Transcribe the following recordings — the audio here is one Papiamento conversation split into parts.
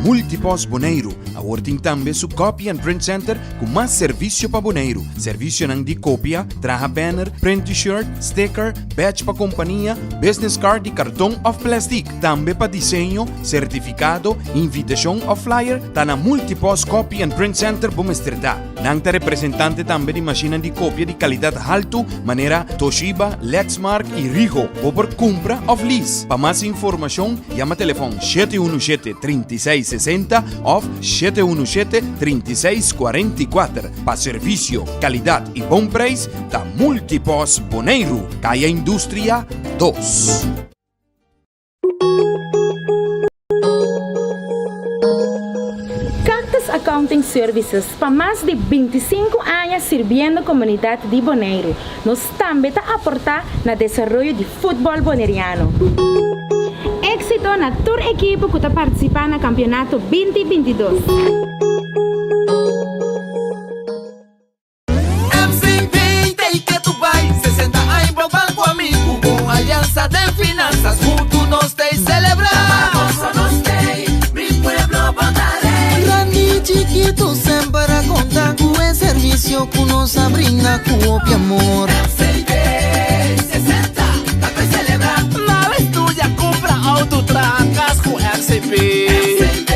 Multipost Boneiru awor tin tambe su Copy and Print Center ku mas servisio pa Boneiru. Servisionan di kopia, traha banner, print t-shirt, sticker, badge pa kompania, business card di karton òf plèstik. Tambe pa diseño, sertifikado, invitashon òf flyer, ta na Multipost Copy and Print Center bo mester ta. Nan ta representante tambe di mashinnan di kopia di kalidat haltu manera Toshiba, Lexmark i Ricoh. Bo por kumpra òf lease. Pa mas informashon yama telefòn 717 36 60 òf 717 36 44. Pa servisio, kalidat i bon preis ta Multipost Boneiru, Kaya Industria 2. Cactus Accounting Services pa mas di 25 aña sirbiendo komunidat di Boneiru. Nos tambe ta aportá na desaroyo di futbòl boneriano. Éksito na tur ekipo ku ta partisipá na kampionato 20 22. MCB ta i tu bai 60 aña bo banco amigo Bon alianza den finanzas Huntu nos ta celebra Goza nos tei, mi pueblo bo ta rei Grandi chikitu semper a konta ku e servisio ku nos a brinda ku hopi amor. MCB 60 ta pa celebra Nada estudia, kumpra outo, traha kas ku MCB. MCB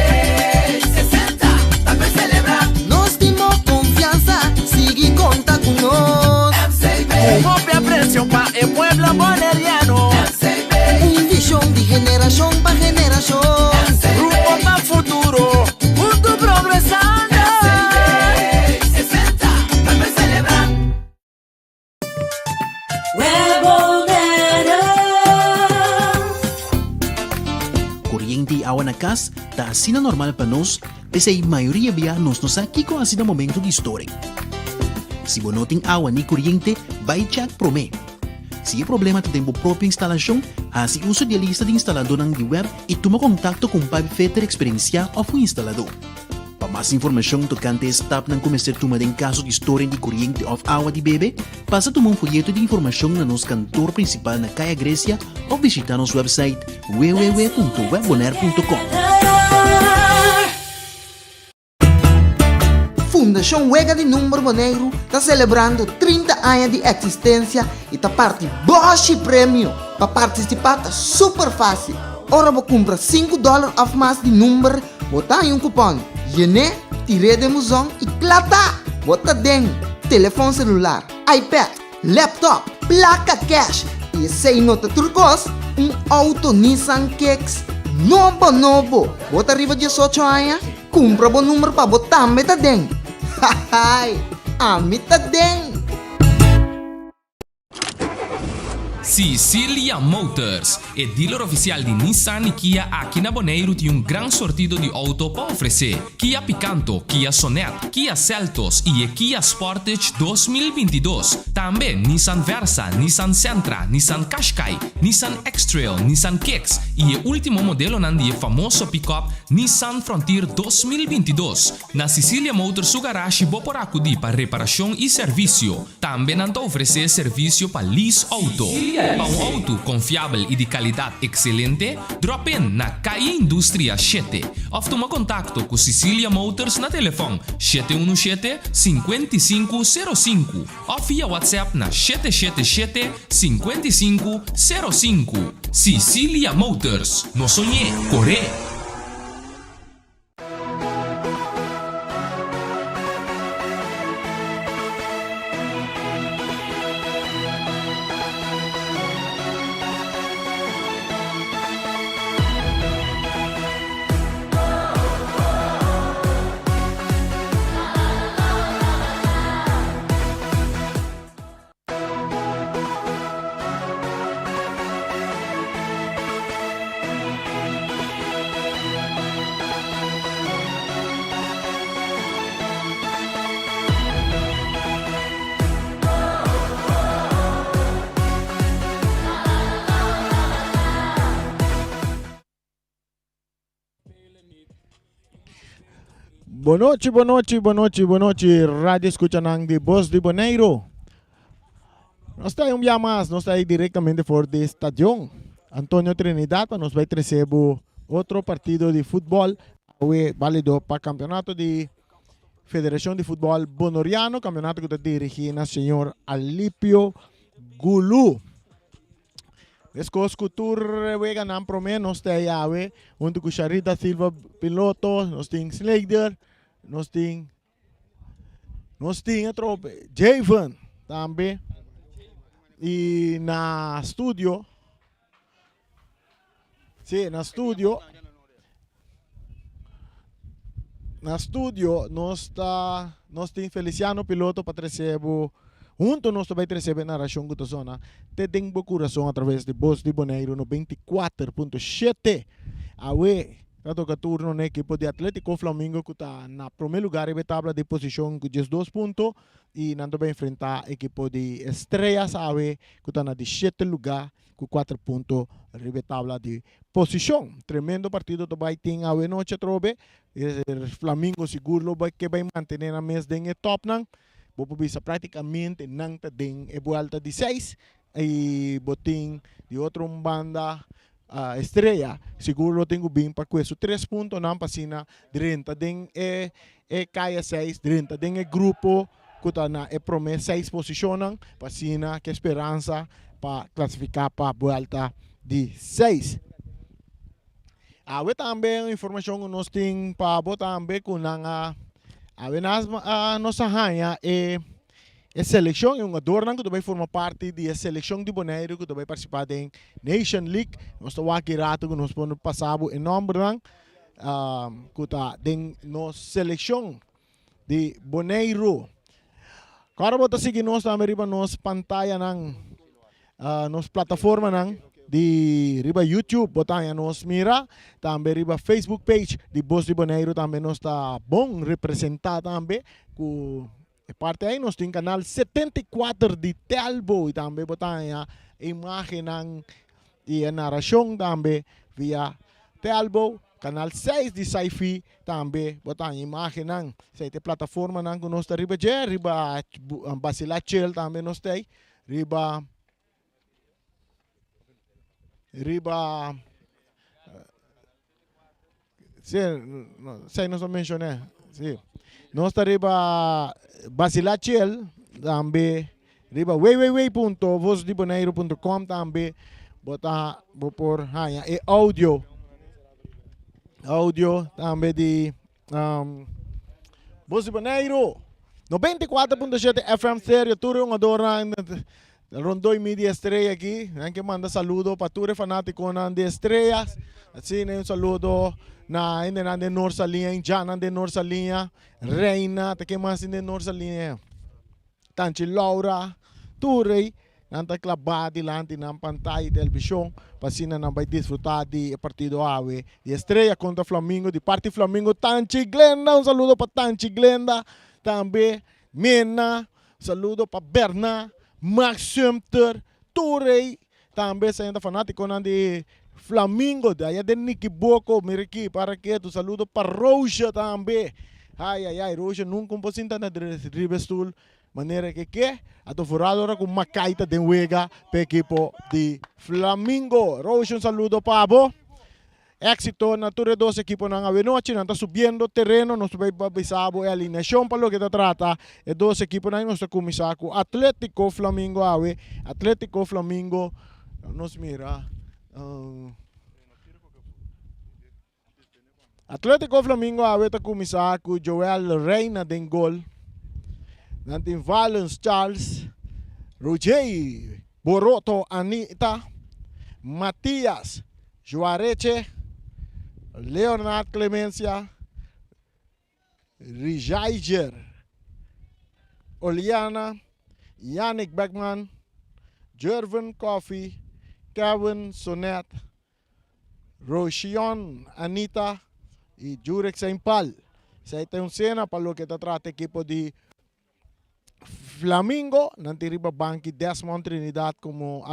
60 ta pa celebra Nos tin bo konfiansa, sigui konta ku nos. MCB Ku hopi apresio pa e pueblo boneriano. MCB Un vishon di generashon pa generashon. Rumbo pa futuro, huntu progresando. MCB 60 ta pa celebra. Koriente i awa na kas ta asina normal pa nos, p'esei mayoria bia nos no sa kiko hasi na momento di storing. Si bo no tin awa ni koriente, bai chèk promé. Si e problema ta den bo propio instalashon, hasi uso di e lista di instaladónan di web i tuma kontakto ku un pipefitter eksperensiá òf un instaladó. Pa mas informashon tokante e stapnan ku mester tuma den kaso di storing di koriente òf awa di bebe, pasa tuma un foyeto di informashon na nos kantor prinsipal na Kaya Grecia òf bishitá nos wèpsait www.webbonaire.com. Fundashon Wega di Number Boneiru ta selebrando 30 aña di eksistensia i ta parti bòshi premio. Pa partisipá ta super fásil. Ora bo kumpra 5 dòler òf mas di number, bo ta haña un kupòn. Yen'é, tir'é den buzon i kla ta! Bo ta den telefòn selular, iPad, laptop, plaka kèsh i esei no ta tur kos, un outo Nissan Kicks nobo nobo! Bo ta riba 18 aña? Kumpra bo number pa bo tambe ta den! Hahaai! Ami ta den! Sicilia Motors, e dealer ofisial di Nissan i Kia aki na Boneiru tin un gran sortido di outo pa ofresé, Kia Picanto, Kia Sonet, Kia Seltos i e Kia Sportage 2022. Tambe Nissan Versa, Nissan Sentra, Nissan Qashqai, Nissan X-Trail, Nissan Kicks i e último modelonan di e famoso pick-up Nissan Frontier 2022. Na Sicilia Motors su garashi bo por akudí pa reparashon i servisio. Tambe nan ta ofresé servisio pa lease outo. Pa un outo konfiabel i di kalidat ekselente, drop in na Calle Industria 7 òf tuma kontakto ku Sicilia Motors na telefòn 717 55 05 òf via WhatsApp na 777 55 05. Sicilia Motors, no soñ'é, kor'é! Bonochi, bonochi, bonochi, bonochi, radio escuchanan di Bos di Boneiru. Nos ta un bia mas, nos ta ahí directamente for di stadion Antonio Trinidad pa nos bai trece bo otro partido di futbol awe valido pa campeonato di Federacion di Futbol Bonoriano, campeonato cu ta dirigi na señor Alipio Gulu. Meskos ku tur weganan promé nos ta ei awe huntu ku Sharita Silva piloto, nos tin Slegder, nos tin nos tin atrobe Javen tambe i na studio si na studio na studio nos ta nos tin Feliciano piloto pa trese bo hunto nos ta bai trese bo e narashon ku ta sona te den bo kurason atraves di Bos di Boneiru 94.7. Awe ta toka turno na ekipo di Atletico Flamingo ku ta na prome lugar riba e tabla di posishon ku 12 punto i nan ta bai enfrenta ekipo di Estrellas awe ku ta na di shete lugar ku kuater punto riba e tabla di posishon. Tremendo partido ta bai tin awe nochi atrobe. Flamingo sigur lo bai ke bai mantene nan mes den e topnan. Bo por bisa praktikamente nan ta den e buelta di seis i bo tin di otro un banda Estrella sigur lo tin ku bin pa kue su tres puntonan pa asina drenta den e e kaya seis, drenta den e grupo ku ta na e promé seis posishonnan pa asina ke speransa pa klasifiká pa buelta di seis. Awe tambe un informashon ku nos tin pa bo tambe ku nan a awe nas nos a haña e e selekshon e hungadornan ku ta bai forma parti di e selekshon di Boneiru ku ta bai partisipá den Nation League. Nos ta wak ki rato ku nos por pasa bo e nòmbernan ku ta den nos selekshon di Boneiru. Kòrda bo ta sigui nos tambe riba nos pantayanan, nos plataformanan di riba YouTube bo ta haña nos mira, tambe riba Facebook page di Bos di Boneiru tambe nos ta bon representá tambe ku e parti ei. Nos tin kanal 74 di Telbo i tambe bo ta haña imágennan i e narashon tambe via Telbo, kanal 6 di Sci-Fi tambe bo ta haña imágennan. Esei ta e plataformanan ku nos ta riba dje, riba Basila Chel tambe nos ta ei, riba riba si esei nos a menshoné si nos ta riba Basila Chel tambe riba www punto vosdiboneiru punto com tambe bo ta bo por haña e audio audio tambe di Bos di Boneiru, 94.7 FM Stereo, tur e hungadornan rondó i mi di Estrella aki. Nan ke manda saludo pa tur e fanátikonan di Estrella. Asina un saludo na hendenan den Noord Saliña, hinchanan den Noord Saliña, Reina, ta ke mas tin den Noord Saliña? Tanchi Laura, tur ei nan ta klabá dilanti nan pantaya di televishon pa asina nan bai disfrutá di e partido awe di Estrella kontra Flamingo. Di parti Flamingo Tanchi Glenda, un saludo pa Tanchi Glenda, tambe Mena, saludo pa Berna, Max Sumter, tur ei tambe esei ta fanátikonan di Flamingo di aya den Nikiboko, mira aki para ketu, saludo pa Roosje tambe, ai ai ai Roosje nunka un por sinta na riba e stul manera ke ke, ato foral ora ku Makai ta den wega pa ekipo di Flamingo. Roosje un saludo pa bo. Éxito na tur e dos ekiponan awenochi. Nan ta subiendo tereno. Nos ta bai bisa bo e alineacion pa loke ta trata e dos ekiponan. Nos ta cuminsa cu Atletico Flamingo awe. Atletico Flamingo, nos mira. Atletico Flamingo awe ta cuminsa cu Joel Reina den gol. Nan tin Valens Charles, Roger Boroto Anita, Matias Juareche, Leonard Clemencia, Rijaijer Oliana, Yannick Beckman, Jervin Coffie, Kevin Sonet, Roshion Anita y Jurek Saint-Paul. Esei ta un sena pa loke ta trata ekipo di Flamingo, nan tin riba banki Desmond Trinidad komo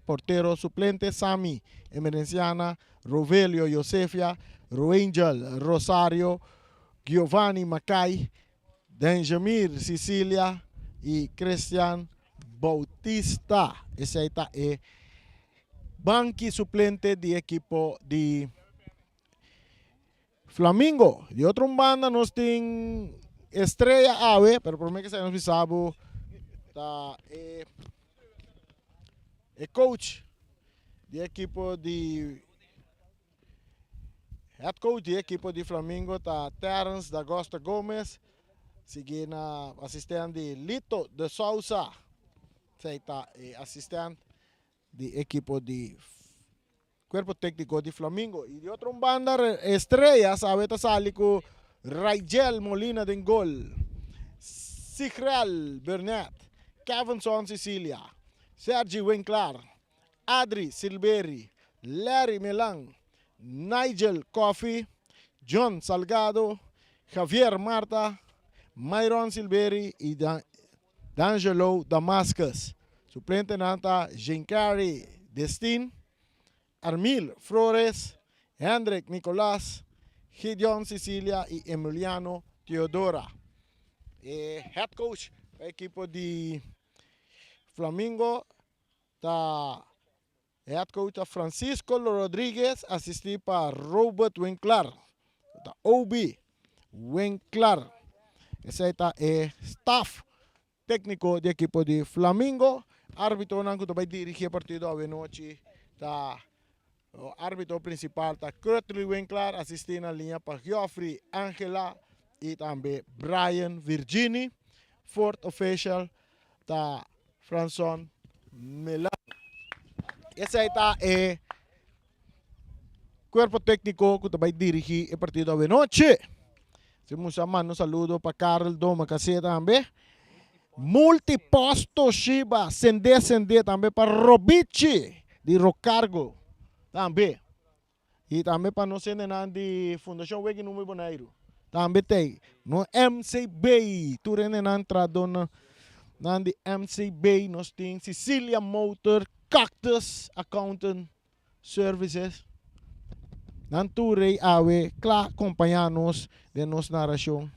portero suplente, Sammy Emerenciana, Rovelio Josefia, Roangel Rosario. Giovanni Mackay, Denjamir Cicilia i Christian Bautista. Esei ta e banki suplente di ekipo di Flamingo. Di otro un banda nos tin Estrella awe, pero prome ke esei nos bisa bo ta e e coach di ekipo di Head coach di ekipo di Flamingo ta Terence D'Agosta Gomez, sigui na asistent di Lito de Sousa. Esei ta e asistent di ekipo di kuerpo tekniko di Flamingo. I di otro un banda Estrellas awe ta sali ku Raigel Molina den gol, Sigrel Burnett, Kevinson Cecilia, Sergi Winklar, Adri Silberi, Larry Melan, Nigel Coffey, John Salgado, Javier Marta, Myron Silberi i D'Angelo Damascus. Suplentenan ta Jean-Cary Destin, Armil Flores, Hendrik Nicolaas, Gideon Cicilia i Emiliano Theodora. E head coach pa ekipo di Flamingo Ta head coach ta Francisco Rodriguez asisti pa Robert Winklar. Ta Obi Winklar. Esei ta e staff tecnico di ekipo di Flamingo. Arbitronan cu ta bay dirigi e partido awe nochi ta arbitro principal ta Curtly Winklar asisti na liña pa Geoffrey Angela y tambe Brian Virgini. Fourth official ta Franson Melan. Esei ta e cuerpo tecnico cu ta bay dirigi e partido awenochi. Si musa manda un saludo pa Karel Domacassé tambe. Multipost Toshiba, sende sende tambe pa Robichi di Rocargo tambe. I tambe pa nos hendenan di Fundashon Weki Number Boneiru. Tambe t'ei. No MCB. Tur hendenan trahadónan di MCB. Nos tin Cecilia Motor, Cactus Accountant Services. Nan tur ei awe kla kompañá nos den nos narashon.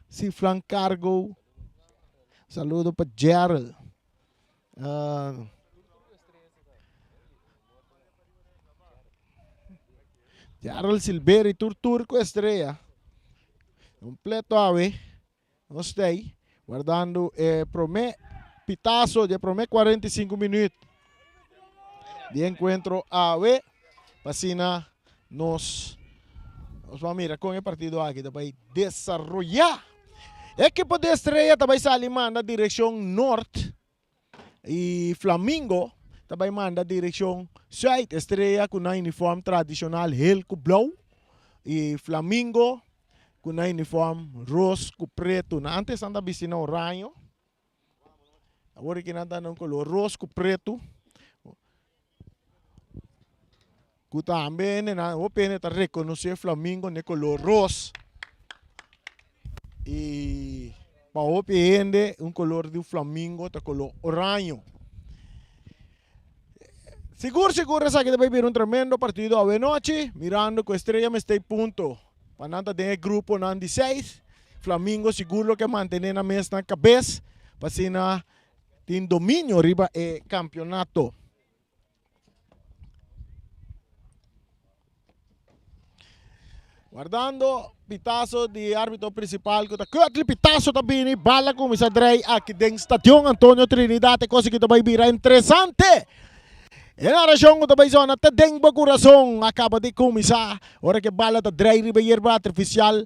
Siflan Cargo. Saludo pa Gerald. Gerald Silveri tur tur ku Estrella. Completo awe. Nos ta ei wardando e prome pitazo di e prome 45 minuut di encuentro awe. Pa asina nos nos por mira con e partido aki ta bay desaroya. Ekipo di Estrella ta bay sali manda direccion nort. Y Flamingo ta bay manda direccion zuid. Estrella cu nan uniform tradicional hel cu blauw y Flamingo cu nan uniform ros cu preto. Nan antes nan ta bisti na oraño, awor aki nan ta na un color ros cu preto. Cu tambe nan hopi hende ta reconoce Flamingo n'e color ros y pa hopi hende un color di un flamingo ta color oraño. Sigur sigur esaki ta bay bira un tremendo partido awe nochi mirando cu Estrella mester punto pa nan ta den e gruponan di seis. Flamingo sigur lo ke mantene nan mes na cabes pa asina tin dominio riba e campeonato. Guardando pitazo di arbitro principal ku ta Curtly Pitazo ta bini bala kuminsá drei aki den Stadion Antonio Trinidad e cosa ki ta bai bira interesante. E narashon ku ta bai zona te den bo kurason a kaba di kuminsá ora ku e bala ta drei riba yerba artifisial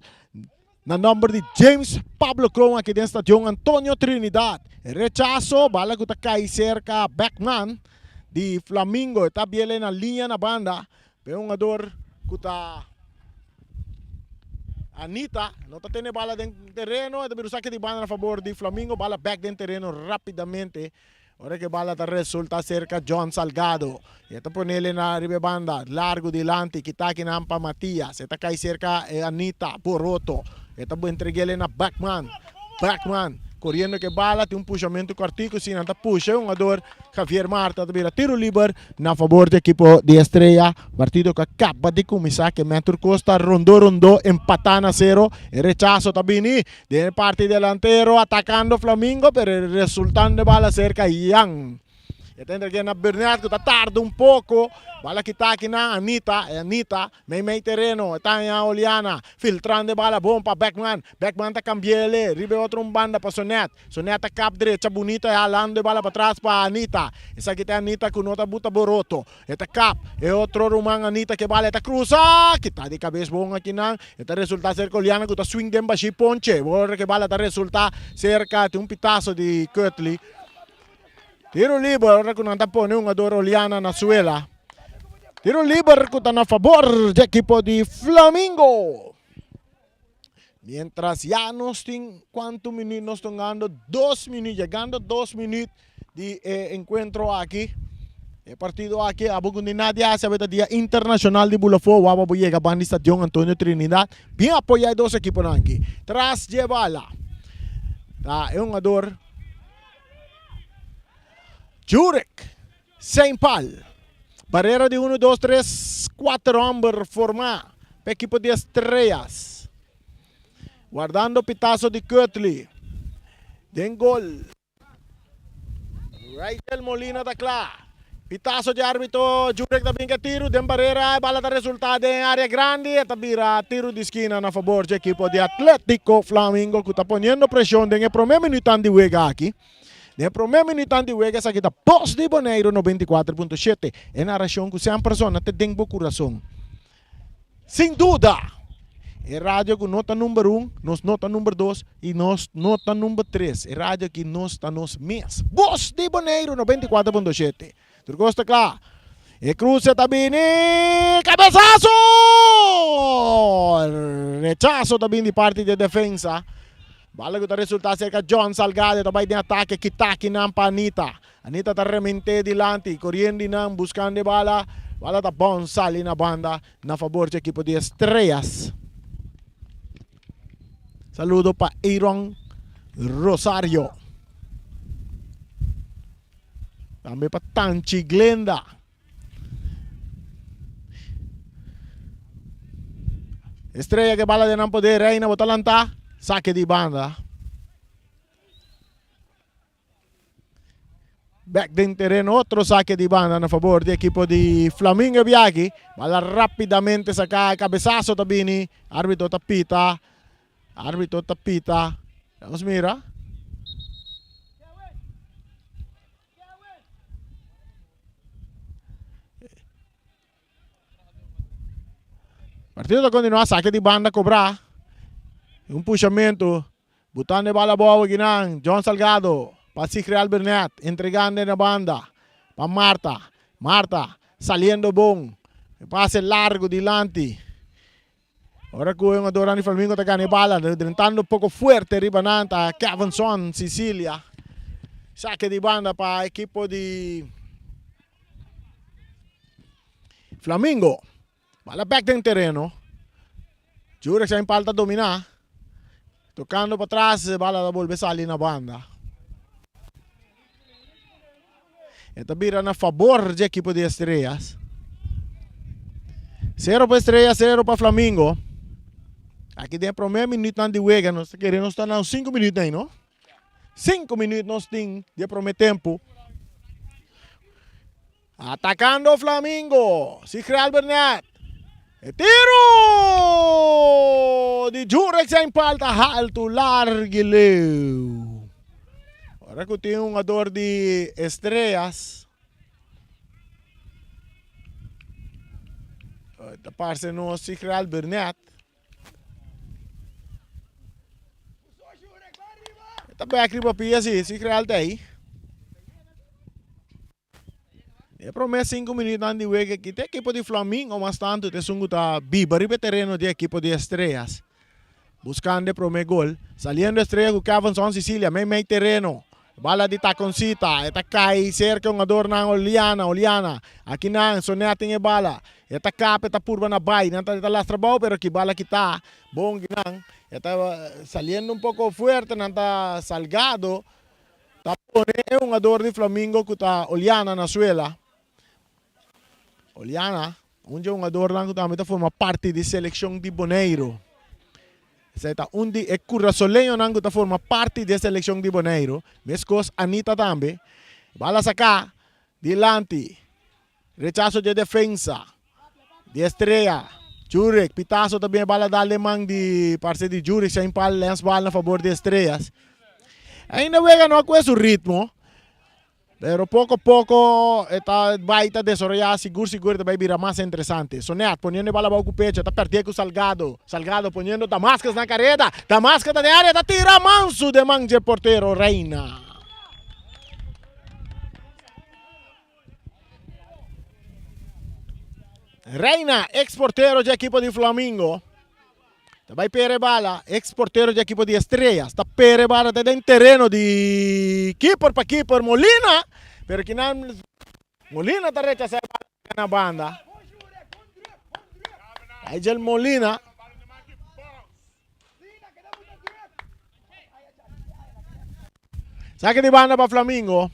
na nomber di James Pablo Kroon aki den Stadion Antonio Trinidad. E rechaso bala ku ta kai serka Beckman di Flamingo e ta biele na liña na banda. Pe hungador ku ta Anita no ta tene bala den tereno, e ta bira un sake di banda na fabor di Flamingo, bala bek den tereno rapidamente. Ora ku e bala ta resulta serka John Salgado, e ta ponele na riba e banda largu dilanti, kita akinan pa Matias, e ta kai serka e Anita Boroto, e ta entregele na Beckman, Beckman. Koriendo ku e bala, tin un pushamentu kòrtiku, si nan ta pusha e hungador Javier Marta ta bira tiro liber na fabor di ekipo di Estrella. Partido ku a kaba di kuminsá ke men tur kos ta rondó rondó, empatá na sero. E rechaso ta bini den e parti delantero atakando Flamingo pero e resultando e bala serka Jan. E ta entreg'é na Burnett ku ta tarda un poko. Bala kita akinan Anita, e Anita mei mei tereno e ta haña Oliana filtrando e bala bon pa Beckman. Beckman ta kambi'é riba e otro un banda pa Sonet. Sonet ta kap drecha bunita e halando e bala patras pa Anita. Esaki ta e Anita ku no ta buta boroto. E ta kap e otro ruman Anita ku e bala e ta krusa kita di kabes bon akinan. E ta resulta serka Oliana ku ta swing den bashí ponche. Ora ku e bala ta resulta serka tin un pitaso di Curtley. Tiro liber ora ku nan ta pone hungador Oliana na suela. Tiro liber ku ta na fabor di ekipo di Flamingo. Mientras ya nos tin kuantu minuut nos tongando dos minuut, yegando dos minuut di e enkuentro aki. E partido aki abo ku ni nadie hasi awe ta dia internashonal di Bulafó. Wou abo yega banda di stadion Antonio Trinidad. Bien apoya e dos ekiponan aki. Tras dje bala ta e hungador. Jurek Saint Paul. Barera di uno, dos, tres, kuater homber formá pa ekipo di Estrellas. Wardando pitaso di Curtley. Den gol. Rydel Molina ta kla. Pitaso di arbitro Jurek ta bin ke tiru den barera. E bala ta resulta den area grandi. E ta bira tiru di skina na fabor dje ekipo di Atletico Flamingo ku ta poniendo preshon den e prome minutan di wega aki. Den e prome minutan di wega esaki ta Bos di Boneiru 94.7. E narashon ku semper sona te den bo kurason. Sin duda! E radio ku no ta number un, nos no ta number dos i nos no ta number tres. E radio aki nos ta nos mes. Bos di Boneiru 94.7. Tur kos ta kla. E kruse ta bini. Kabesaso! Rechaso ta bini di parti di e defensa. Bala ku ta resulta serka John Salgado ta bai den atake kita kinan pa Anita. Anita ta rement'é dilanti, koriendo nan buskando e bala. Bala ta bon sali na banda na fabor dje ekipo di Estrellas. Saludo pa Aaron Rosario. Tambe pa Tanchi Glenda. Estrella ke bala den nan poder. Reina bo ta lanta. Sake di banda. Bek den tereno otro sake di banda na fabor di ekipo di Flamingo Biaki. Bala rapidamente saka cabezazo ta bini. Arbitro ta pita. Arbitro ta pita. Vamos mira. Partido ta continua sake di banda cobra. Un pushamento. Butando e bala abou akinan, John Salgado pa Sigreal Bernet, entregando na banda pa Marta. Marta saliendo bon, e pase largo dilanti. Ora ku e hungadornan di Flamingo ta gana e bala, drentando poko fuerte riba nan ta Kevinson Cicilia. Sake di banda pa ekipo di Flamingo. Bala bek den tereno. Jurek sa impal ta domina. Tocando patras, e bala ta bolbe sali na banda. E ta bira na fabor dje ekipo di Estrellas. Cero pa Estrellas, cero pa Flamingo. Aki den prome minuutnan di wega, nos ta kere nos ta na 5 minuut ei, no? 5 minuut nos tin di e prome tempo. Atacando Flamingo, Sigreal Bernet. E tiro di Jurek zijn paal ta haltu largu leu. Ora ku tin un hungador di Estrellas. Ta parse nos Sigreal Bernet. Ta bek riba pia si, Sigreal ta ei. E prome sinku minuutnan di wega aki te ekipo di Flamingo mas tantu ta esun ku ta biba riba e tereno di ekipo di Estrellas. Buskando e prome gol. Saliendo Estrella ku Kevinson Cicilia mei mei tereno. Bala di Takoncita e ta kai serka e hungadornan Oliana, Oliana. Akinan Sonet tin e bala. E ta kap e ta purba na bai. Nan ta lastra bou pero ki bala kita. Bon kinan. E ta saliendo un poko fuerte, nan ta Salgado ta pone e hungador di Flamingo ku ta Oliana na suela. Oliana, un dje hungadornan ku tambe ta forma parti di selekshon di Boneiru. Esei ta un di e kurasoleñonan ku ta forma parti di e selekshon di Boneiru. Meskos Anita tambe. Bala saká dilanti. Rechaso dje defensa di Estrella. Jurek, pitazo ta bin e bala dal den man di parse di Jurek sin pal lens bal na fabor di Estrellas. Ainda wega no a kue su ritmo, pero poko poko e ta bai ta desaroya sigur sigur e ta bai bira mas interesante. Sonet poniendo e bala abou ku pecho ta perdé ku Salgado. Salgado poniendo Damascus na kareda. Damascus ta den area ta tira mansu den man dje portero Reina. Reina, ex portero dje ekipo di Flamingo, ta bai pere bala, ex portero dje ekipo di Estrellas, ta pere bala ta den tereno di keeper pa keeper Molina, pero kinan Molina ta rechasa e bala na banda. Nigel Molina. Saque di banda pa Flamingo.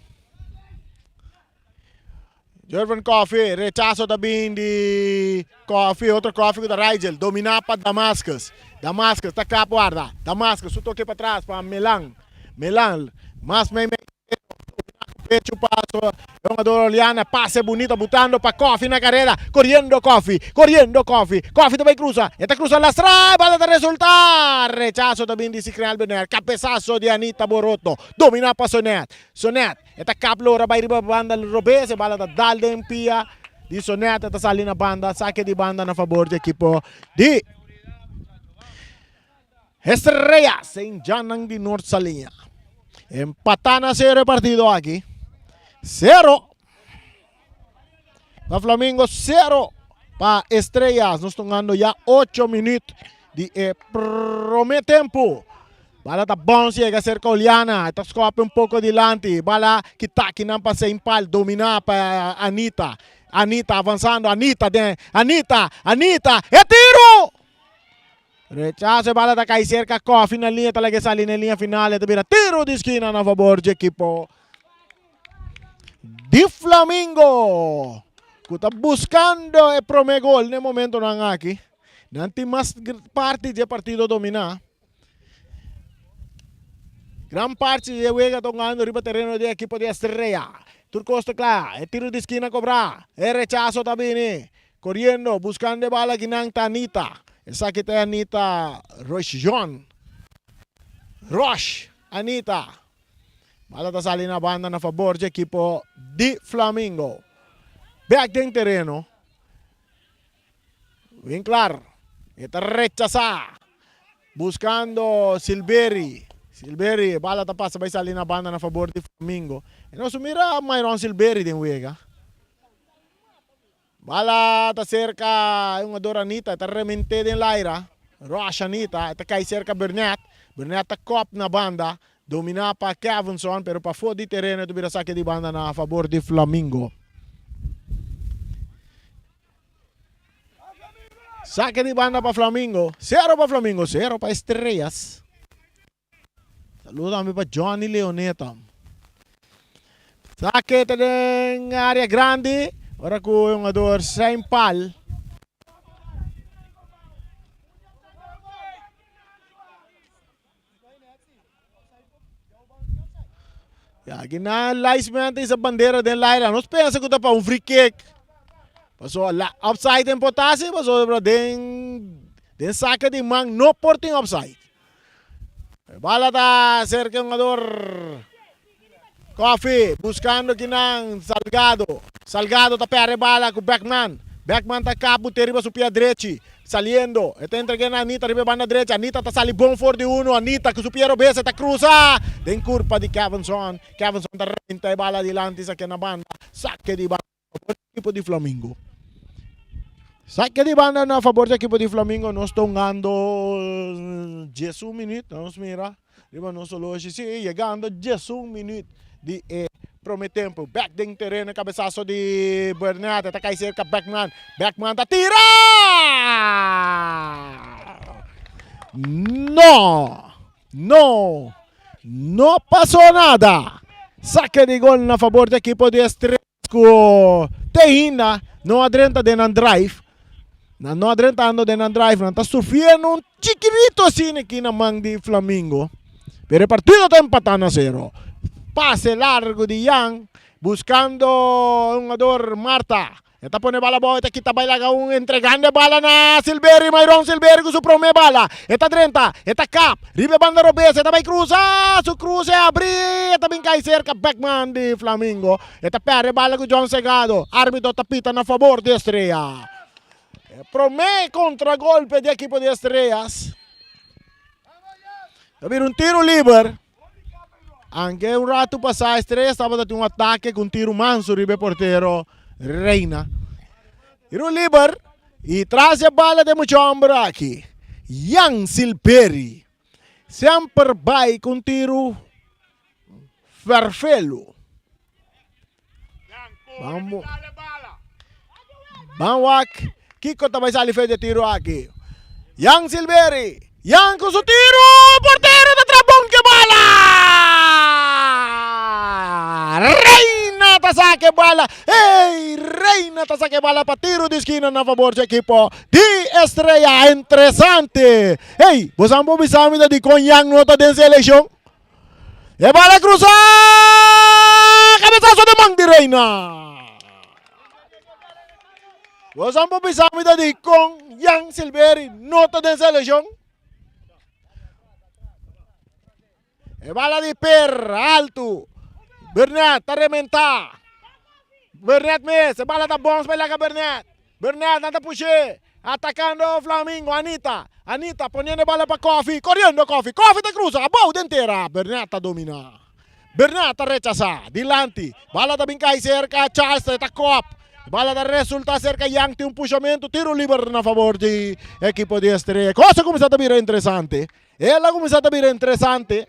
Jervin Coffee, rechazo ta bin di Coffee, otro Coffee ku ta Rigel, dominá pa Damascus. Damascus ta kap warda. Damascus su toke pa tras pa Melan. Melan, mas mei mei Pecho paso, jugador Oliana, pase bonito, butando pa Coffee na carrera, corriendo Coffee, corriendo Coffee, Coffee ta bay cruza, e ta cruza lastra, bala ta resulta, rechazo ta bin di Sicreal Bener, cabezazo di Anita Boroto, domina pa Sonet, Sonet, e ta kap lora bay riba banda robes, e bala ta dal den pia di Sonet, e ta sali na banda, sake di banda na fabor di ekipo di Estrella Saint Jannan di Noord Saliña. Empatá na sero e partido aki. Sero pa Flamingo, sero pa Estrellas. Nos tongando ya 8 minuut di e prome tempo. Bala ta bounce llega cerca Oliana. Ta scope un poco dilanti. Bala kita kinan pa Saint Paul. Domina pa Anita. Anita avanzando. Anita den. Anita. Anita. E tiro! Rechaso e bala ta kai serka Koffie na liña ta laga e sali na e liña final e ta bira tiro di skina na fabor dje ekipo di Flamingo ku ta buskando e prome gol na e momentonan aki. Nan tin mas parti dje partido dominá. Gran parti dje wega ta hungando riba tereno di ekipo di Estrella. Tur kos ta kla, e tiro di skina kobrá, e rechaso ta bini. Coriendo, buscando e bala akinan ta Anita. Esaki ta e Anita Rochon. Rosh, Anita. Bala ta sali na banda na fabor dje ekipo di Flamingo. Bek den tereno. Winklar, e ta rechasa. Buscando Silveri. Silveri, e bala ta pasa bai sali na banda na fabor di Flamingo. E nos mira Myron Silveri den wega. Bala ta serka e hungador Anita, e ta rement'é den laira. Rush Anita, e ta kai serka Burnett. Burnett ta kòp na banda, dominá pa Kevinson, pero pafó di tereno e ta bira sake di banda na fabor di Flamingo. Sake di banda pa Flamingo, sero pa Flamingo, sero pa Estrellas. Saludo tambe pa Johnny Leoneta. Saque ta den área grandi. Ora ku e hungador Shane Pal. Ya, aki na linesman ta isa bandera den laira. Nos pensa ku ta pa un free kick. Paso la offside en potasi, paso den den sake di man no por tin offside. Bala ta cerca e hungador Coffee buscando kinan Salgado. Salgado ta perde bala cu Beckman. Beckman ta kap bute riba su pia drechi. Saliendo. E ta entrega na Anita riba e banda drechi. Anita ta sali bon for di uno. Anita cu su pia robes e ta cruza den curpa di Kevinson. Kevinson ta renta e bala dilanti sake na banda. Sake di banda. Fabor di ekipo di Flamingo. Saque di banda na fabor di ekipo di Flamingo. Nos ta hungando diesun minuut. Nos mira riba nos holoshi. Si, yegando diesun minuut di e prome tempo. Bek den tereno cabezazo di Bernat. Ta kai cerca Beckman. Beckman ta tira! No! No! No pasó nada. Sake di gol na fabor di ekipo di Estrellas ku te ainda no a drenta den nan drive. Nan no a drentando den nan drive. Nan ta sufriendo un chikirito asina aki na man di Flamingo. Pero e partido ta empatá na sero. Pase largo di Jan buscando un jugador Marta. E ta pone bala abou, e ta kita bai laga un entregando e bala na Silveri, Mayron Silveri ku su prome bala. E ta drenta, e ta kap, riba e banda robes, e ta bai krusa, su kruse abri, e ta bin kai serka Beckman di Flamingo. E ta perde e bala ku John Segado. Arbitro ta pita na fabor di Estrella. E prome kontragolpe di ekipo di Estrellas. Ta bira un tiro liber. Anke un ratu pasá Estrellas tabata tin un atake ku un tiru mansu riba e portero Reina. Tiru liber i tras e bala den mucha hòmber aki. Jan Silperi semper bai ku un tiru fèrfelu. Ban wak kiko ta bai sali fe di e tiru aki. Jan Silveri, Jan ku su tiru, portero ta traha bon ke bala! Reina ta saka e bala, ey! Reina ta saka e bala pa tiru di skina na fabor di ekipo di Estrella. Interesante! Ey, bo sa bo bisa mi ta dikon Jan no ta den selekshon? E bala cruza! Cabezazo de man di Reina. Vos han por bisa mi ta di con Jan Silveri no ta den seleccion. E bala di Per alto. Bernat ta rementa. Bernat mes, e bala ta bons pa laga Bernat. Bernat nan ta push'é. Atacando Flamingo, Anita. Anita poniendo e bala pa Koffie. Corriendo Koffie. Koffie ta cruza. Abou den tera. Bernat ta domina. Bernat ta rechasa. Dilanti. Bala ta bin cay cerca Charles. E ta kop. Bala ta resulta cerca Yang. Tin un pushamento. Tiro liber na favor di ekipo di Estrella. Cosa a cuminsa ta bira interesante. El a cuminsa ta bira interesante.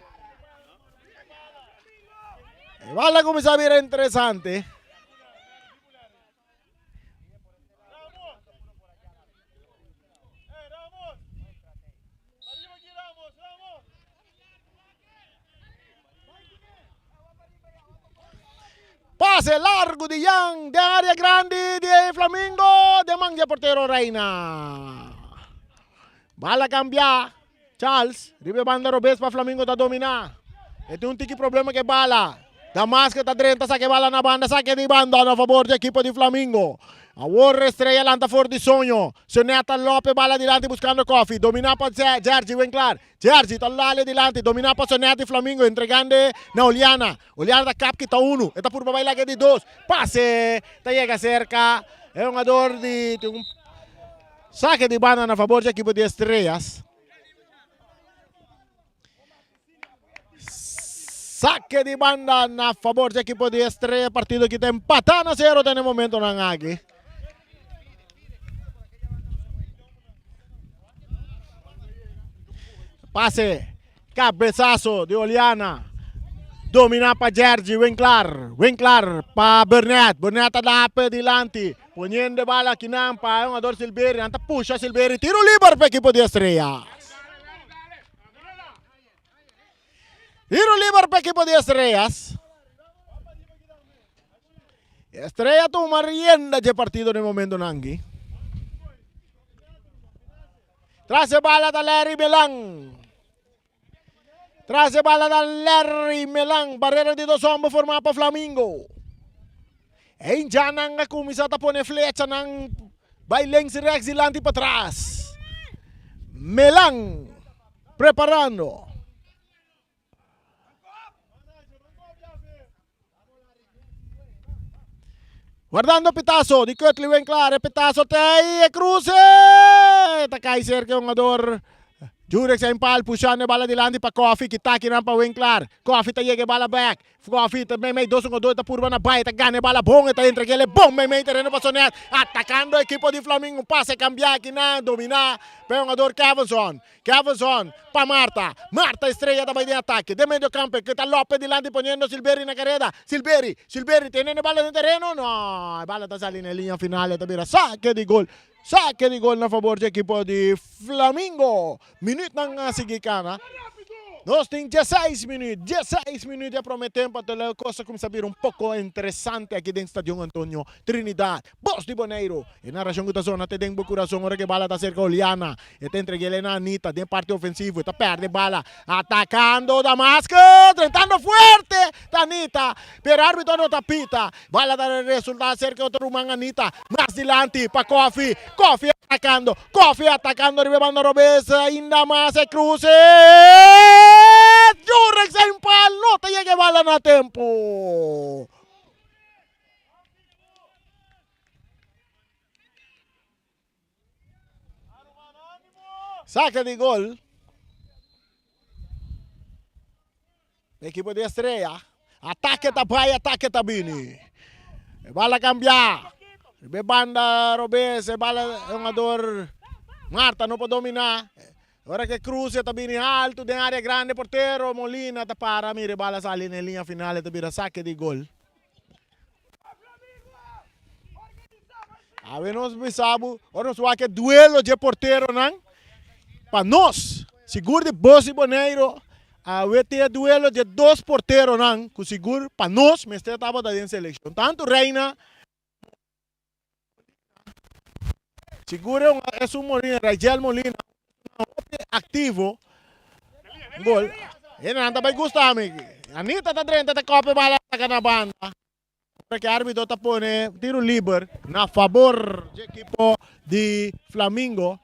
E bala a cuminsa bira interesante. Pase largo di Jan den área grandi di Flamingo den man di e portero Reina. Bala cambia. Charles riba e banda robes pa Flamingo ta domina. E tin un tiki problema ku e bala. Damasco ta drenta saka e bala na banda, saka di banda na fabor di ekipo di Flamingo. Awor Estrella lanta for di soño. Soneta Lope bala dilanti buskando Koffie. Domina pa Jergy Winklar. Jergy ta lale dilanti, domina pa Soneta di Flamingo entregando na Oliana. Oliana ta kap kita unu. E ta purba bai laga di dos. Pase ta yega serka e hungador di tin un Sake di banda na fabor di ekipo di Estrellas. Sake di banda na fabor di ekipo di Estrella. Partido ki ta empatá na sero den e momentonan aki. Pase. Cabezazo di Oliana. Domina pa Jergy Winklar. Winklar pa Burnett. Burnett ta dape dilanti. Poniendo e bala akinan pa e hungador Silveri. Nan ta pusha Silveri. Tiro liber pa ekipo di Estrellas. Tiro liber pa ekipo di Estrellas. Estrella tuma rienda dje partido den momentonan aki. Tras e bala ta Larry Melan. Tras e bala ta Larry Melan. Barrera di dos homber formá pa Flamingo. E indiannan a kuminsá ta pone flechanan bai links i rechts dilanti i patras. Melan preparando. Guardando pitazo di Curtly Winklar. E pitazo te ahí. E cruce. Ta cai cerca e hungador. Jurex en pal pushando e bala dilanti pa Koffie. Kita kinan pa Winklar. Koffie ta yega e bala back. Koffie ta meimei dos hungador ta purba na bai. Ta gana e bala bon. E ta entrega el bon meimei tereno pa Sonet. Atacando ekipo di Flamingo. Un pase cambia kinan. Domina pa e hungador Kevinson. Kevinson pa Marta. Marta Estrella ta bai den atake. Den medio kampo e ta Lope dilanti poniendo Silveri na kareda. Silveri, Silveri tene e bala den tereno. No, e bala ta sali na e liña final e ta bira sake di gol. Sake di gol na fabor di ekipo di Flamingo. Minuutnan a sigui kana. Nos tin dieseis minuut, dieseis minuut di e prome tempo anto e kos a kuminsá bira un poko interesante aki den Stadion Antonio Trinidad. Bos di Boneiru. E narashon ku ta zona te den bo kurason ora ku e bala ta serka Oliana. E ta entreg'el na Anita den parti ofensivo. E ta pèrdè bala. Atakando Damasco. Drentando fuerte ta Anita. Pero arbitro no ta pita. Bala ta resultá serka otro ruman Anita. Mas dilanti pa Koffie. Koffie atakando. Koffie atakando riba e banda robes. Ainda mas e kruse. Jurex en pal. No ta yega e bala na tempo. Saca di gol. Equipo di Estrella. Ataque ta bai, ataque ta bini. E bala cambia. Riba e banda robes, e bala jugador Marta no por domina. Ora ke cruce ta bini alto den area grande portero Molina ta para mira e bala sali na e linea final e ta bira saque di gol. Awe nos bisa bo, ora nos wak e duelo dje porteronan, pa nos, sigur di Bos di Boneiru, awe tin e duelo dje dos porteronan ku sigur pa nos mester tabata den selekshon. Tantu Reina Sigur e un esun Molina, Raigel Molina, hopi aktivo. Gol. Hendenan ta bai gusta mi. Anita ta drenta ta kope bala saka na banda. Ora ke arbitro ta pone tiro liber na fabor dje ekipo di Flamingo.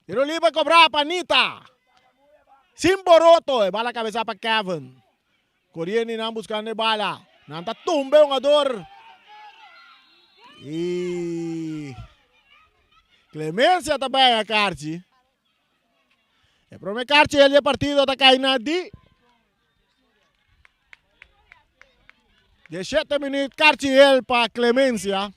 Tiro liber kobra pa Anita. Sin boroto e bala kabesa pa Kevin. Koriendo nan buskando e bala. Nan ta tumba e hungador. I Clemencia ta bai a karchi. E prome karchi el di e partido ta kai na di 17 minuut karchi el pa Clemencia.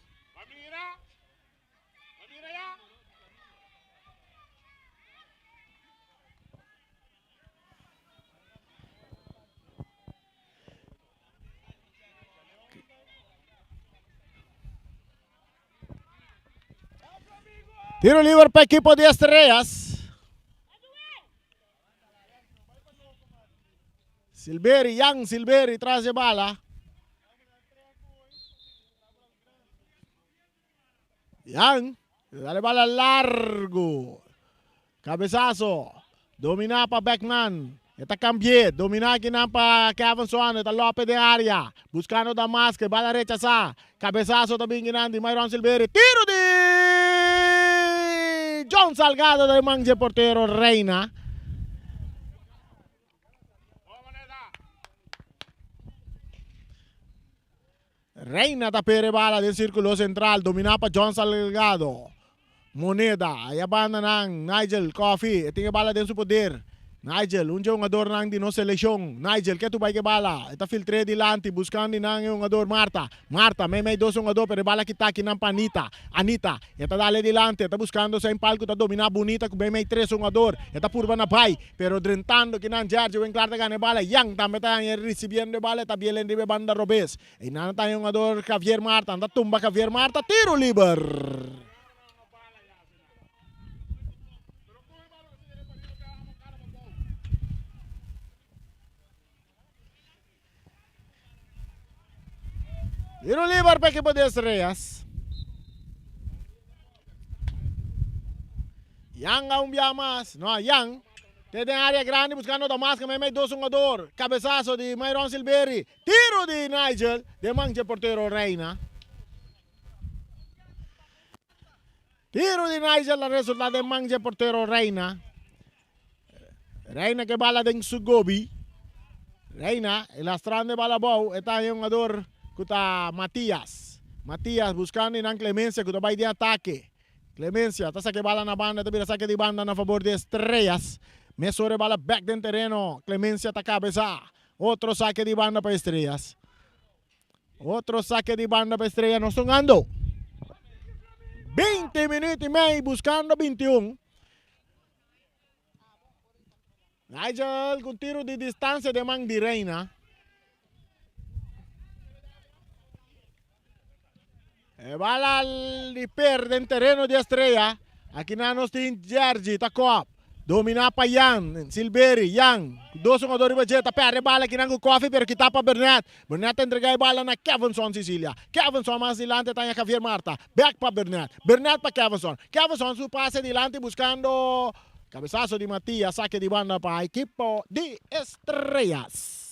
Tiro liber pa equipo di Estrellas. Silveri, Jan Silveri tras de bala. Jan, dale bala largo. Cabezazo. Domina pa Beckman. E ta cambié. Domina akinan pa Kevin Swan. E ta lope den area. Buscando Damasque. Bala rechasa. Cabezazo ta bin kinan di Myron Silveri. Tiro di John Salgado den man dje portero Reina. Reina ta pere bala den circulo central, domina pa John Salgado. Moneda, aya banda nan, Nigel Coffee, e tin e bala den su poder. Nigel, un dje hungadornan di nos seleccion. Nigel, ke tu bai ke bala? E ta filtr'é dilanti, buscando nan e hungador Marta. Marta, meimei dos hungador, pero e bala kita akinan pa Anita. Anita, e ta dale dilanti, e ta buscando Sein Palku ta domina bunita cu meimei tres hungador. E ta purba na bai. Pero drentando kinan Jerji Winklaar ta gana e bala, Young tambe ta haña ricibiendo e bala, e ta biel riba e banda robes. Einan ta haña hungador Javier Marta, nan ta tumba Javier Marta, tiro liber. Tiro liber pa ekipo di Estrellas. Yang a un bia mas. No, Yang. Te den área grande buscando Damasco. Meimei dos jugador. Cabezazo di Myron Silveri. Tiro di Nigel. Den man dje portero Reina. Tiro di Nigel a resulta den man dje portero Reina. Reina ke bala den su gobi. Reina, e lastrando e bala abou, e ta haña un jugador ku ta Matias. Matias buskando einan Clemencia ku ta bai den atake. Clemencia ta saka e bala na banda, ta bira sake di banda na fabor di Estrellas. Mesora e bala bek den tereno, Clemencia ta kabesá. Otro sake di banda pa Estrellas. Otro sake di banda pa Estrella. Nos tongando 20 minuut y mei buscando 21. Nigel con tiro di distancia de man di Reina. E bala di per den tereno di Estrella. Aki nan nos tin Jergy ta kop. Domina pa Jan Silberi. Jan ku dos hungador riba dje ta perde e bala akinan ku Koffie pero kita pa Burnett. Burnett ta entrega e bala na Kevinson Cicilia. Kevinson mas dilanti ta haña Javier Marta. Bek pa Burnett. Burnett pa Kevinson. Kevinson su pase dilanti buskando kabesaso di Matias. Sake di banda pa ekipo di Estrellas.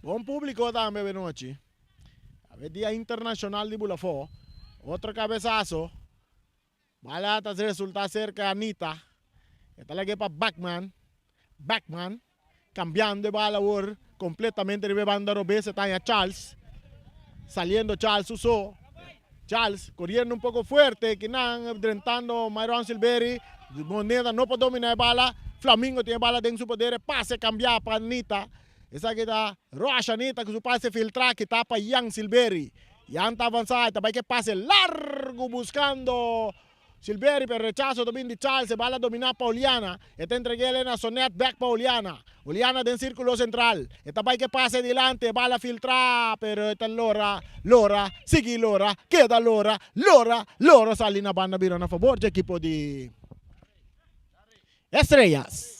Bon publico tambe benochi. Awe dia internacional di Bulafó. Otro cabezazo. Bala ta resulta cerca Anita. E ta lag'é pa Backman. Backman cambiando e bala awor completamente riba e banda robes. E ta haña Charles. Saliendo Charles su so. Charles coriendo un poco fuerte. Kinan drentando Myron Silveri. Moneda no por domina e bala. Flamingo tin e bala den su poder. E pase cambia pa Anita. Esaki ta Rosh Anita cu su pase filtra kita pa Jan Silveri. Jan ta avansa y ta bay cu e pase largo buscando Silveri pero rechazo ta bin di Charles. E bala domina pa Oliana. E ta entreguele na Sonet bek pa Oliana. Oliana den circulo central. E ta bay cu e pase dilanti. E bala filtra pero e ta lora, lora, sigui lora, keda lora, lora, lora sali na banda bira na fabor dje ekipo di Estrellas.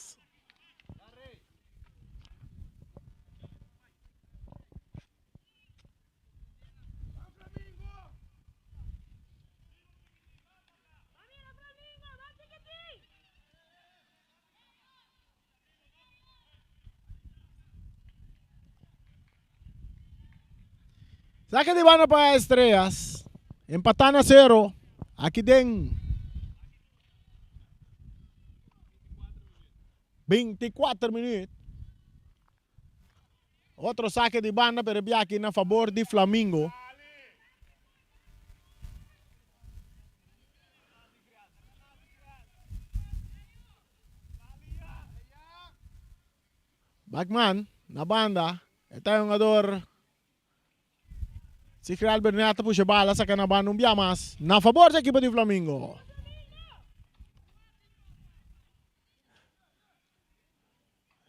Saque di banda pa Estrellas. Empatá na sero. Aki den 24 minuut. Otro saque di banda pero e bia aki na fabor di Flamingo. Backman na banda. E ta e hungador Sigrid Bernat ta pusha e bala saka na banda un bia mas na fabor di ekipo di Flamingo.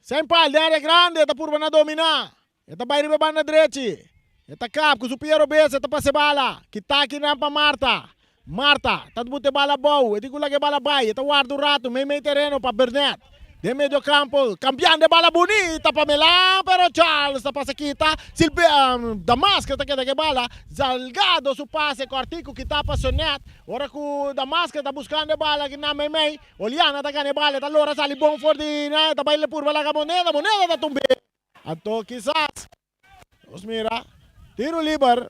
Sen pal den area grandi e ta purba na domina. E ta bai riba e banda drechi. E ta kap ku su pia robes e ta pasa e bala. Kita kinan pa Marta. Marta ta buta e bala abou. E tin ku laga e bala bai. E ta warda un ratu mei mei tereno pa Burnett. Den medio kampo kambiando e bala bunita pa Melan pero Charles ta pasa kita. Silbe Damascus ta keda ku e bala. Salgado su pase kòrtiku kita pa Sonet. Ora ku Damascus ta buskando e bala kinan mei mei. Oliana ta gana e bala. E ta lora sali bon for di nan. E ta bai purba laga Moneda. Moneda ta tumbe. Anto kisas nos mira tiro liber.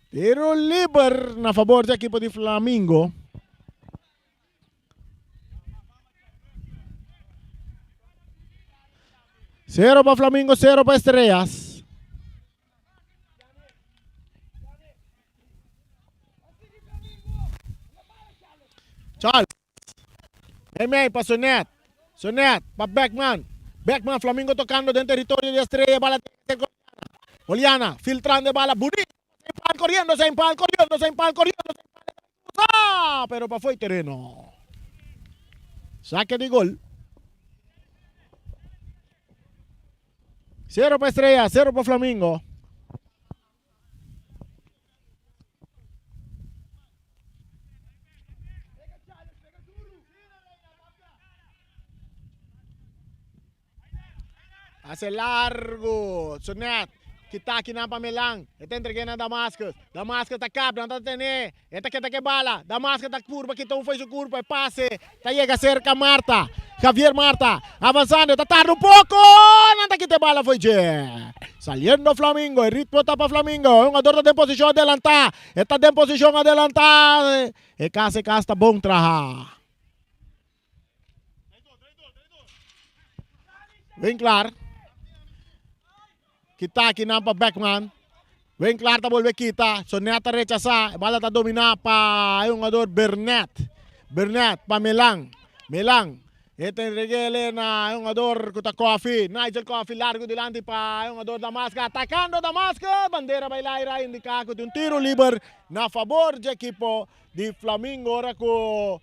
Tiro liber na fabor di ekipo di Flamingo. Sero pa Flamingo, sero pa Estrellas. Charles. Mei mei pa Sonet. Sonet pa Beckman. Beckman Flamingo tocando den territorio di Estrella. Bala Oliana. Oliana filtrando e bala. Bonito. Sem pal corriendo, sem pal corriendo, sem pal corriendo, sem pal. Ah, pero pa foi terreno. Saque de gol. Cero pa Estrella, cero pa Flamingo. Pase largo. Sonet. Kita akinan pa Melan. E ta entreg'é na Damascus. Damascus ta kap, nan ta ten'é. E ta keda ku e bala. Damascus ta purba kita un fo'i su kurpa. E pase ta yega serka Marta. Javier Marta avansando. E ta tarda un poko. Nan ta kita e bala fo'i dje. Saliendo Flamingo. E ritmo ta pa Flamingo. E hungador ta den posishon adelantá. E ta den posishon adelantá. E kas e kas ta bon traha. Winklar. Kita aki nan pa Beckman. Winklar ta bolbe kita. Sonet ta rechasa. E bala ta domina pa e hungador Burnett. Burnett pa Milan. Milan. E ta entregele na e hungador ku ta Kofi. Nigel Kofi largo dilanti pa e hungador Damasca. Atakando Damasca. Bandera bai laira indica ku tin un tiro liber na fabor dje ekipo di Flamingo ora ku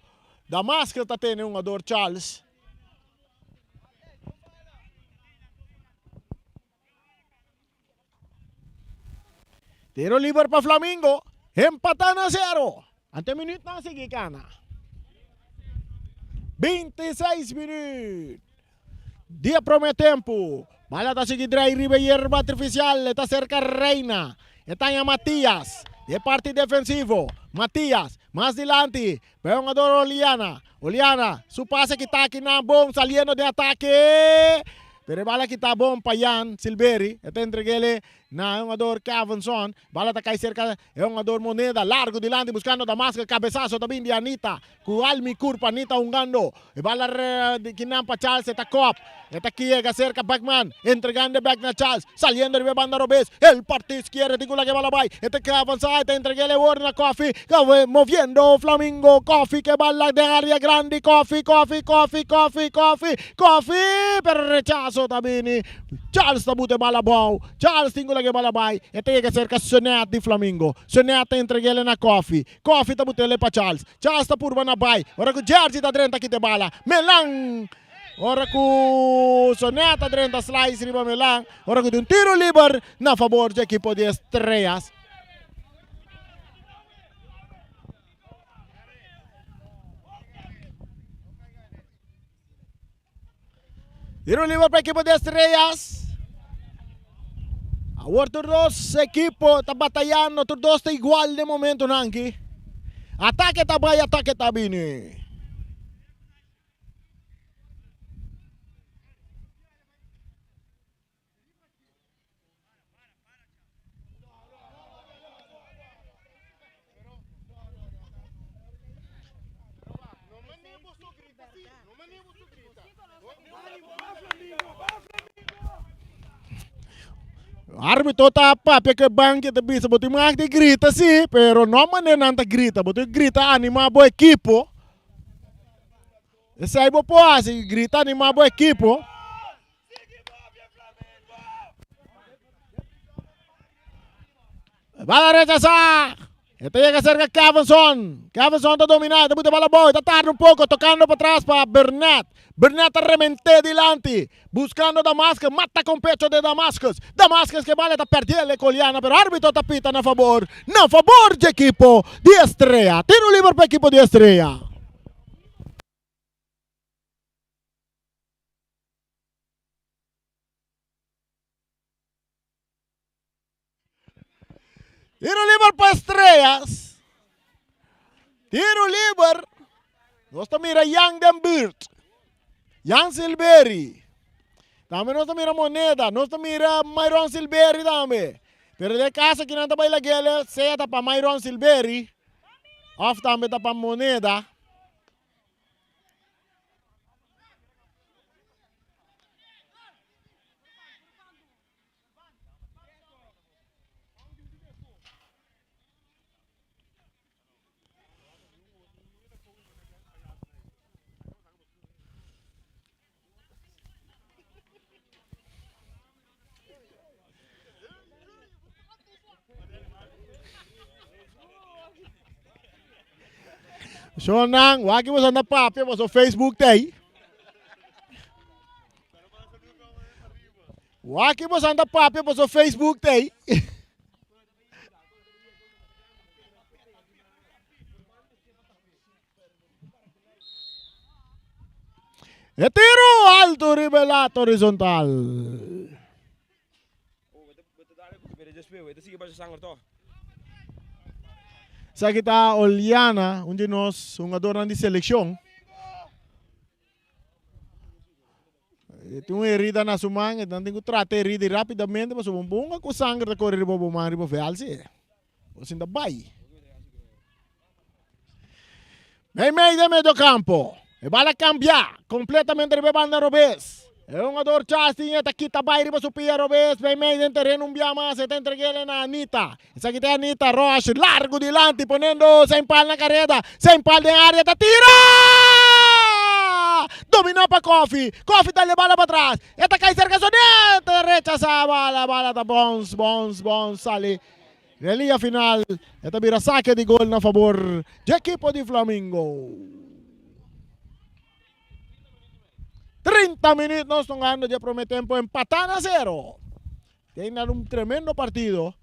Damasco ta tene hungador Charles. Tiro liber pa Flamingo. Empatá na sero. Ante minütnan sigui kana. 26 minüt. Di e promé tempu. Bala ta sigui drai riba e yerba artifisial. E ta serka Reina. E ta haña Matias. Di e parti defensivo. Matias. Mas dilanti. Pa e hungador Oliana. Oliana. Su pase kita akinan bon saliendo den atake. Pero e bala kita bon pa Jan Silberi. E ta entreg'ele na e hungador Kevinson. Bala ta kai serka e hungador Moneda. Largo dilanti buskando Damascus. Kabesaso ta bin di Anita. Ku alma i kurpa Anita hungando. E bala di kinan pa Charles e ta kop. E ta kiega serka Beckman. Entregando e bek na Charles. Saliendo riba e banda robes. El parti iskierdo tin ku laga e bala bai. E ta ke avansa. E ta entreg'el e wor na Koffie. Moviendo Flamingo. Koffie ke bala den area grandi. Koffie, Koffie, Koffie, Koffie, Koffie, Koffie. Pero rechaso ta bini. Charles ta buta e bala abou. Charles tin ku laga e bala bai. E ta yega serka Sonet di Flamingo. Sonet ta entreg'el na Koffie. Koffie ta but'el pa Charles. Charles ta purba na bai. Ora ku Jerzy ta drenta kita e bala. Melan! Ora ku Sonet ta drenta slice riba Melan. Ora ku tin un tiro liber na fabor dje ekipo di Estrellas. Tiro liber pa ekipo di Estrellas. Awor tur dos ekipo ta batayando, tur dos ta igual den momentonan aki. Atake ta bai, atake ta bini. Arbitro ta papia ku e banki ta bisa bo tin mag di grita si, pero no manera nan ta grita, bo tin grita anima bo ekipo. Esei bo por hasi, grita anima bo ekipo. Bala rechasá. E ta yega serka Kevinson. Kevinson ta dominá. E ta buta bala abou. E ta tarda un poko tokando patras pa Burnett. Burnett ta rement'é dilanti. Buskando Damascus. Mata kon pecho de Damascus. Damascus ke bala e ta pèrdè el e Koliana pero árbitro ta pita na fabor. Na fabor dje ekipo di Estrella. Tiro liber pa ekipo di Estrella. Tiro liber pa Estrellas. Tiro liber. Nos ta mira Jan den buurt. Jan Silberi. Tambe nos ta mira Moneda. Nos ta mira Myron Silberi tambe. Pero den caso ki nan ta bai lagele, sea ta pa Myron Silberi of tambe ta pa Moneda. Shonang, wak ki boso anda papia, boso Facebook ta ei. Wak ki boso anda papia, boso Facebook ta ei. E tiro alto riba e lat horizontal. Esaki ta Oliana, un di nos hungadornan di seleccion. E tin un herida na su man, e nan tin ku trata e herida rapidamente pasobra un bunga ku sanger ta kore riba bo man riba vèlt si. Bo sinta bai. Meimei den medio campo. E bala cambia completamente riba e banda robes. E hungador Justin e ta kita bai riba su pia robes. Meimei den tereno un bia mas e ta entreg'el na Anita. Esaki ta Anita Rosh largo dilanti poniendo Seinpal na careda. Seinpal den area ta tira! Domina pa Koffie. Koffie ta lebala pa tras. E ta kai cerca Sonet. Rechasa bala. Bala ta bons, bons, bons sali. Den liga final e ta bira sake di gol na fabor dje ekipo di Flamingo. 30 minuut nos tongando dje prome tempo empata na sero. Te ainda un tremendo partido.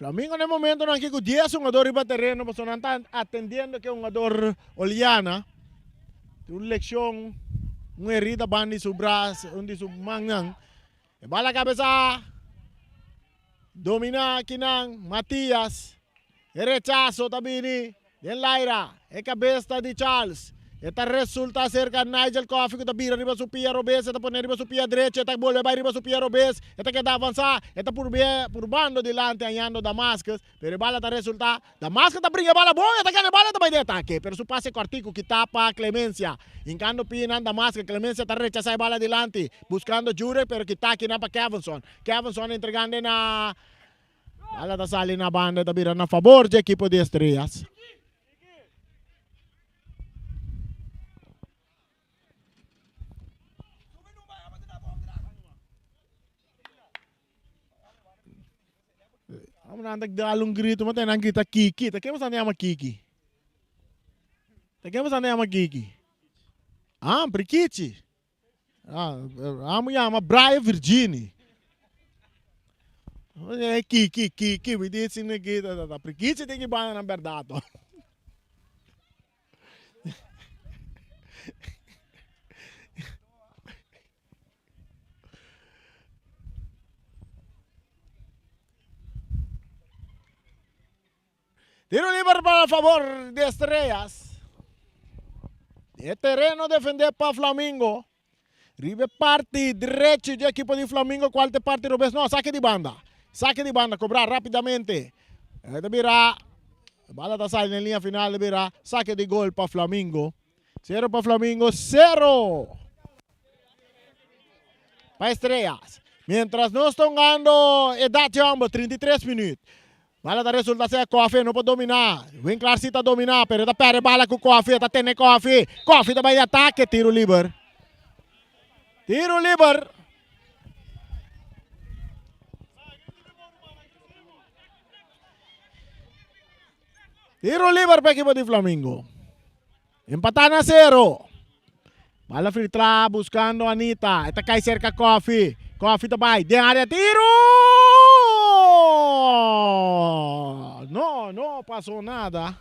Flamingo na e momentonan aki ku dies hungador riba tereno pasobra nan ta atendiendo ke hungador Oliana. Tin un lekshon, un herida banda di su bras, un di su mannan. E bala kabesa domina akinan Matias. E rechaso ta bini den laira. E kabes ta di Charles. E ta resulta serka Nigel Coffey ku ta bira riba su pia robes. E ta pone riba su pia drecho. E ta bolbe bai riba su pia robes. E ta keda avansá. E ta purb'é purbando dilanti hañando Damascus. Pero e bala ta resulta. Damascus ta bringa e bala bon. E ta gana e bala e ta bai den atake. Pero su pase kòrtiku kitá pa Clemencia. Hinkando pianan Damascus. Clemencia ta rechasá e bala dilanti. Buskando Jurek pero kitá akinan pa Kevinson. Kevinson entregando na. Bala ta sali na banda e ta bira na fabor dje ekipo di Estrellas. Amo nan ta dal un grito, ma nan grita Kiki. Ta ken boso yama Kiki? Ta ken boso yama Kiki? Ah, Prikichi. Ah, amo yama Brian Virgini. Eh, Kiki, Kiki, mi dice ni ki, ta, ta, ta. Prikichi tin ki banda nan berdad to. Tiro liber para favor di Estrellas. E tereno defende pa Flamingo. Riba e parti drechi di ekipo di Flamingo cual ta e parti robes. No, sake di banda. Sake di banda, cobra rapidamente. E ta bira, bala ta sali den linea final, ta bira sake di gol pa Flamingo. Cero pa Flamingo, cero pa Estrellas. Mientras nos ta hungando e dati homber, 33 minuut. Bala ta resulta ser Koffie no por domina. Winklaar si ta domina, pero e ta perde bala ku Koffie, e ta tene Koffie. Koffie ta bai di atake, tiro liber. Tiro liber. Tiro liber pa ekipo di Flamingo. Empatá na sero. Bala filtrá buscando Anita. E ta kai cerca Koffie. Koffie ta bai den área tiro! No, no pasó nada.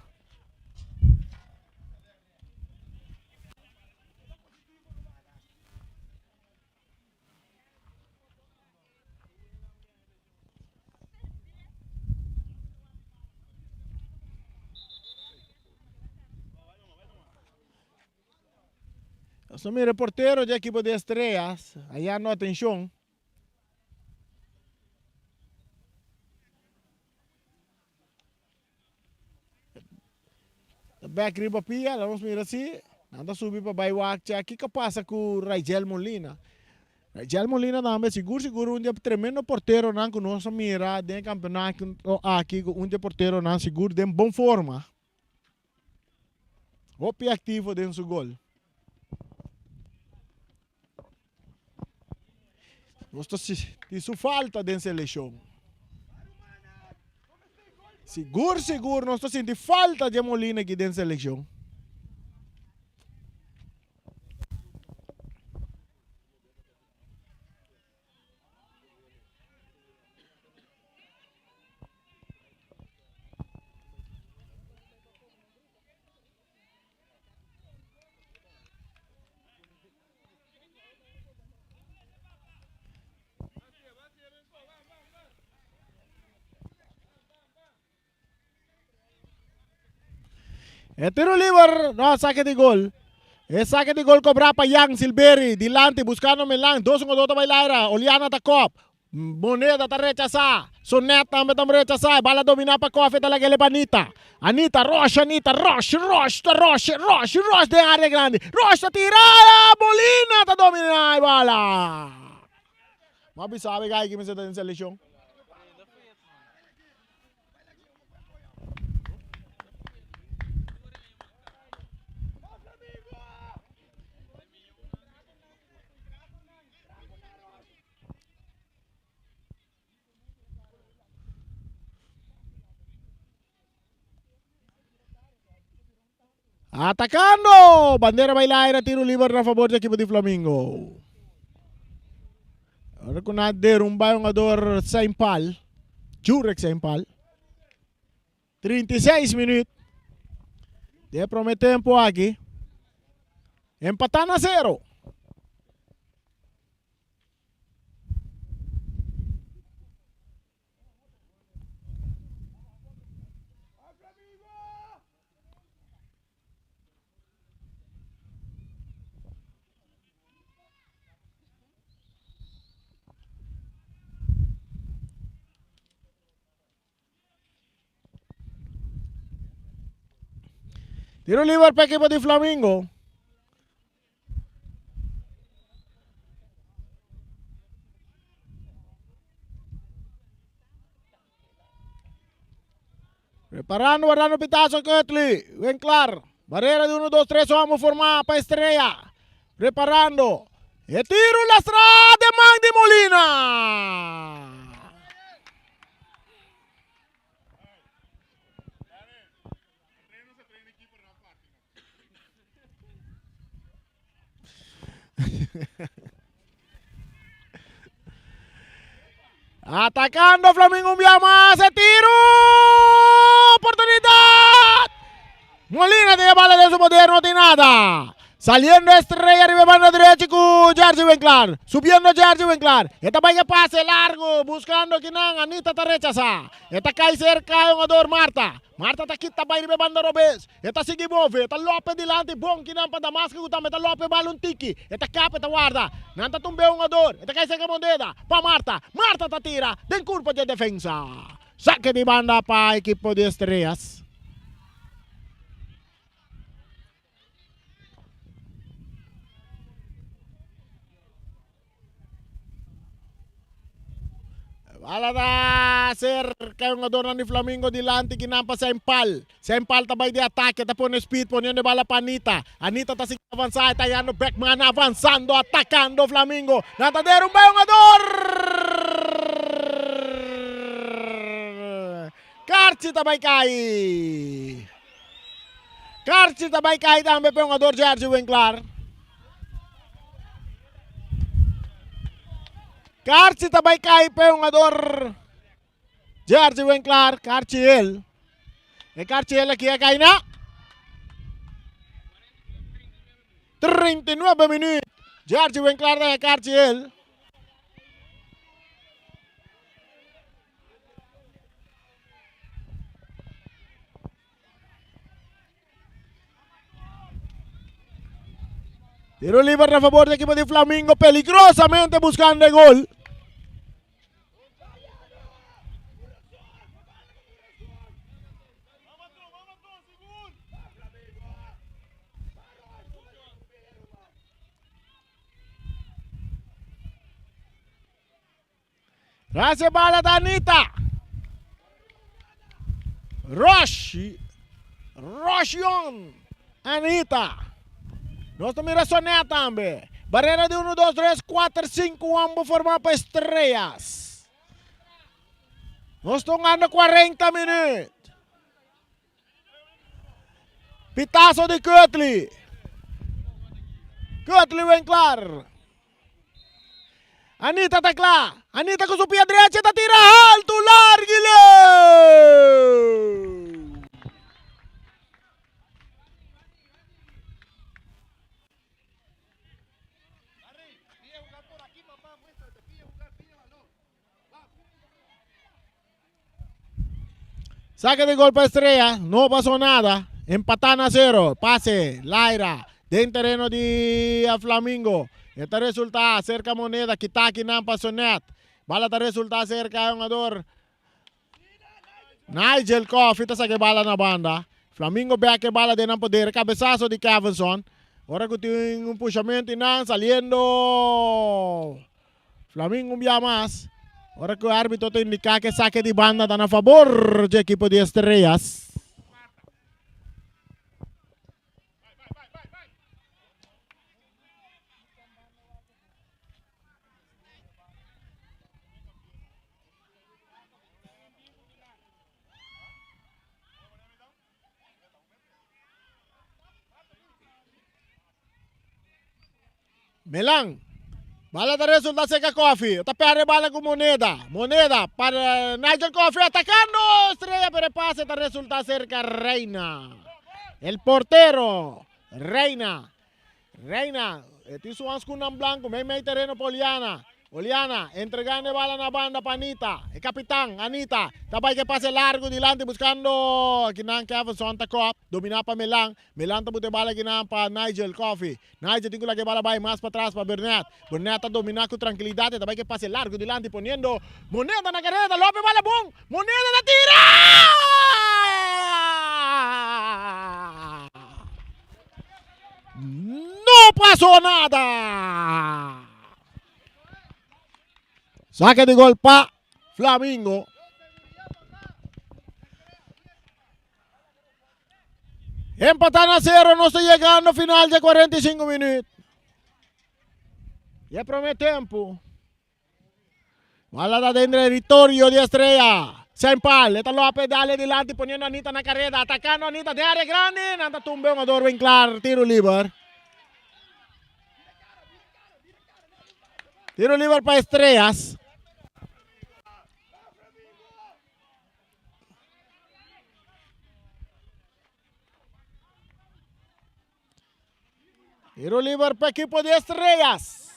Nos ta mira e portero di ekipo di Estrellas hayando atencion. Ta bek riba pia, la nos mira si nan ta subi pa bai wak chek kiko pasa ku Raigel Molina. Raigel Molina tambe sigur sigur un di e tremendo porteronan ku nos a mira den e kampeonato aki ku un di e porteronan sigur den bon forma. Hopi aktivo den su gol. Nos ta sinti su falta den selekshon. Sigur sigur nos ta sinti falta dje Molina aki den selekshon. E tiro liber, no, saque de gol. E saque de gol cobra pa Jan Silberi. Dilanti buscando Melan. Dos un ta bailaira. Oliana ta kop. Moneda ta rechasá. Sonet tambe ta rechasá. E bala dominá pa Koffie ta lag'é pa Anita. Anita, Rosh, Anita, Rosh, Rosh, ta Rosh, Rosh, Rosh den área grandi. Rosh ta tira, Molina ta dominá e bala. Bo a bisa bai ki mester ta den selekshon. Atacando! Bandera bai laira, tiro liber na favor di equipo di Flamingo. Ora ku na derumba e hungador Saint Paul, Jurek Saint Paul. 36 minuut di e prome tempo aki. Empatá na sero. Tiro liber pa equipo di Flamingo. Preparando, guardando pitazo Cutley. Winklar. Barrera de 1, 2, 3, vamos formar para Estrella. Preparando. E tiro lastra de man de Molina. Atacando Flamingo un vía más. ¡E tiro! ¡Oportunidad! Molina tiene bala de su poder, no tiene nada. Saliendo Estrella arriba banda derecha con Jersey Winklar. Subiendo Jersey Winklar. Esta vaya pase largo. Buscando Kinan. Anita te rechaza. Esta cae cerca de jugador Marta. Marta ta kita bai riba banda robes. E ta sigui move. E ta Lopez dilanti. Bon kinan pa Damasco ku tambe ta Lopez bal un tiki. E ta kap e ta warda. Nan ta tumbe un jugador. E ta kai serka Mondeda. Pa Marta. Marta ta tira den kurpa dje defensa. Sake di banda pa ekipo di Estrellas. Bala ta cerca un jugador di Flamingo dilanti kinan pa Sempal. Sempal ta bay di ataque, ta pone speed poniendo bala pa Anita. Anita ta sigui avanza, ta hallando Beckman avanzando, atacando Flamingo. Nan ta derumba e jugador. Karchi ta bay cay. Karchi ta bay cay tambe pa e jugador Jerzy Winklar. Karchi ta bai kai pe hungador Jerzy Winklar. Karchi el. E karchi el aki a kai na 39 minuut. Jerzy Winklar ta e karchi el. Tiro libre a favor del equipo de Flamingo, peligrosamente buscando el gol. Gracias bala ta Anita. Roshi. Roshion. Anita. Nos ta mira Sonet tambe. Barrera di 1, 2, 3, 4, 5 ambos forma pa Estrellas. Nos ta hungando 40 minuut. Pitazo di Cutley. Cutley Winklar. Anita ta kla. Anita ku su pia drecha ta tira alto largo y leu. Saque de gol pa Estrella, no pasó nada. Empatá na cero. Pase, Laira, den tereno di Flamingo. E ta resulta cerca Moneda, kita akinan pa Sonet. Bala ta resulta cerca e hungador Nigel Coffee ta saca e bala na banda. Flamingo bek e bala den nan poder. Cabezazo di Kevinson. Ora cu tin un pushamento y nan saliendo. Flamingo un bia mas. Ora cu e arbitro ta indica cu e saque di banda ta na fabor dje ekipo di Estrellas. Melan. Bala ta resulta seca Koffie. Ta perde bala cu Moneda. Moneda pa Nigel Koffie atacando Estrella pero e pase ta resulta cerca Reina. El portero Reina. Reina e tin su handschoennan blanco mei mei tereno pa Oliana. Oliana entregando e bala na banda pa Anita. E capitan Anita ta bay cu e pase largo dilanti buscando akinan Kevinson ta cop domina pa Melan. Milan ta buta e bala akinan pa Nigel Coffey. Nigel tin ku laga e bala bai mas patras pa Burnett. Burnett ta dominá ku trankilidat. E ta bai ku e pase largu dilanti poniendo Moneda na kareda. Lope e bala bon. Moneda ta tira! No pasó nada! Sake di gol pa Flamingo. Empatá na sero, nos ta yegando final dje 45 minuut. E promé tempu. Bala ta den territorio di Estrella. Sempal, e ta lope dale dilanti poniendo Anita na kareda, atakando Anita den área grandi, nan ta tumbe un ador ben klar, tiro liber. Tiro liber pa Estrellas. Tiro liber pa equipo di Estrellas.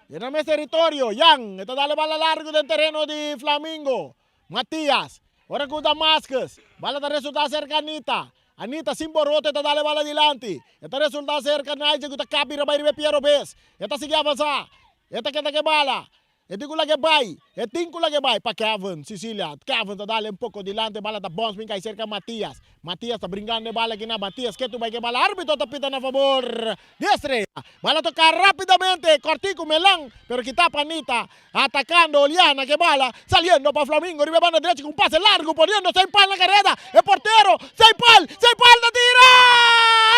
Den nan mes territorio, Jan e ta dale bala largo den tereno di Flamingo. Matias, ora cu Damascus, bala ta resulta cerca Anita. Anita sin boroto e ta dale bala dilanti. E ta resulta cerca Nigel cu ta capi riba riba e pia robes. E ta sigui avansa. E ta keda ke bala. E tin ku laga e bai, e tin ku laga e bai pa Kevin, Cecilia, Kevin ta dale un poko dilanti, e bala ta bons bin kai serka Matias, Matias ta bringando e bala kina, Matias ke tu bai ke bala, arbitro ta pita na fabor di Estrella, bala toka rapidamente, Kortiku, Melan, pero kita pa Anita, atakando Oliana ke bala, saliendo pa Flamingo riba e banda drechi ku un pase largu poniendo Seipal na kareda, e portero, Seipal, Seipal ta tira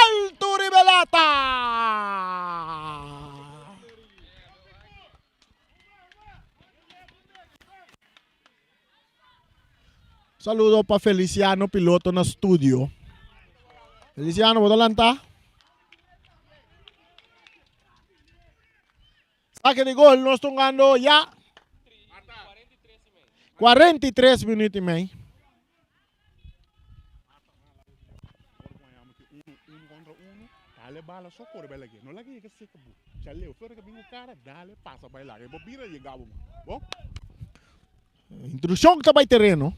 altu riba e lata. Saludo pa Feliciano piloto na studio. Feliciano, bo ta lanta? Saque di gol, nos tungando ya 43 minuut y mei. Intrusion ta bay tereno.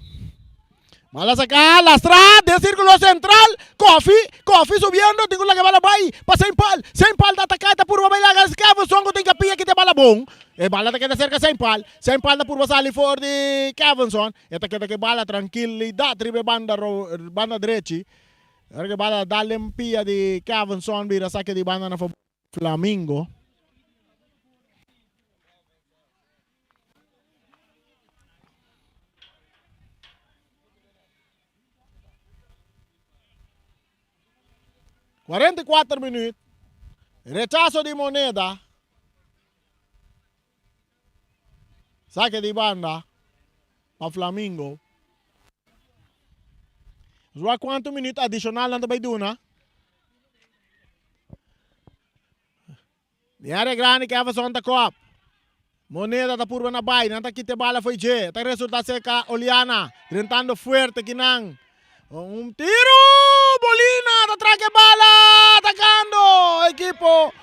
Bala saca, lastra den circulo central. Kofi, Kofi subiendo, tin cu laga bala bay pa Saint Paul. Saint Paul ta ataca, ta purba bay laga Kevinson cu tin capilla kita bala bon. E bala ta keda cerca Saint Paul. Saint Paul ta purba sali for di Kevinson. E ta keda ke bala trankilidat riba e banda banda drechi. Ora ke bala dal den pia di Kevinson bira sake di banda na fabor di Flamingo. 44 minuut. Rechazo di Moneda. Sake di banda pa Flamingo. Nos wak cuanto minuut adicional nan ta bay duna. Den area grandi Keverson ta kop. Moneda ta purba na bay. Nan ta kita e bala fo'i dje. Ta resulta serka Oliana. Drentando fuerte kinan. Un tiro! Molina ta traka e bala! Atacando ekipo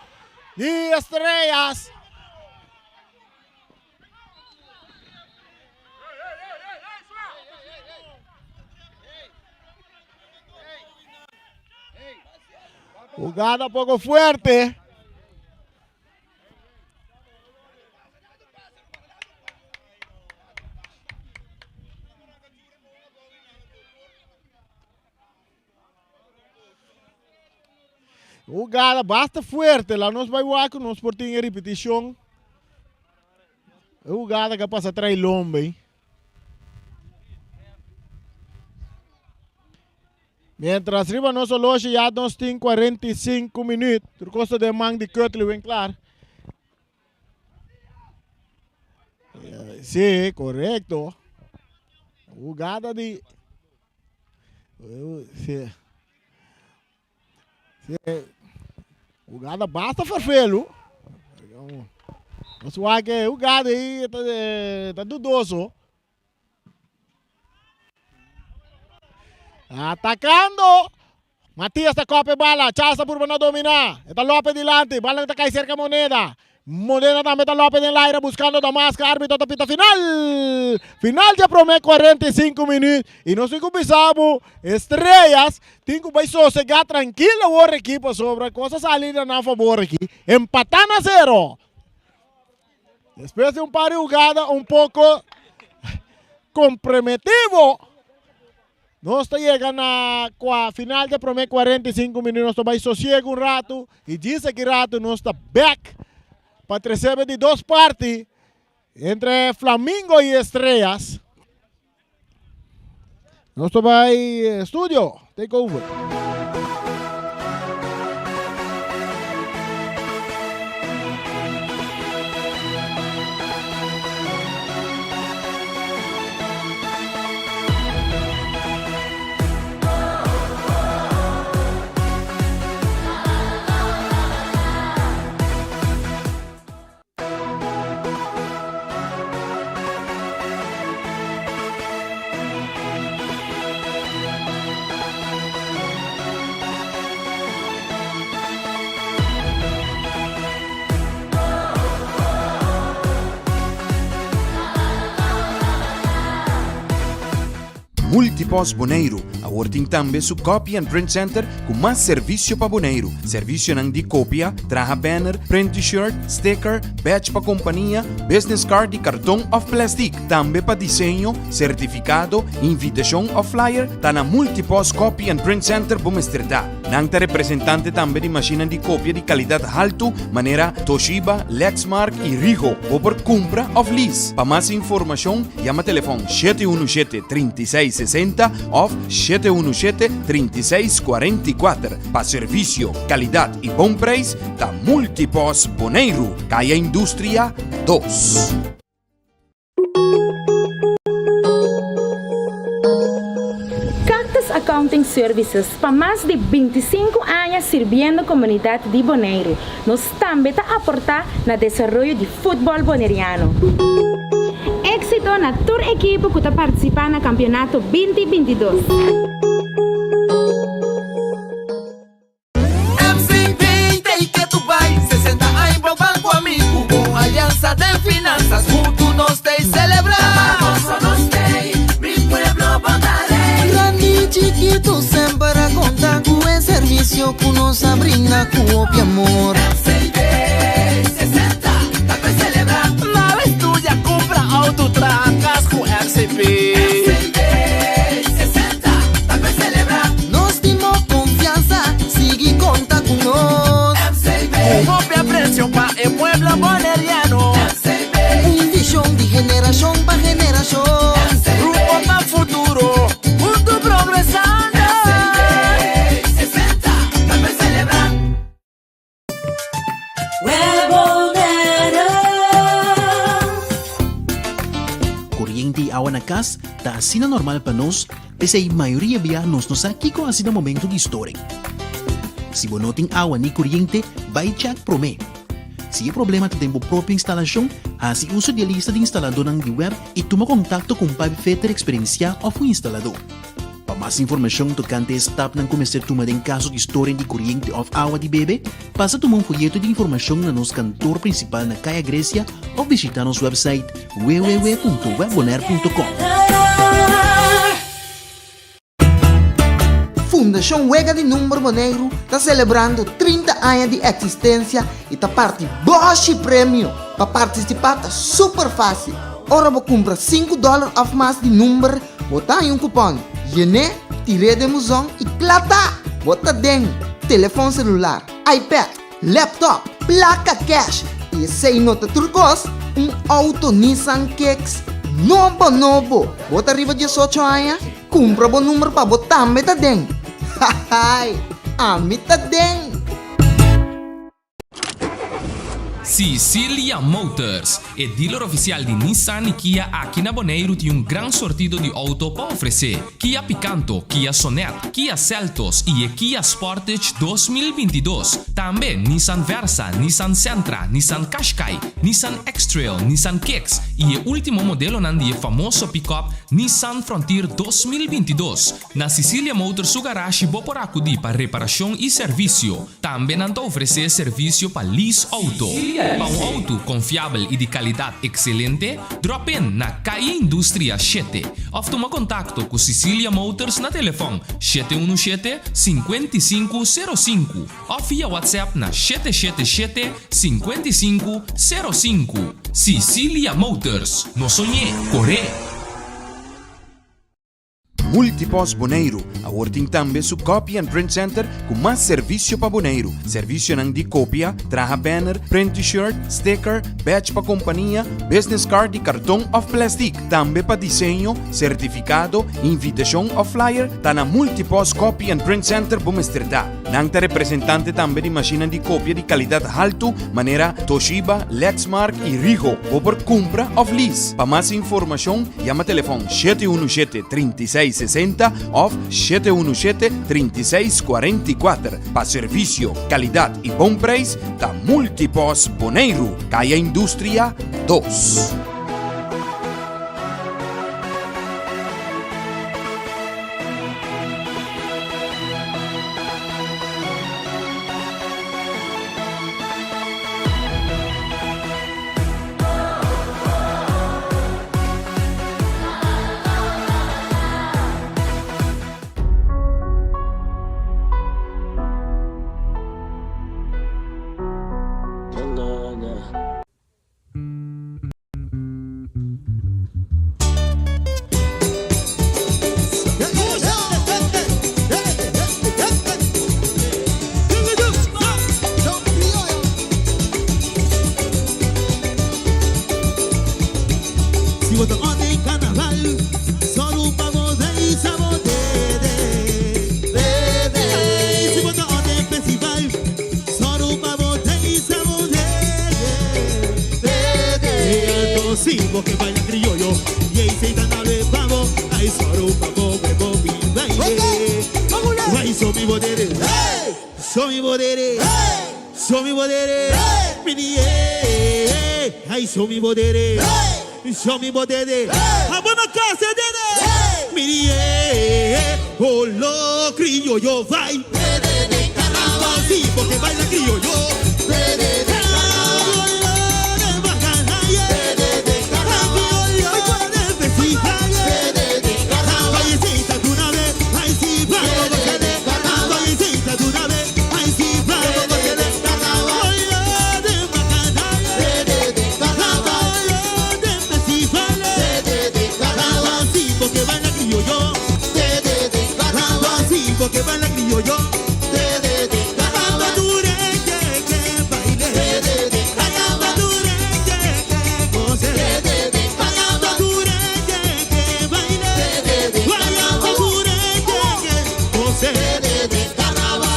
di Estrellas. Jugada poco fuerte. Jugada basta fuerte. La nos bai wak nos por tin e repeticion. E jugada que pasa trae lombe. Mientras riba nos horloge ya nos tin 45 minuut. Tur cosa den man di Curtly Winklaar. Sí, correcto. Jugada di... Sí. Sí. Jugada basta farfelu. Nos wak e hugada ei ta, ta dudoso. Atacando. Matias ta kope bala. Charles ta purba na domina. E ta lope dilanti. Bala ta kai serka Moneda. Moneda tambe ta lope den laira buscando Damasca. Arbitro ta pita final. Final dje prome 45 minuut. Y nos tin cu bisa bo Estrellas tin cu bay sosega trankil awor aki pasobra cos a sali na nan fabor aki. Empata na zero. Despues di un par di hugada un poco comprometivo. Nos ta yega na kua final di e prome 45 minuut. Nos ta bai sosiego un ratu y djis aki ratu nos ta bek pa tresebe di dos parti entre Flamingo y Estrellas. Nos ta bai studio, take over. Multipost Boneiru awor tin tambe su Copy and Print Center ku mas servisio pa Boneiru. Servisionan di kopia, traha banner, print t-shirt, sticker, badge pa kompania, business card di karton òf plèstik. Tambe pa diseño, sertifikado, invitashon òf flyer, ta na Multipost Copy and Print Center bo mester ta. Nan ta representante tambe di mashinnan di kopia di kalidat haltu manera Toshiba, Lexmark i Rigo. Bo por kumpra òf lease. Pa mas informashon yama telefòn 717 36 60 òf 717 36 44. Pa servisio, kalidat i bon preis ta Multipost Boneiru, Kaya Industria dos. Cactus Accounting Services pa mas di 25 aña sirbiendo komunidat di Boneiru. Nos tambe ta aportá na desaroyo di futbòl boneriano. Éksito na tur ekipo ku ta partisipá na kampionato 20 22. MCB ta y ke tu bai 60 aña bo ban cu ami Cu un alianza den finanzas Hunto nos ta y celebra Pa gozo nos t'ey Mi pueblo bo ta rey. Grandi y chikitu semper a konta ku e servisio ku nos a brinda ku hopi amor. MCB 60 ta pa celebra. Na vez tuya cumpra auto traha cas cu MCB. MCB 60 ta pa celebra. Nos tin bo konfiansa, sigui konta ku nos. MCB. Ku hopi apresio pa e pueblo boneriano. MCB. Un vishon di generashon pa generashon. MCB. Rumbo pa futuro, huntu progresando. MCB 60 ta pa celebra. Koriente i awa na kas ta asina normal pa nos, p'esei mayoria bia nos no sa kiko hasi na momento di storing. Si bo no tin awa ni koriente, bai chèk promé. Si e problema ta den bo propio instalashon, hasi uso di e lista di instaladónan di wèb i tuma kontakto ku un pipefitter eksperensiá òf un instaladó. Pa mas informashon tokante e stapnan ku mester tuma den kaso di storing di koriente òf awa di bebe, pasa tuma un foyeto di informashon na nos kantor prinsipal na Kaya Grecia òf bishitá nos wèpsait www.webbonaire.com. Fundashon Wega di Number Boneiru ta selebrando 30 aña di eksistensia i ta parti bòshi premio! Pa partisipá ta super fásil, ora bo kumpra sinku dòler òf mas di number, Bo ta haña un kupòn, yen'é, tir'é den buzon i kla ta! Bo ta den telefòn selular, iPad, laptop, plaka kèsh i esei no ta tur kos, un outo Nissan Kicks nobo nobo! Bo ta riba diesocho aña? Kumpra bo number pa bo tambe ta den! Hahaai! Ami ta den! Cicilia Motors, e dealer ofisial di Nissan i Kia aki na Boneiru tin un gran sortido di outo pa ofresé. Kia Picanto, Kia Sonet, Kia Seltos i e Kia Sportage 2022. Tambe Nissan Versa, Nissan Sentra, Nissan Qashqai, Nissan X-Trail, Nissan Kicks i e último modelonan di e famoso pickup Nissan Frontier 2022. Na Cicilia Motors su garashi bo por akudí pa reparashon i servisio. Tambe nan ta ofresé servisio pa lease outo. Pa un outo konfiabel i di kalidat ekselente, drop in na Calle Industria shete òf tuma kontakto ku Cicilia Motors na telefòn 717 55 05 òf via WhatsApp na 777 55 05. Cicilia Motors, no soñ'é, kor'é! Multipost Boneiru awor tin tambe su Copy and Print Center ku mas servisio pa Boneiru. Servisionan di kopia, traha banner, print t-shirt, sticker, badge pa kompania, business card di karton òf plèstik. Tambe pa diseño, sertifikado, invitashon òf flyer ta na Multipost Copy and Print Center bo mester ta. Nan ta representante tambe di mashinnan di kopia di kalidat haltu manera Toshiba, Lexmark i Rigo. Bo por kumpra òf lease. Pa mas informashon yama telefòn 717 36 60 òf 717 36 44. Pa servisio, kalidat i bon preis ta Multipos Boneiru, Kaya Industria 2. Si bo ta orde carnaval, solo pa bo reisa bo dede. Ey, si bo ta orde festival, solo pa bo reisa bo dede. Ey, anto si bo ke baila criollo, y ey se ta na babo, ay solo pa bo bebo mi baile. Ay, so mi bo dede, so mi bo dede. So mi bodere, mini eh, ay so mi bodere, so mi bodere, abona casa dede, mini eh, oh lo criollo vai, sí, porque baila criollo.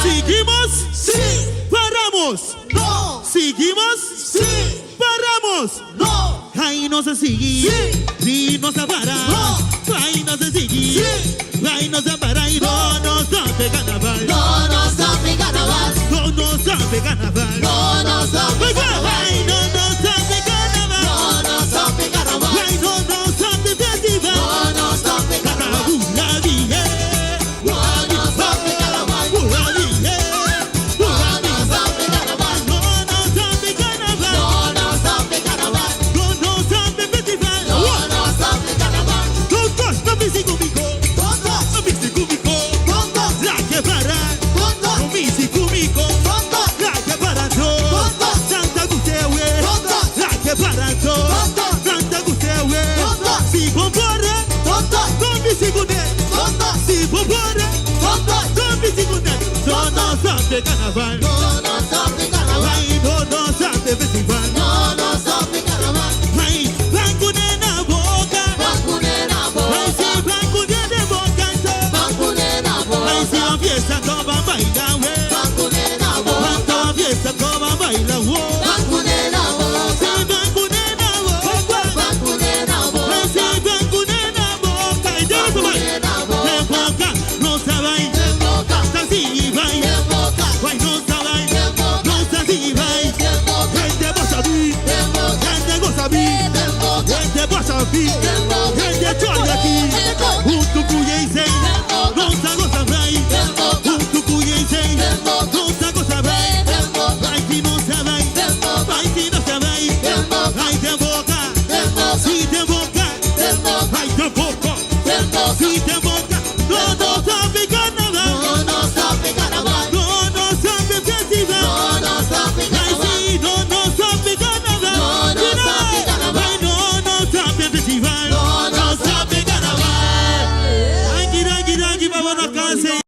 Seguimos? Sí. Paramos? No. Seguimos? Sí. Paramos? No. Ay, no se sigue. Sí. Sí, no se para. No. Ay, no se sigue. Sí. Ay, no se para y no nos sabe carnaval. No nos sabe carnaval. No nos sabe carnaval. No nos sabe carnaval. Ay, no nos sabe carnaval. No nos sabe carnaval. Ay, no nos sabe festival. No nos sabe carnaval. La vie. No nos sabe carnaval. La vie. No nos sabe carnaval. No nos sabe carnaval. No nos sabe carnaval. No nos sabe festival. No nos sabe carnaval. Todos no me conmigo. Todos. No me conmigo. Todos. La que para. Todos. No me conmigo. Todos. La que para Todos. Santa Gustave. Todos. La que para Todos. Santa Gustave. Todos. Si compara. Todos. No me sigo Todos. Si compara. Todos. No me sigo No nos sabe carnaval. No nos sabe carnaval. Ay, no nos sabe festival. No nos sabe carnaval. Ay, blanco nena boca. Vacunera Ay, boca. si blanco nena boca. Vacunera Ay, si boca. la fiesta toda baila, güey. Vacunera boca. Cuando fiesta toda baila, güey. Vacunera hopi hende join aki. Huntu ku Jay-Z, nos a gosa bai. Huntu ku Jay-Z, nos a gosa bai. Bai si nos a bai, bai si nos a bai. Ai den boka, si den boka, ai den boka, si den boka. No nos stop e carnaval, no nos stop e carnaval, no nos stop e festival, no nos stop e carnaval, ai si no nos stop e carnaval, no nos stop e carnaval, ai no nos stop e festival, no nos stop e carnaval. Danki, danki, danki pa bo na casa.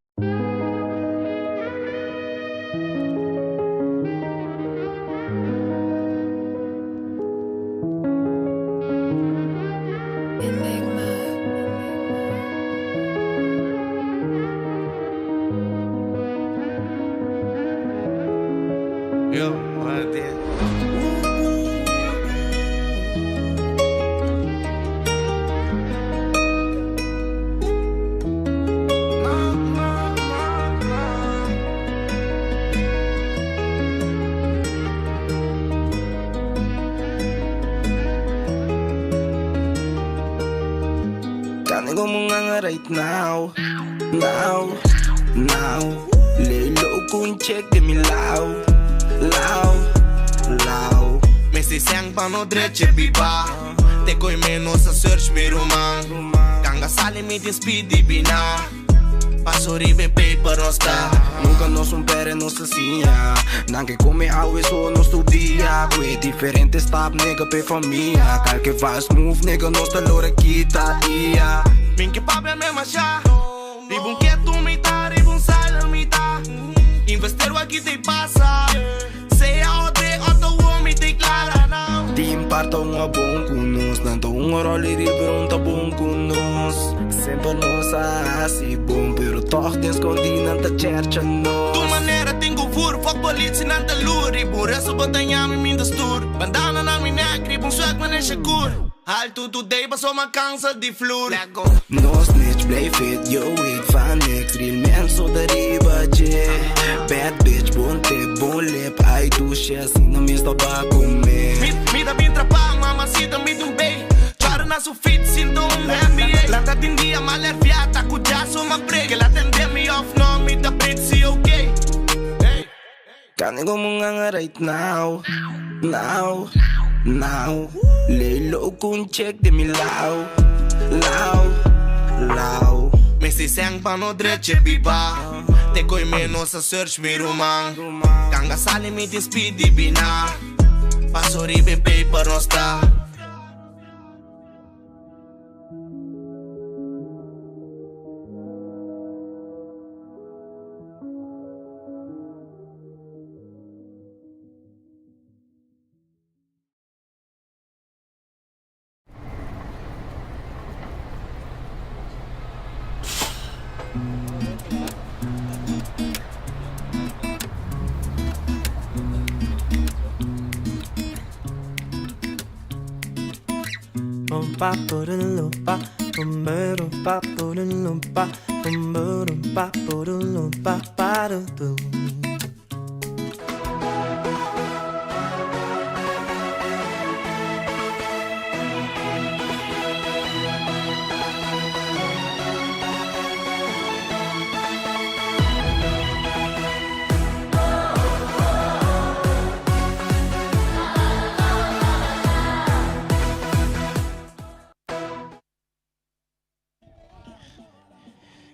Kani como un ganga right now, now, now. Lay low con check de mi lao, lao, lao. Me si sang pa no dreche biba. Te koi menos a search mi ruman. Ganga sali mi tin speed di bina. Paso riba e paper nos ta. Nunca nos un pere nos a siña. Nan ke come awe so nos tur dia. Ku e diferente stap nigga p'e famia. Kalke vals move nigga nos ta lora kita ia. Min ke papia me masha. Riba un ketu mi ta, riba un silent mi ta. Investero aki t'ei pasa. Sea o te o ta wou mi t'ei clara now. Tin parta un a bon ku nos. Nan ta un rol i ril pero un ta bon ku nos. Semper nos a hasi bon pero tòg den skondí nan ta chèrcha nos. Tu manera tin ku vur, fuck politie nan ta lur. Riba un resto bo ta yami mi ta stuur. Bandana na mi nek, riba un swag manera Shakur. Haltu today paso m'a cansa di flur. No snitch, blijf it, yo weet van niks. Real man so ta riba dje. Bad bitch, bon tip, bon lip. Ai douche, asina mes ta ba come. Mi, mi ta bin trapa, mamacita, mi ta un bay. Chora na su feet, sinto un NBA. Lanta tin dia, mal erfia, ta cu jaso ma break. El a tende mi of no, mi ta break, si ok. Hey. Kani como un ganga right now, now, now. Lay low ku un check di mi lao, lao, lao. Mester sèn pa no drecha biba. Te koe menos a search mi ruman. Ganga sali mi tin speed di bina. Paso riba e paper nos ta.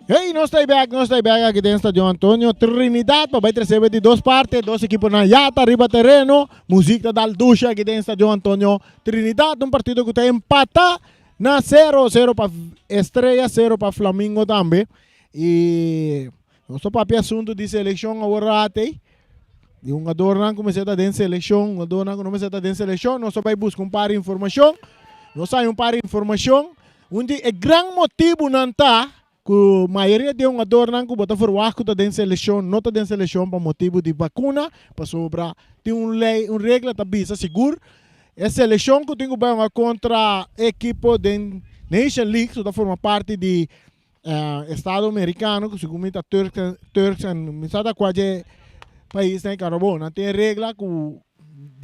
Hey, nos ta back, nos ta back aki den Stadion Antonio Trinidad pa bai trece di dos parte, dos equiponan ya ta riba tereno, muziek ta dal douche aki den Stadion Antonio Trinidad, un partido cu ta empata na 0, 0 pa Estrella, 0 pa Flamingo tambe. Y nos ta papia asunto di seleccion awor rate. Di hungadornan cu mester ta den seleccion, hungadornan cu no mester ta den seleccion, nos ta bai busca un par informacion. Nos hay un par informacion. Un di e gran motibunan ta ku mayoria di e hungadornan ku bo ta verwagt ku ta den selekshon no ta den selekshon pa motibu di bakuna, pasobra tin un lei, un regla ta bisa sigur e selekshon ku tin ku bai hunga kontra e ekipo den Nation League, su ta forma parti di estado merikano ku segun mi ta Turks, Turks and mi sa ta kua dje paisnan e karo. Bo nan tin e regla ku.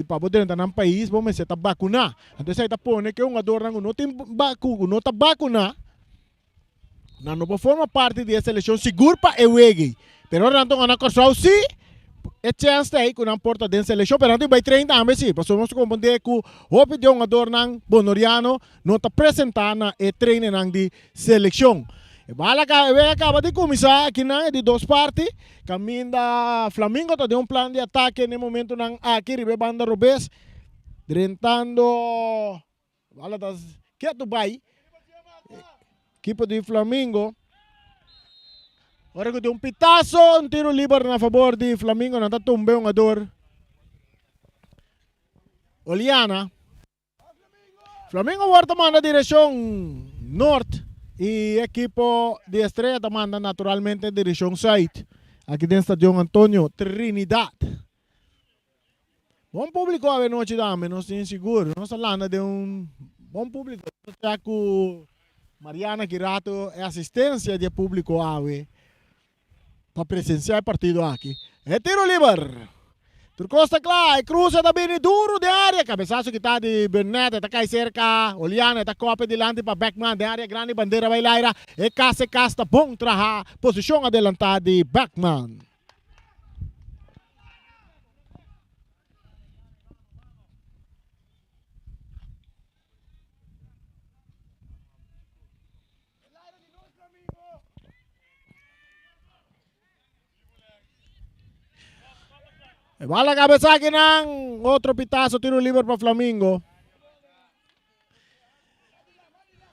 pa bo drenta nan pais bo mester ta bakuná. Anto esei ta pone ku e hungadornan ku no tin ku no ta bakuná nan no por forma parti di e selekshon sigur pa e wega ei. Pero ora nan ta hunga na Kòrsou sí e chèns ta ei ku nan por ta den selekshon pero nan tin bai train tambe sí pasobra nos ta komprondé ku hopi di e hungadornan bonoriano no ta presentá na e trainingnan di selekshon. E bala e wega kaba di kuminsá akinan e di dos parti. Kaminda Flamingo ta den un plan di atake n'e momentunan aki riba e banda robes, drentando bala ta ketu bai ekipo di Flamingo. Ora ku tin un pitaso, un tiro liber na fabor di Flamingo, nan ta tumba e hungador Oliana. Flamingo awor ta manda direccion nort y ekipo di Estrella ta manda naturalmente direccion zuid aki den Stadion Antonio Trinidad. Bon publico awe nochi tambe nos tin sigur nos ta landa den un bon publico. Nos ta check cu Mariana ki rato e asistencia di e publico awe. pa presencia e partido aki. E tiro liber. Tur cos ta cla. E cruce ta bini duro den area. Cabezazo kita di Burnett. E ta cay cerca Oliano. E ta cope dilanti pa Beckman. Den area grandi bandera bay laira. E cas e cas ta bon traha. Posicion adelanta di Beckman. E bala cabeza aki nan. Otro pitazo, tiro liber pa Flamingo.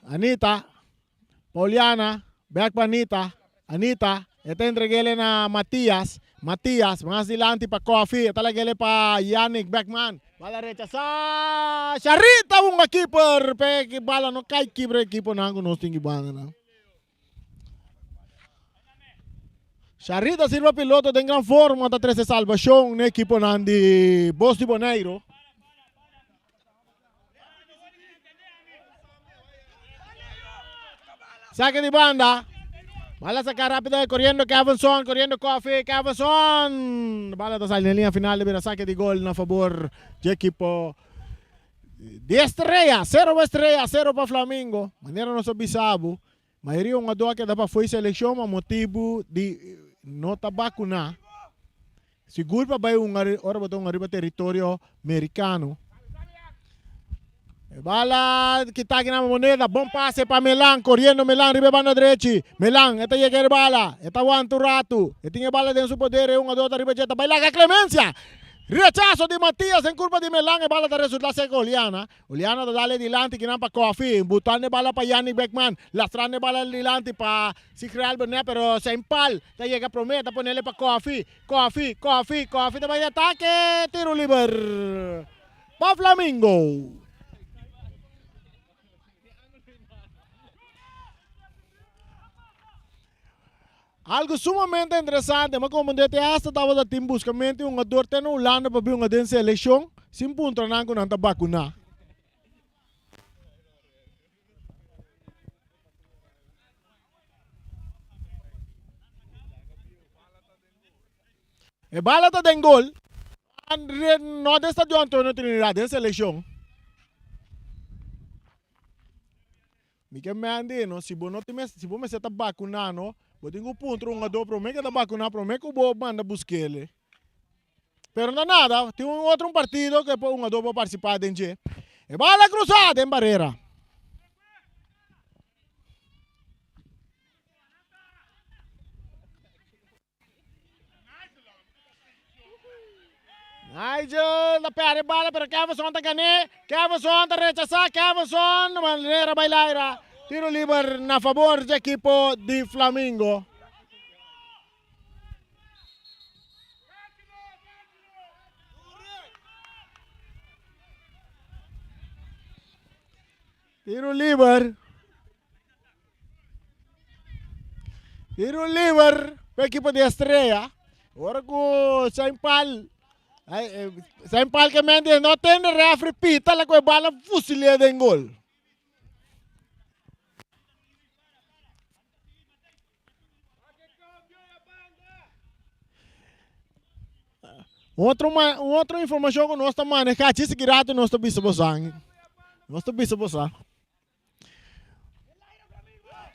Anita, Pauliana, back pa Anita. Anita, e ta entregele na Matias. Matias, mas dilanti pa Kofi. E ta lagele pa Yannick Beckman. Bala rechasá. Sharita hunga keeper. Pe bala no kai kibra ekipo nan ku nos tin ki banda nan. Sharita Silva Piloto den gran forma ta trese salbashon na ekiponan di Bos di Boneiru. Saque di banda. Bala saca rápido corriendo Kevinson, corriendo Kofi, Kevinson. Bala ta sali na linea final de bira saque di gol na favor di equipo di Estrella. 0 pa Estrella, 0 pa Flamingo. Manera nos a bisa bo, mayoria hungador a keda pafó e seleccion pa motibu di no ta vacuna. Sigur pa bai hunga ora bo ta hunga riba teritorio merikano. E bala kita aki na moneda, bon pase pa Melan, koriendo Melan riba e banda drechi. Melan, e ta yega e bala, e ta wanta un ratu, e tin e bala den su poder, e hungador ta riba dje, ta bai laga Clemencia. Rechaso di Matias den kurpa di Melan, e bala ta resulta serka Oliana. Oliana ta dal e dilanti kinan pa Koffie, butando e bala pa Yannick Beckman, lastrando e bala dilanti pa Sigreal Bernet, pero Saint Paul ta yega prome, ta ponele pa Koffie, Koffie, Koffie, Koffie ta bai atake, tiro liber pa Flamingo. Algo sumamente interesante, ma como te hasta tabata tin buscamente un hungador te na Hulanda pa bin hunga den seleccion sin puntra nan cu nan ta vacuna. E bala ta den gol. No den Estadio Antonio Trinidad, den seleccion. Mi ke mende no, si bo no tin si bo mester ta bakuná no, bo tin ku puntra un hungadó promé ke ta bakuná promé ku bo manda busk'el. Pero no nada, tin un otro un partido ku e por hungadó por partisipá den dje. E bala krusá den barera. Nigel ta perde bala pero Kevinson ta gané. Kevinson ta rechasá. Kevinson manera bai laira. Tiro liber na fabor di ekipo di Flamingo. Tiro liber. Tiro liber pa ekipo di Estrella. Ora ku Saint Paul, Saint Paul ke mente no tende refri pita la ku e bala fusil'é den gol. Un otro, un otro informashon ku nos ta manehá, djis aki rato nos ta bisa boso. Nos ta bisa boso.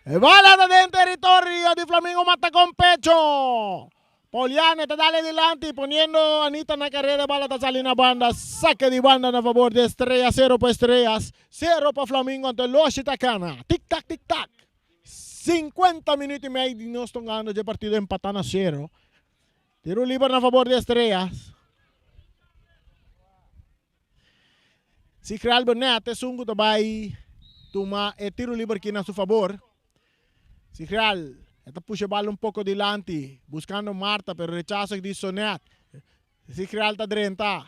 E bala ta den teritorio di Flamingo mata con pecho. Poliane ta dale dilanti poniendo Anita na carrera e bala ta sali na banda. Saque di banda na favor di Estrella 0 pa Estrellas, 0 pa Flamingo anto Loshi ta cana. Tic tac tic tac. 50 minuut y mei di nos tongando dje partido empata na 0. Tiro liber na favor di Estrellas. Sigral Bernet esun ku ta bai tuma e tiro liber aki na su fabor. Sigral e ta pusha e bal un poko dilanti buskando Marta pero rechaso di Sonet. Sigral ta drenta.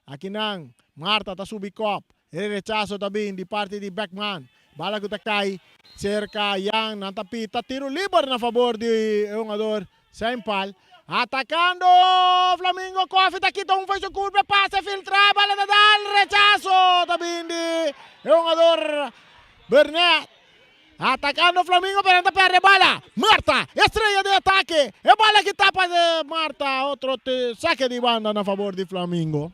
Akinan Marta ta subi kop. E rechaso ta bin di parti di Beckman. Bala ku ta kai serka Jan. Nan ta pita tiro liber na fabor di e hungador Sempal. Atacando Flamingo Koffie ta kita un fo'i su curpa pase filtra bala ta dal rechaso ta bin di e hungador Bernet. Atacando Flamingo pero nan ta perde bala. Marta estrella di atake e bala ki tapa Marta otro sake di banda na fabor di Flamingo.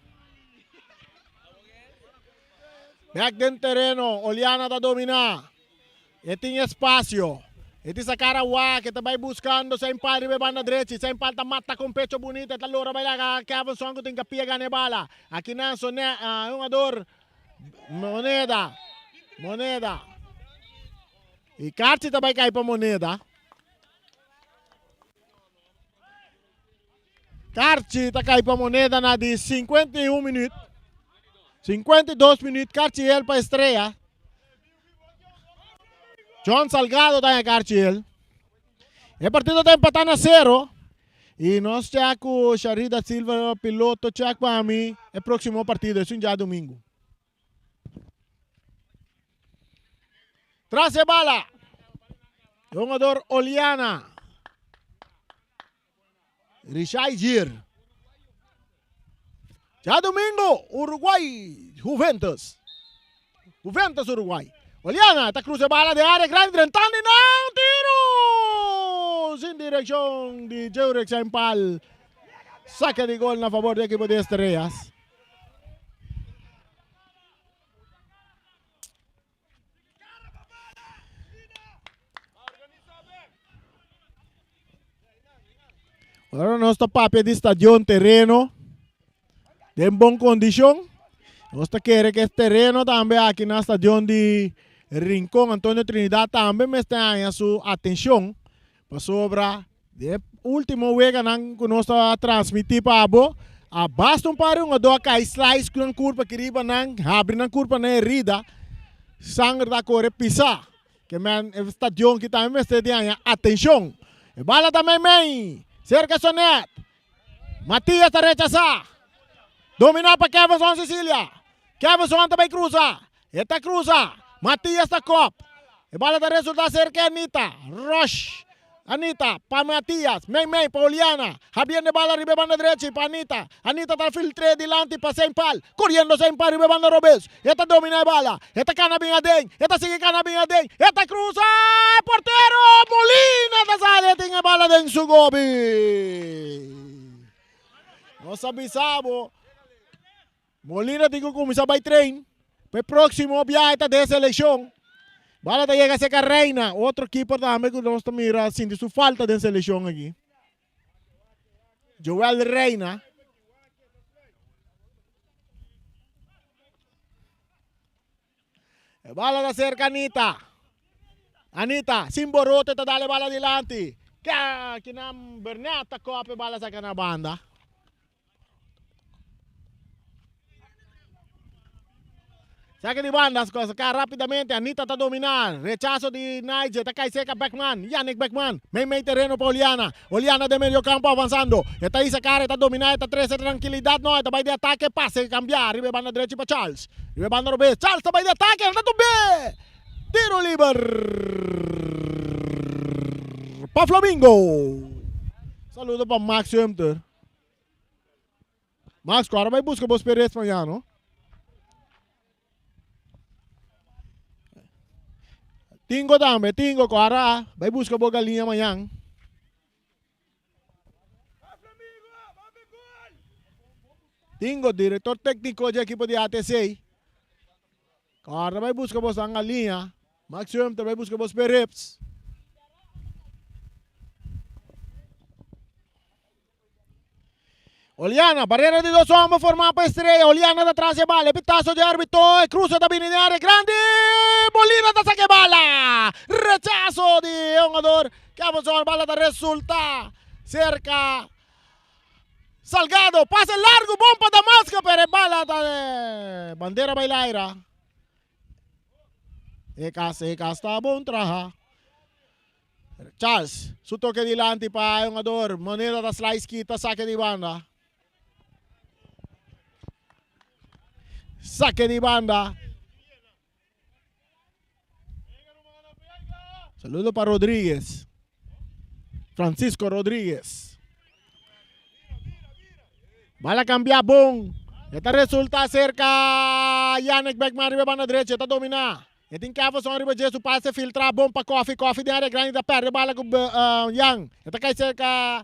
Bek den tereno, Oliana ta dominá. E tin espasio. E tin sa kara wak, e ta bai buskando Sempal riba e banda drechi. Sempal ta mata kon pecho bunita, e ta lora bai laga Kevin Son ku tin kapia gana e bala. Akinan Sonet, e hungador Moneda, Moneda. I karchi ta bai kai pa Moneda. Karchi ta kai pa Moneda na di 51 minuut. 52 minuut, karchi hel pa Estrella. John Salgado ta karchi hel. E partido ta empatá na 0. I nos check ku Sharida Silva piloto check pa mi e próximo partido, es un djadumingu. Tras e bala. Jugador Oliana. Rishai Gir. Djadumingu, Uruguay, Juventus. Juventus Uruguay. Oliana ta cruza e bala den area grandi drentando y nan tiro! Sin direccion di Jurek Sempal. Saque di gol na favor di equipo di Estrellas. Ora nos ta papia di stadion tereno den bon kondishon. Nos ta kere ku e tereno tambe aki na stadion di Rincon Antonio Trinidad tambe mester haña su atenshon pasobra Den e ultimo weganan ku nos ta transmití pa abo, a basta un par di hungadó a kai slice ku nan kurpa aki riba nan, habri nan kurpa na herida, sanger ta kore pisá. Ke men e stadion ki tambe mester di haña atenshon. E bala ta meimei, serka Sonet. Matias ta rechasá. Dominá pa Kevinson Cecilia. Kevinson ta bai krusa. E ta krusa. Matias ta kòp. E bala ta resultá serka Anita. Rush. Anita pa Matias. Mei mei pa Oliana. Habiendo e bala riba e banda drechi pa Anita. Anita ta filtr'é dilanti pa Sempal. Koriendo Sempal riba e banda robes. E ta dominá e bala. E ta kana bin aden. E ta sigui kana bin aden. E ta krusa. E portero Molina ta sali e tin e bala den su gobi. Nos a bisa bo. Molina tin ku kuminsá bai train pa e próksimo biahe ta den selekshon. Bala ta yega serka Reina, otro keeper tambe ku nos ta mira sinti su falta den selekshon aki. Joel Reina. E bala ta serka Anita. Anita, sin borote ta dal e bala dilanti. Kinan Bernat ta kòp e bala saka na banda. Saque di banda, saca rapidamente, Anita ta domina, rechazo di Nigel, ta cai seca Beckman, Yannick Beckman, mei mei terreno pa Oliana, Oliana den medio campo avanzando, e ta hisa cara, e ta domina, e ta trece tranquilidad, no, e ta bay di ataque, pase cambia, riba e banda drechi pa Charles, riba e banda robes, Charles ta bay di ataque, e ta tumbe! Tiro liber pa Flamingo! Saludo pa Max Humter. Max, ku ora bai buska bo Perez mañana, no? Tingo tambe, Tingo, ku ora bai buska bo galiña mañan. Tingo, director tecnico dje ekipo di ATC. Corda bay busca bos anga liña. Max Humm ta bay busca bos perrips. Oliana, barrera di dos homber formá pa Estrella. Oliana ta tras e bala. E pitazo di arbitro. E cruza ta bini den área grandi. Molina ta saca e bala. Rechazo di e hungador Kevinson. Bala ta resulta cerca Salgado. Pase largo bon pa Damasco pero e bala ta de bandera bay laira. E cas, e cas ta bon traha. Charles, su toke dilanti pa e hungador. Moneda ta slice kita, sake di banda. Sake di banda. Saludo pa Rodriguez. Francisco Rodriguez. Bala cambia bon. E ta resulta cerca Yannick Beckman riba banda derecha. E ta domina. E tin Keverson riba dje. Su pase filtra bon pa Koffie. Koffie den area grandi ta perde bala cu Yang. E ta cay cerca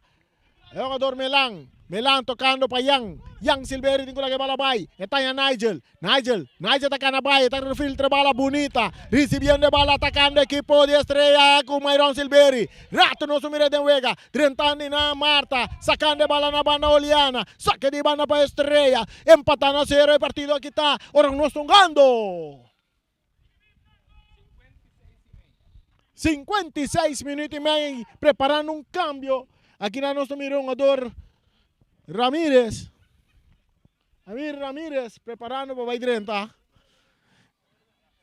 E hungador Melan. Melan tocando pa Yang. Yang Silveri tin cu laga e bala bay. E taña Nigel. Nigel. Nigel ta cana bay. E ta filtra bala bunita. Ricibiendo e bala atacando ekipo di Estrella cu Myron Silveri. Rato nos a mira den wega. Drentando y na Marta. Sacando e bala na banda Oliana. Saque di banda pa Estrella. Empata na cero e partido aki ta ora cu nos ta hungando. 56 minuut y mei preparando un cambio. Aki na nos ta mira hungador Ramirez. Amir Ramirez preparando pa bay drenta.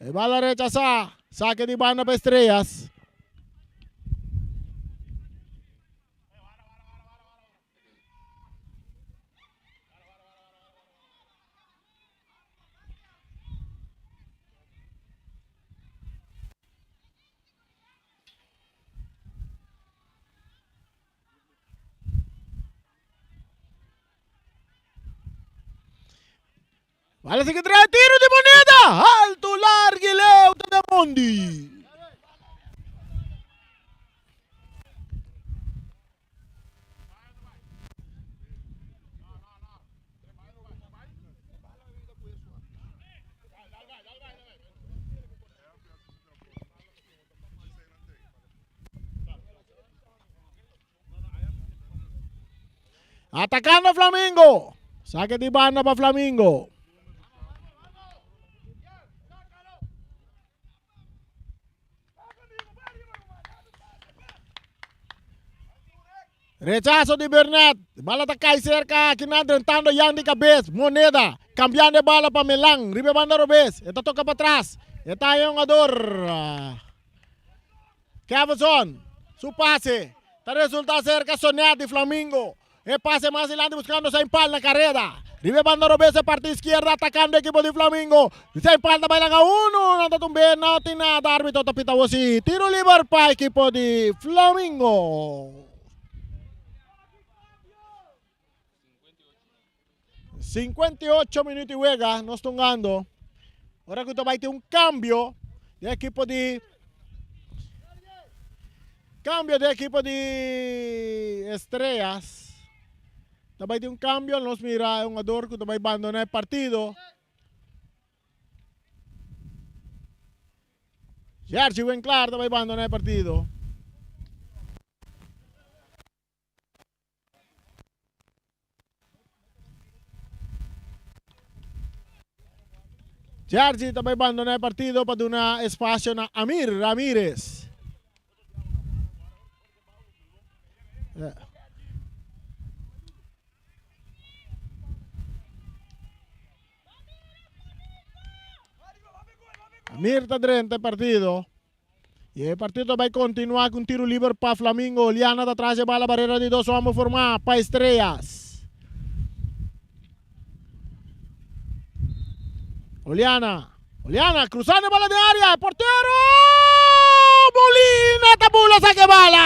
E bala rechasa. Saque di banda pa Estrellas. Bala sigue trae tiro de moneda. Alto, largo y leu de Mondi. Atacando Flamingo. Saque di banda pa Flamingo. Rechazo di Bernat. Bala ta kai cerca. Kinan drentando Jan di cabez. Moneda. Cambiando e bala pa Melan. Riba e banda robes. E ta toca pa tras. E ta e hungador. Kevinson. Su pase. Ta resulta cerca Sonet di Flamingo. E pase mas dilanti buscando Saint Paul na careda. Riba e banda robes e parti izquierda atacando equipo di Flamingo. Saint Paul ta baila nga uno, nan ta tumbe, no tin nada, arbitro ta pita wosi. Tiro liber pa equipo di Flamingo. 58 minuut di wega, nos tungando. Ora cu ta bay tin un cambio di equipo di Cambio di equipo di Estrellas. Ta bay tin un cambio, nos mira e hungador cu ta bay bandona e partido. Jerzy Winklar ta bay bandona e partido. Jerzy ta bai bandona e partido pa duna espacio na Amir Ramirez. Amir ta drenta e partido. Y e partido ta bai continua cu un tiro liber pa Flamingo. Liana ta tras e bala barrera di dos homber forma pa Estrellas. Oliana. Oliana cruzando e bala den area. E portero! Molina ta bula saca e bala!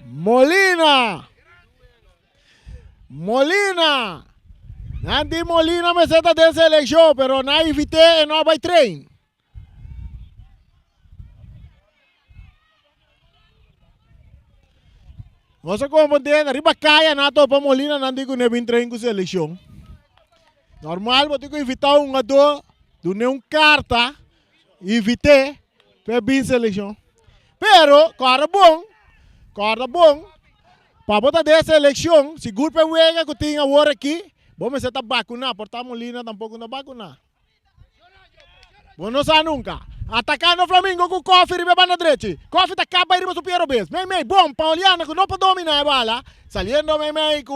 Molina. Molina. Nan di Molina mester ta den seleccion, pero nan invité e no a bai train. Nos a komprendé na riba kaya nan a topa Molina nan di ku ne bin train ku selekshon. Normal bo tin ku invitá un hungadó, dun'é un karta, invit'é pa e bin selekshon. Pero kòrda bon, kòrda bon, pa bo ta den selekshon, sigur pa e wega ku tin awor aki, bo mester ta bakuná, por ta Molina tampoko no ta bakuná. Bo no sa nunca. Atacando Flamingo cu Koffie riba e banda drechi. Koffie ta caba riba su pie robes. Meimei bon pa Oliana cu no por domina e bala. Saliendo Meimei cu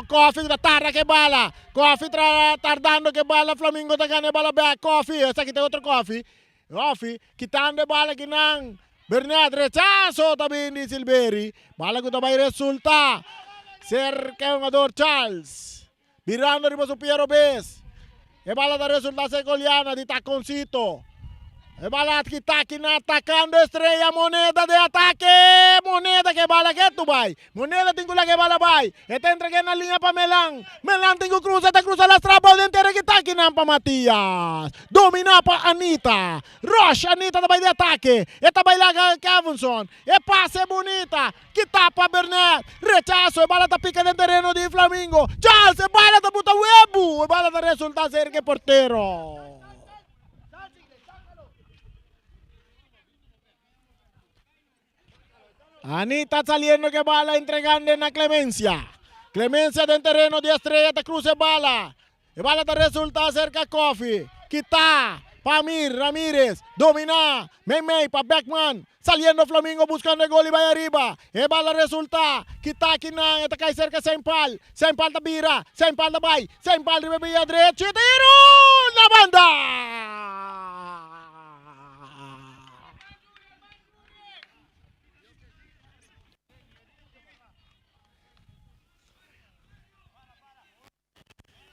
Koffie cu ta tarda cu e bala. Koffie tra tardando cu e bala. Flamingo ta gana e bala bek. Koffie, esaki ta e otro Koffie. Koffie kitando e bala kinan. Bernet rechazo ta bin di Silveri. Bala cu ta bay resulta cerca e hungador Charles. Birando riba su pie robes. E bala ta resulta ser Goliana di Taconcito. E bala a kita kina atacando Estrella Moneda de atake. Moneda ke bala ketu bai. Moneda tin ku laga e bala bai. E ta entrega na liña pa Melan. Melan tin ku cruza, ta cruza lastra bou den tera kita kinan pa Matias. Domina pa Anita. Rush Anita ta bai di atake. E ta bai laga Kevinson. E pase bunita. Kita pa Bernet. Rechaso, e bala ta pika den tereno di Flamingo. Charles, e bala ta buta webu. E bala ta resulta cerca e portero. Anita saliendo ke bala entregando na Clemencia. Clemencia den tereno di Estrella ta cruza e bala. E bala ta resulta serka Koffie. Kita pa Amir Ramirez. Domina meimei pa Beckman. Saliendo Flamingo buscando e gol y bay ariba. E bala resulta. Kita kinan e ta cay serka Seinpal. Seinpal ta bira. Seinpal ta bay. Seinpal riba e bia drechi. Tiro na banda!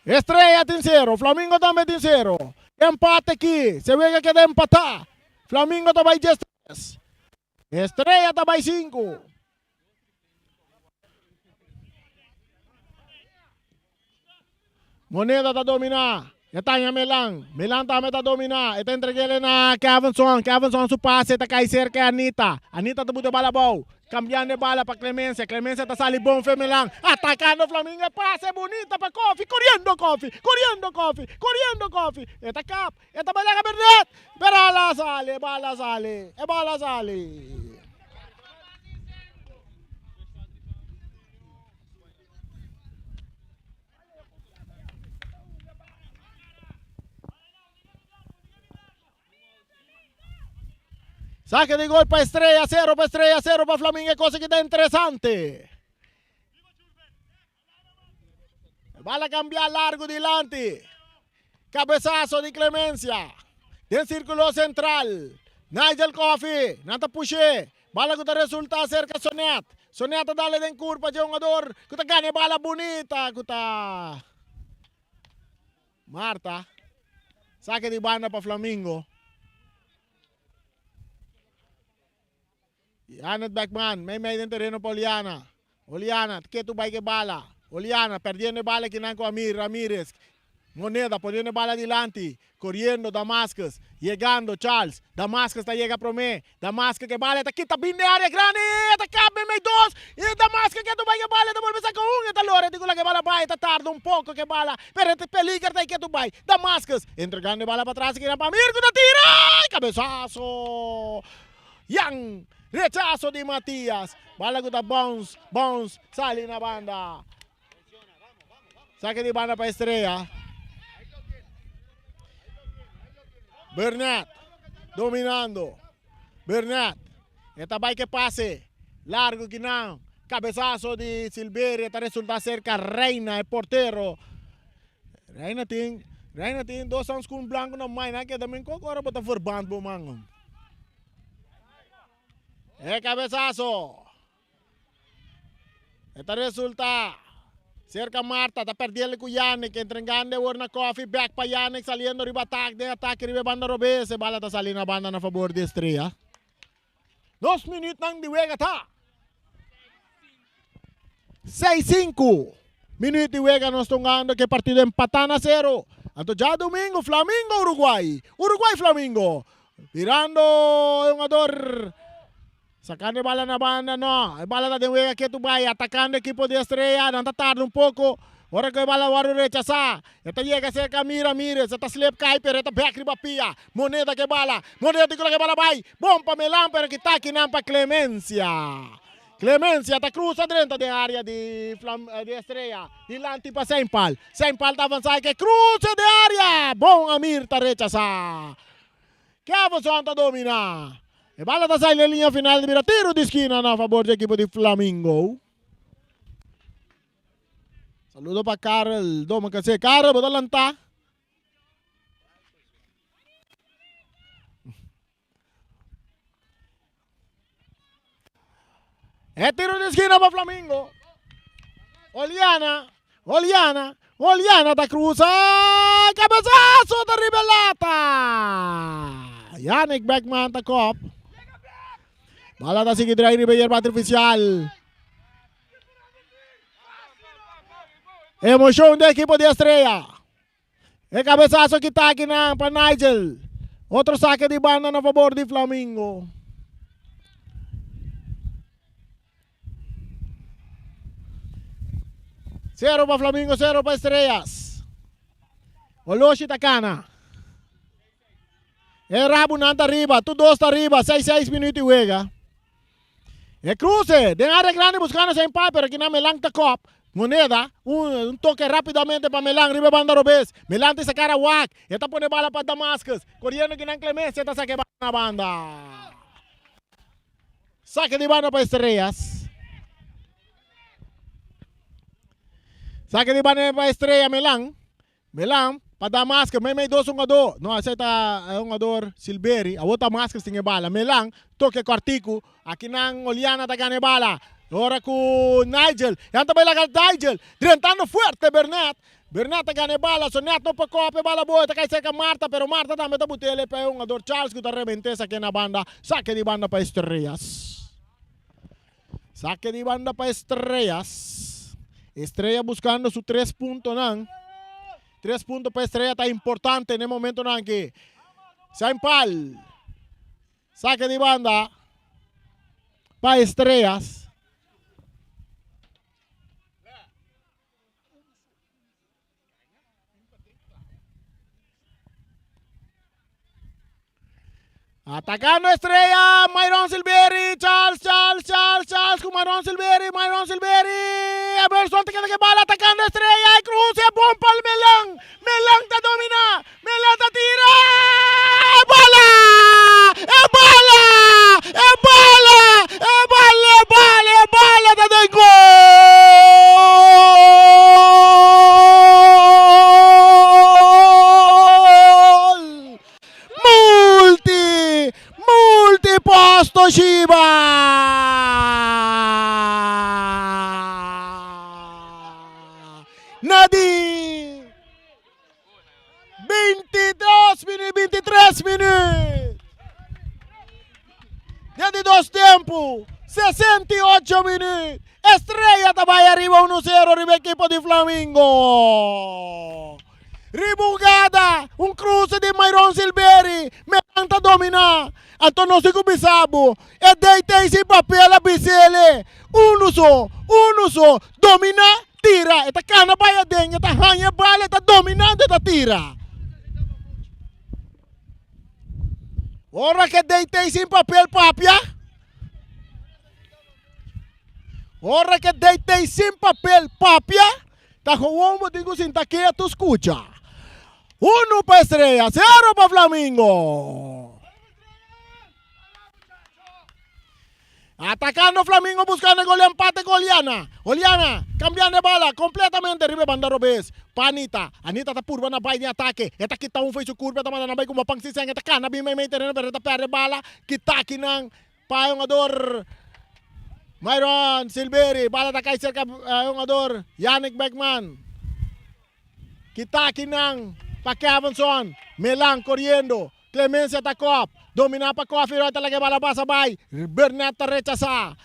Estrella tin sero, Flamingo tambe tin sero. Empate aki, se wega keda empatá. Flamingo ta bai 13. Estrella ta bai 5. Moneda ta dominá. E ta haña Melan. Melan tambe ta dominá. E ta entreg'é na Kevinson. Kevinson su pase ta kai serka e Anita. Anita ta buta e bala abou. Kambiando e bala pa Clemencia. Clemencia ta sali bon fe Melan. Atakando Flamingo. E pase bunita pa Kofi. Koriendo Kofi. Koriendo Kofi. Koriendo Kofi. E ta kap. E ta bai laga Bernet. Pero ala sali. E bala sali. E bala sali. Saque di gol pa Estrella, 0 pa Estrella, 0 pa Flamingo, cosa que ta interesante. Bala cambia largo dilanti. Cabezazo di Clemencia. Den círculo central. Nigel Coffee, nan ta push'é. Bala ku ta resultá serka Sonet. Sonet ta dale den kurpa dje hungador ku ta gana e bala bunita ku ta Marta. Sake di banda pa Flamingo. Janet Beckman, meimei den tereno pa Oliana. Oliana, ketu bai ku e bala. Oliana, perdiendo e bala kinan ku Amir Ramirez. Moneda, poniendo e bala dilanti. Coriendo Damascus. Yegando Charles. Damascus ta yega prome. Damascus ku e bala e ta kita bin den area grandi. E ta kap meimei dos. I Damascus ketu bai ku e bala e ta bolbe saka un. E ta lora e tin ku laga e bala bai. E ta tarda un poko ku e bala. Pero e peliger ta ei ketu bai. Damascus, entregando e bala patras kinan pa Amir ku ta tira. Cabezazo! Yan rechaso di Matias. Bala ku ta bounce, bounce, sali na banda. Sake di banda pa Estrella. Burnett dominando. Burnett. E ta bai ke pase. Largo kinan. Cabezazo di Silveria ta resulta cerca Reina, e portero. Reina tin, Reina tin dos handschoen blanco na mai. Nan keda men koko ora bo ta verband bo man. E cabezazo. E ta resulta cerca Marta, ta perdiele cu Yannick, entregando awor na Koffie, back pa Yannick, saliendo riba attack, den ataque riba e banda robes, e bala ta sali na banda na favor di Estrella. Dos minuutnan di wega ta. 6-5 minuut di wega nos ta hungando ke partido empatá na sero. Anto djadumingu Flamingo Uruguay, Uruguay Flamingo. Birando e hungador. Sacando e bala na banda, no. E bala ta den wega ketu bai, atacando equipo di Estrella. Nan ta tarda un poco. Ora cu e bala wordo rechasa, e ta yega cerca Amir Ramirez. E ta slip cay, pero e ta bek riba pia. Moneda cu e bala. Moneda tin cu laga e bala bai. Bon pa Melan, pero kita akinan pa Clemencia. Clemencia ta cruza drenta den area di Flam di Estrella. Dilanti pa Seinpal. Seinpal ta avansa y ke cruce den area. Bon Amir ta rechasa. Keverson ta domina. E bala ta sali den liña final di bira tiro di skina na fabor di ekipo di Flamingo. Saludo pa Karel Domacassé. Karel, bo ta lanta. E tiro di skina pa Flamingo. Oliana, Oliana, Oliana ta cruza. Cabezazo ta riba e lata. Yannick Beckman ta kop. Bala ta sigui draai riba yerba artificial. Emocion di ekipo di Estrella. E cabezazo kita akinan pa Nigel. Otro saque di banda na fabor di Flamingo. Cero pa Flamingo, cero pa Estrellas. Oloshi ta cana. E rabunan ta riba, tur dos ta riba, seis seis minuut di wega. E cruce den area grandi buscando zijn pal, pero kinan Melan ta kop. Moneda, un, un toque rapidamente pa Melan riba e banda robes. Melan ta sacar a wak, e ta pone bala pa Damascus. Coriendo kinan Clemencia ta saca e bala na banda. Saque di banda pa Estrellas. Saque di banda pa Estrella Melan. Melan pa Damascus, meimei dos hungador. No, esei ta e hungador Silberi. Awor Damascus tin e bala. Melan toke kòrtiku. Akinan Oliana ta gana e bala. Ora ku Nigel. Yan ta bai laga Nigel. Drentando fuerte Bernet. Bernet ta gana e bala. So net no por kòp e bala bo. E ta kai serka Marta, pero Marta tambe ta but'el pa e hungador Charles ku ta rebent'é sake na banda. Sake di banda pa Estrellas. Sake di banda pa Estrellas. Estrella buscando su tres puntonan. Tres punto pa Estrella ta importante den momentonan aki. Sainpal. Sake di banda pa Estrellas. Atacando Estrella, Myron Silveri, Charles, Charles, Charles, Charles con Myron Silveri, Myron Silveri, Emerson te queda que bala atacando Estrella, y cruce, bom pal Melan, Melan ta domina, Melan ta tira, e bala, e bala, e bala, e bala, e bala, e bala ta den gol! Multi, multi posto Shiba! Nadi 22 minuut, 23 minuut. Den di dos tempo, 68 minuut. Estrella ta bai ariba 1-0 riba ekipo di Flamingo. Ribugada, un cruce di Myron Silveri, Melan ta domina. Anto nos tin cu bisa bo, e DT sin papel a bisele, uno so, uno so, domina, tira. E ta cana bai aden, e ta haña e bala, e ta dominando, e ta tira. Ora cu e DT sin papel papia, ora cu e DT sin papel papia, Ta gewoon bo tin ku sinta ketu skucha. Unu pa Estrella, sero pa Flamingo. Atacando Flamingo buscando e gol empate cu Oliana. Oliana cambiando e bala completamente riba e banda robes pa Anita. Anita ta purba na bai den atake. E ta kita un fo'i su curpa e ta manda nan bai kuma pan sisen. E ta cana bin meimei tereno pero e ta perde bala. Kita akinan Pa e hungador Myron Silveri, bala ta kai serka e hungador Yannick Beckman. Kita akinan pa Kevinson, Melan koriendo, Clemencia ta kop, domina pa Koffie Roy ta laga e bala pasa bai, Burnett ta rechasa.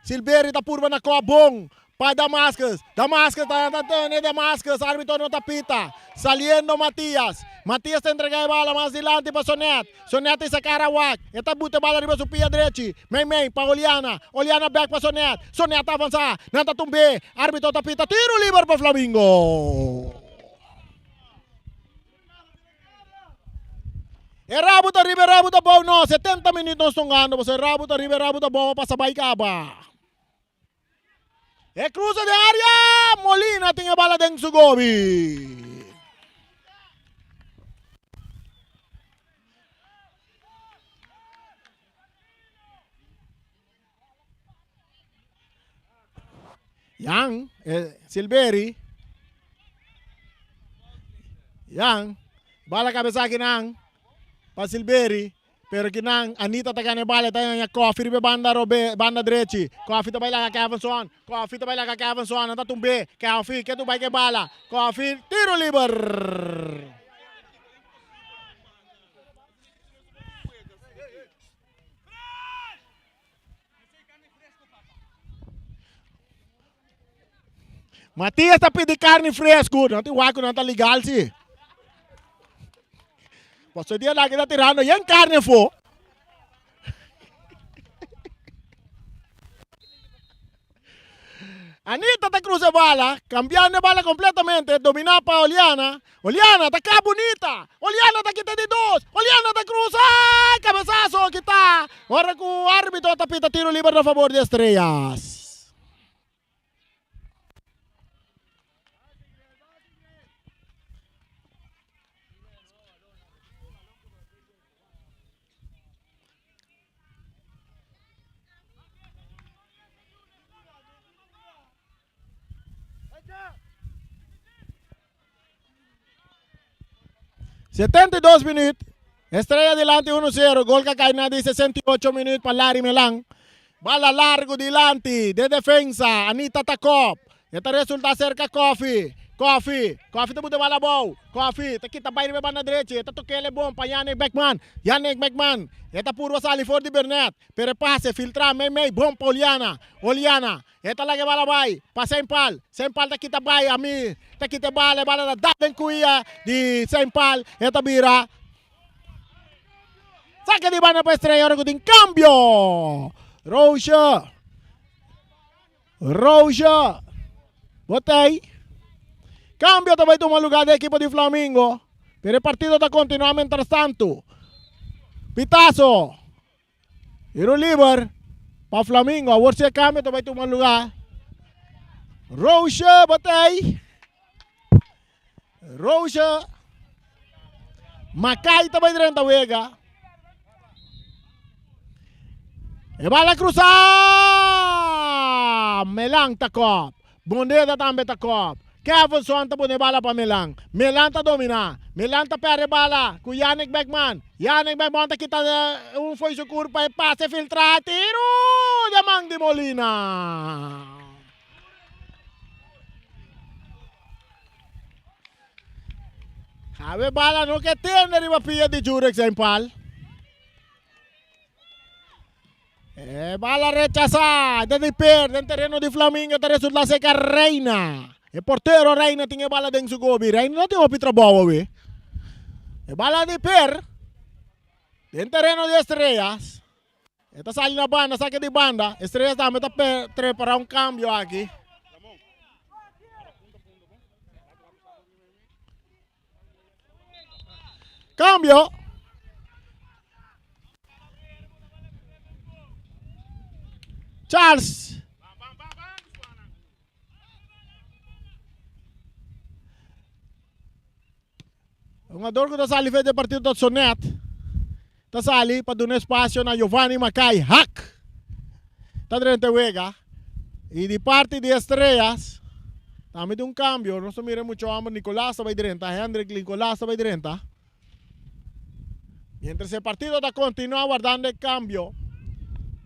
Silveri ta purba na kop bon. pa Damascus. Damascus ta ta tene Damascus. Arbitro no ta pita. Saliendo Matias. Matias ta entrega e bala mas dilanti pa Sonet. Sonet ta isa cara wak. E ta buta e bala riba su pia drechi. Mei mei pa Oliana. Oliana bek pa Sonet. Sonet ta avansa. Nan ta tumbe. Arbitro ta pita tiro liber pa Flamingo. E rabo ta riba e rabo ta bou no 70 minuut nos tongando pasobra e rabo ta riba e rabo ta bou a pasa bai kaba. E cruza den area Molina tin e bala den su gobi. Yan, eh, Silveri. Yan, bala cabeza kinan pa Silveri. Pero kinan, Anita ta gana e bala, ta gana Kofi riba banda robe, banda drechi. Kofi ta baila ka Kevin Swan. Kofi ta baila ka Kevin Swan, anta tumbe. Kofi, ke tu bai ke bala. Kofi, tiro liber. Matias ta pidi carne fresco. No tin wak ku nan ta legal si. Paso dia laki ta tirando yen carne fo. Anita ta cruza e bala, cambiando e bala completamente, domina pa Oliana. Oliana ta ka bunita. Oliana ta kita di dos. Oliana ta cruza. Ay, cabezazo kita. Ora cu arbitro ta pita tiro liber na favor di Estrellas. 72 minuut. Estrella dilanti 1-0. Gol que cai na di 68 minuut pa Larry Melan. Bala largo dilanti de defensa. Anita Takop. E ta resulta cerca Kofi. Kofi. Kofi ta buta bala abou. Kofi ta kita bai riba e banda drechi. E ta tokele bon pa Yannick Beckman. Yannick Beckman. E ta purba sali for di Bernet. Pero e pase filtra mei mei bon pa Oliana. Oliana. E ta laga e bala bai pa Sempal. Sempal ta kita bai Amir. Ta kita e bala. E bala ta dal den kuia di Sempal. E ta bira. Sake di banda pa Estrella ora ku tin kambio. Roosje. Roosje. Botei. Kambio ta bai tuma lugar di ekipo di Flamingo. Pero e partido ta kontinuá mientras tanto. Pitazo. Tiro liber pa Flamingo. Awor si e kambio ta bai tuma lugar. Roosje Botei. Roosje. Makai ta bai drenta wega. E bala cruza! Melan ta kop. Bondeda tambe ta kop. Kevinson ta pone bala pa Melan. Melan ta domina. Melan ta perde bala ku Yannick Beckman. Yannick Beckman ta kita un fo'i su kurpa e pase filtra. Tiru den man di Molina. Awe bala no ke tende riba pia di Jurek zijn pal. E bala rechasa de di per den terreno di Flamingo ta resulta seca Reina. E portero Reina tin e bala den su gobi. Reina no tin hopi trabou awe. E bala di per den terreno di Estrellas. E ta sali na banda, sake di banda. Estrellas tambe ta prepara un cambio aki. Cambio. Charles. Hungador ku ta sali fe de partido ta Sonet. Ta sali pa duna espasio na Giovanni Makai Hak. Ta drenta wega. I di parti di Estrellas tambe tin un kambio. Nos ta mira e mucha homber Nicolas ta bai drenta. Hendrik Nicolas ta bai drenta. Mientras e partido ta kontinua wardando e kambio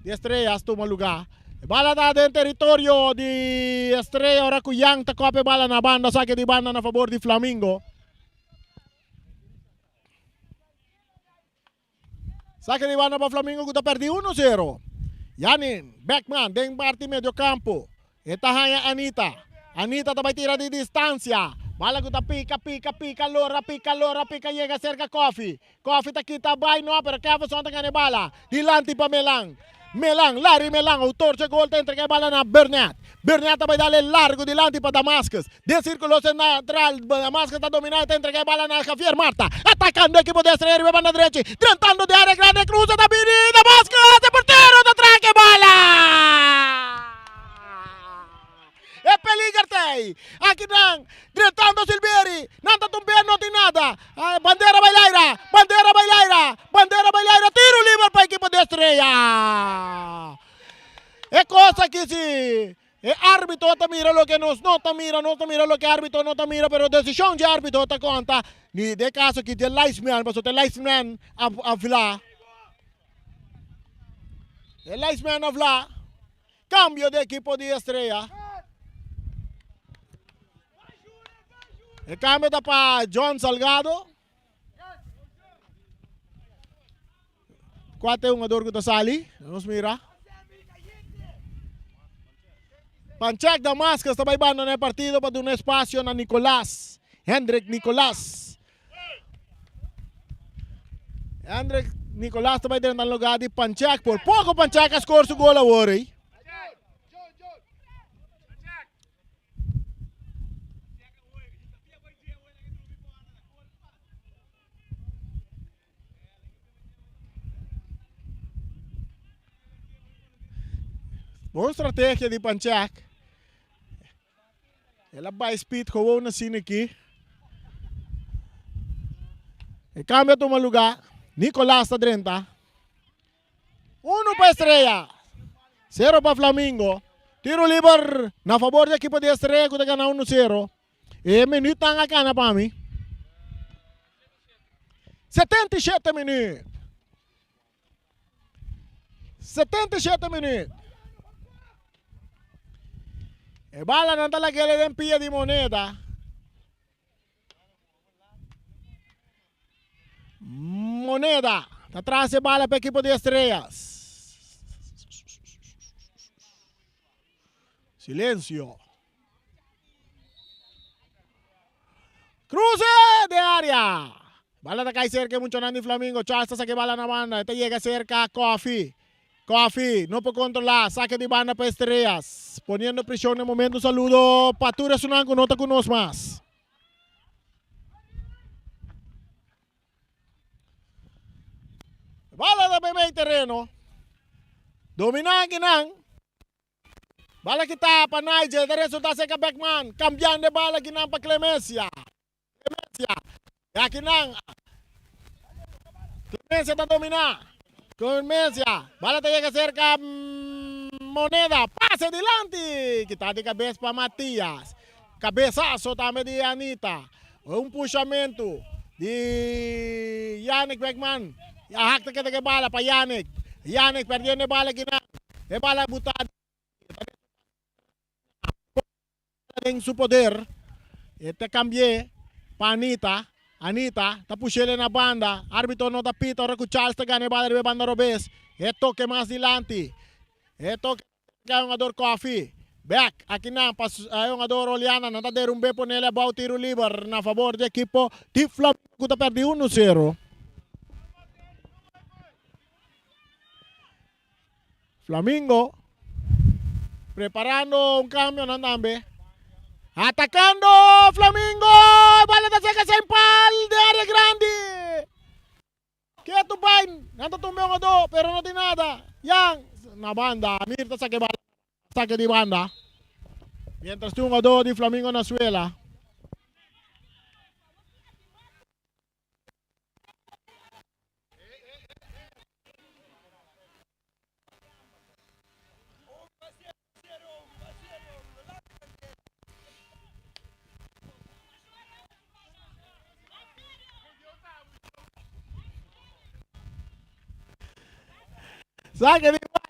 di Estrellas tuma luga. E bala ta den teritorio di Estrella ora ku Yang ta kope bala na banda sake di banda na fabor di Flamingo. Sake di banda pa Flamingo ku ta perdi 1-0. Janin Beckman den parti medio campo. E ta haña Anita. Anita ta bai tira di distansia. Bala ku ta pika, pika, pika, lora, pika, lora, pika yega serka Kofi. Kofi ta kita bai no, pero Kevinson ta gana e bala. Dilanti pa Melan. Melan, Larry Melan, outor dje gol ta entrega e bala na Burnett. Burnett ta bai dal e largo dilanti pa Damascus. Den sirkulo sentral, Damascus ta domina e ta entrega e bala na Javier Marta. Atakando ekipo di Estrella riba e banda drechi. Drentando den area grandi, cruza ta bini Damascus! E portero ta traha e bala! E peliger t'ei. Aki nan, drentando Silbieri, nan ta tumb'é, no tin nada. Bandera bai laira, bandera bai laira, bandera bai laira, tiro liber pa ekipo di Estrella. E kos aki si e arbitro ta mira loke nos no ta mira, nos ta mira loke arbitro no ta mira, pero desishon dje arbitro ta konta. Ni den e kaso aki dje linesman, pasobra ta e linesman a vla. E linesman a vla. Cambio di equipo di Estrella. E cambio ta pa John Salgado. Cual ta e hungador cu ta sali? Nos mira. Panchek Damascus ta bay bandona e partido pa duna espacio na Nicolas. Hendrik Nicolas. Hendrik Nicolas ta bai drenta na lugar di Panchek. Por poco Panchek a score su gol awor ey. Bon strategia di Panchek. El a bai speed gewoon asina aki. E cambio a tuma lugar. Nicolas ta drenta. Uno pa Estrella. Cero pa Flamingo. Tiro liber na favor di ekipo di Estrella cu ta gana 1-0. E minuutnan a cana pa mi. 77 minuut. 77 minuut. E balanan ta lag'é den pia di Moneda. Moneda ta tras e bala pa ekipo di Estrellas. Silencio. Cruce de area. Bala ta cai cerca e muchanan di Flamingo. Charles ta saca e bala na banda. E ta yega cerca Coffee. Coffee no por controla. Saque di banda pa Estrellas. Poniendo presion na e momento. Un saludo pa tur esunnan cu no ta cu nos mas. Bala ta bay terreno. Domina akinan. Bala kita pa Nigel, ta resulta serka Beckman. Kambiando e bala kinan pa Clemencia. Clemencia. E akinan. Clemencia ta domina. Clemencia. Bala ta yega serka Moneda. Pase dilanti. Kita di kabes pa Matias. Kabesaso tambe di Anita. Un pushamentu di Yannick Beckman. A hak ta keda ku e bala pa Yannick. Yannick perdiendo e bala kinan. E bala buta den su poder. E ta kambi'é pa Anita. Anita ta push'el na banda. Arbitro no ta pita ora ku Charles ta gana e bala riba e banda robes. E toke mas dilanti. E toke. E hungador Koffie bek akinan pa e hungador Oliana. Nan ta derumbe ponele abou tiro liber na fabor di ekipo di Flamengo ku ta perdi uno sero. Flamingo preparando un cambio nan tambe. Atacando Flamingo! Bala ta seka sin pal de area grandi. Ketu bai, nan ta tumbe un odo, pero no tin nada. Yan, na banda, Amir ta saka e bala, saka di banda. Mientras tin un odo di Flamingo na suela. Saque di banda.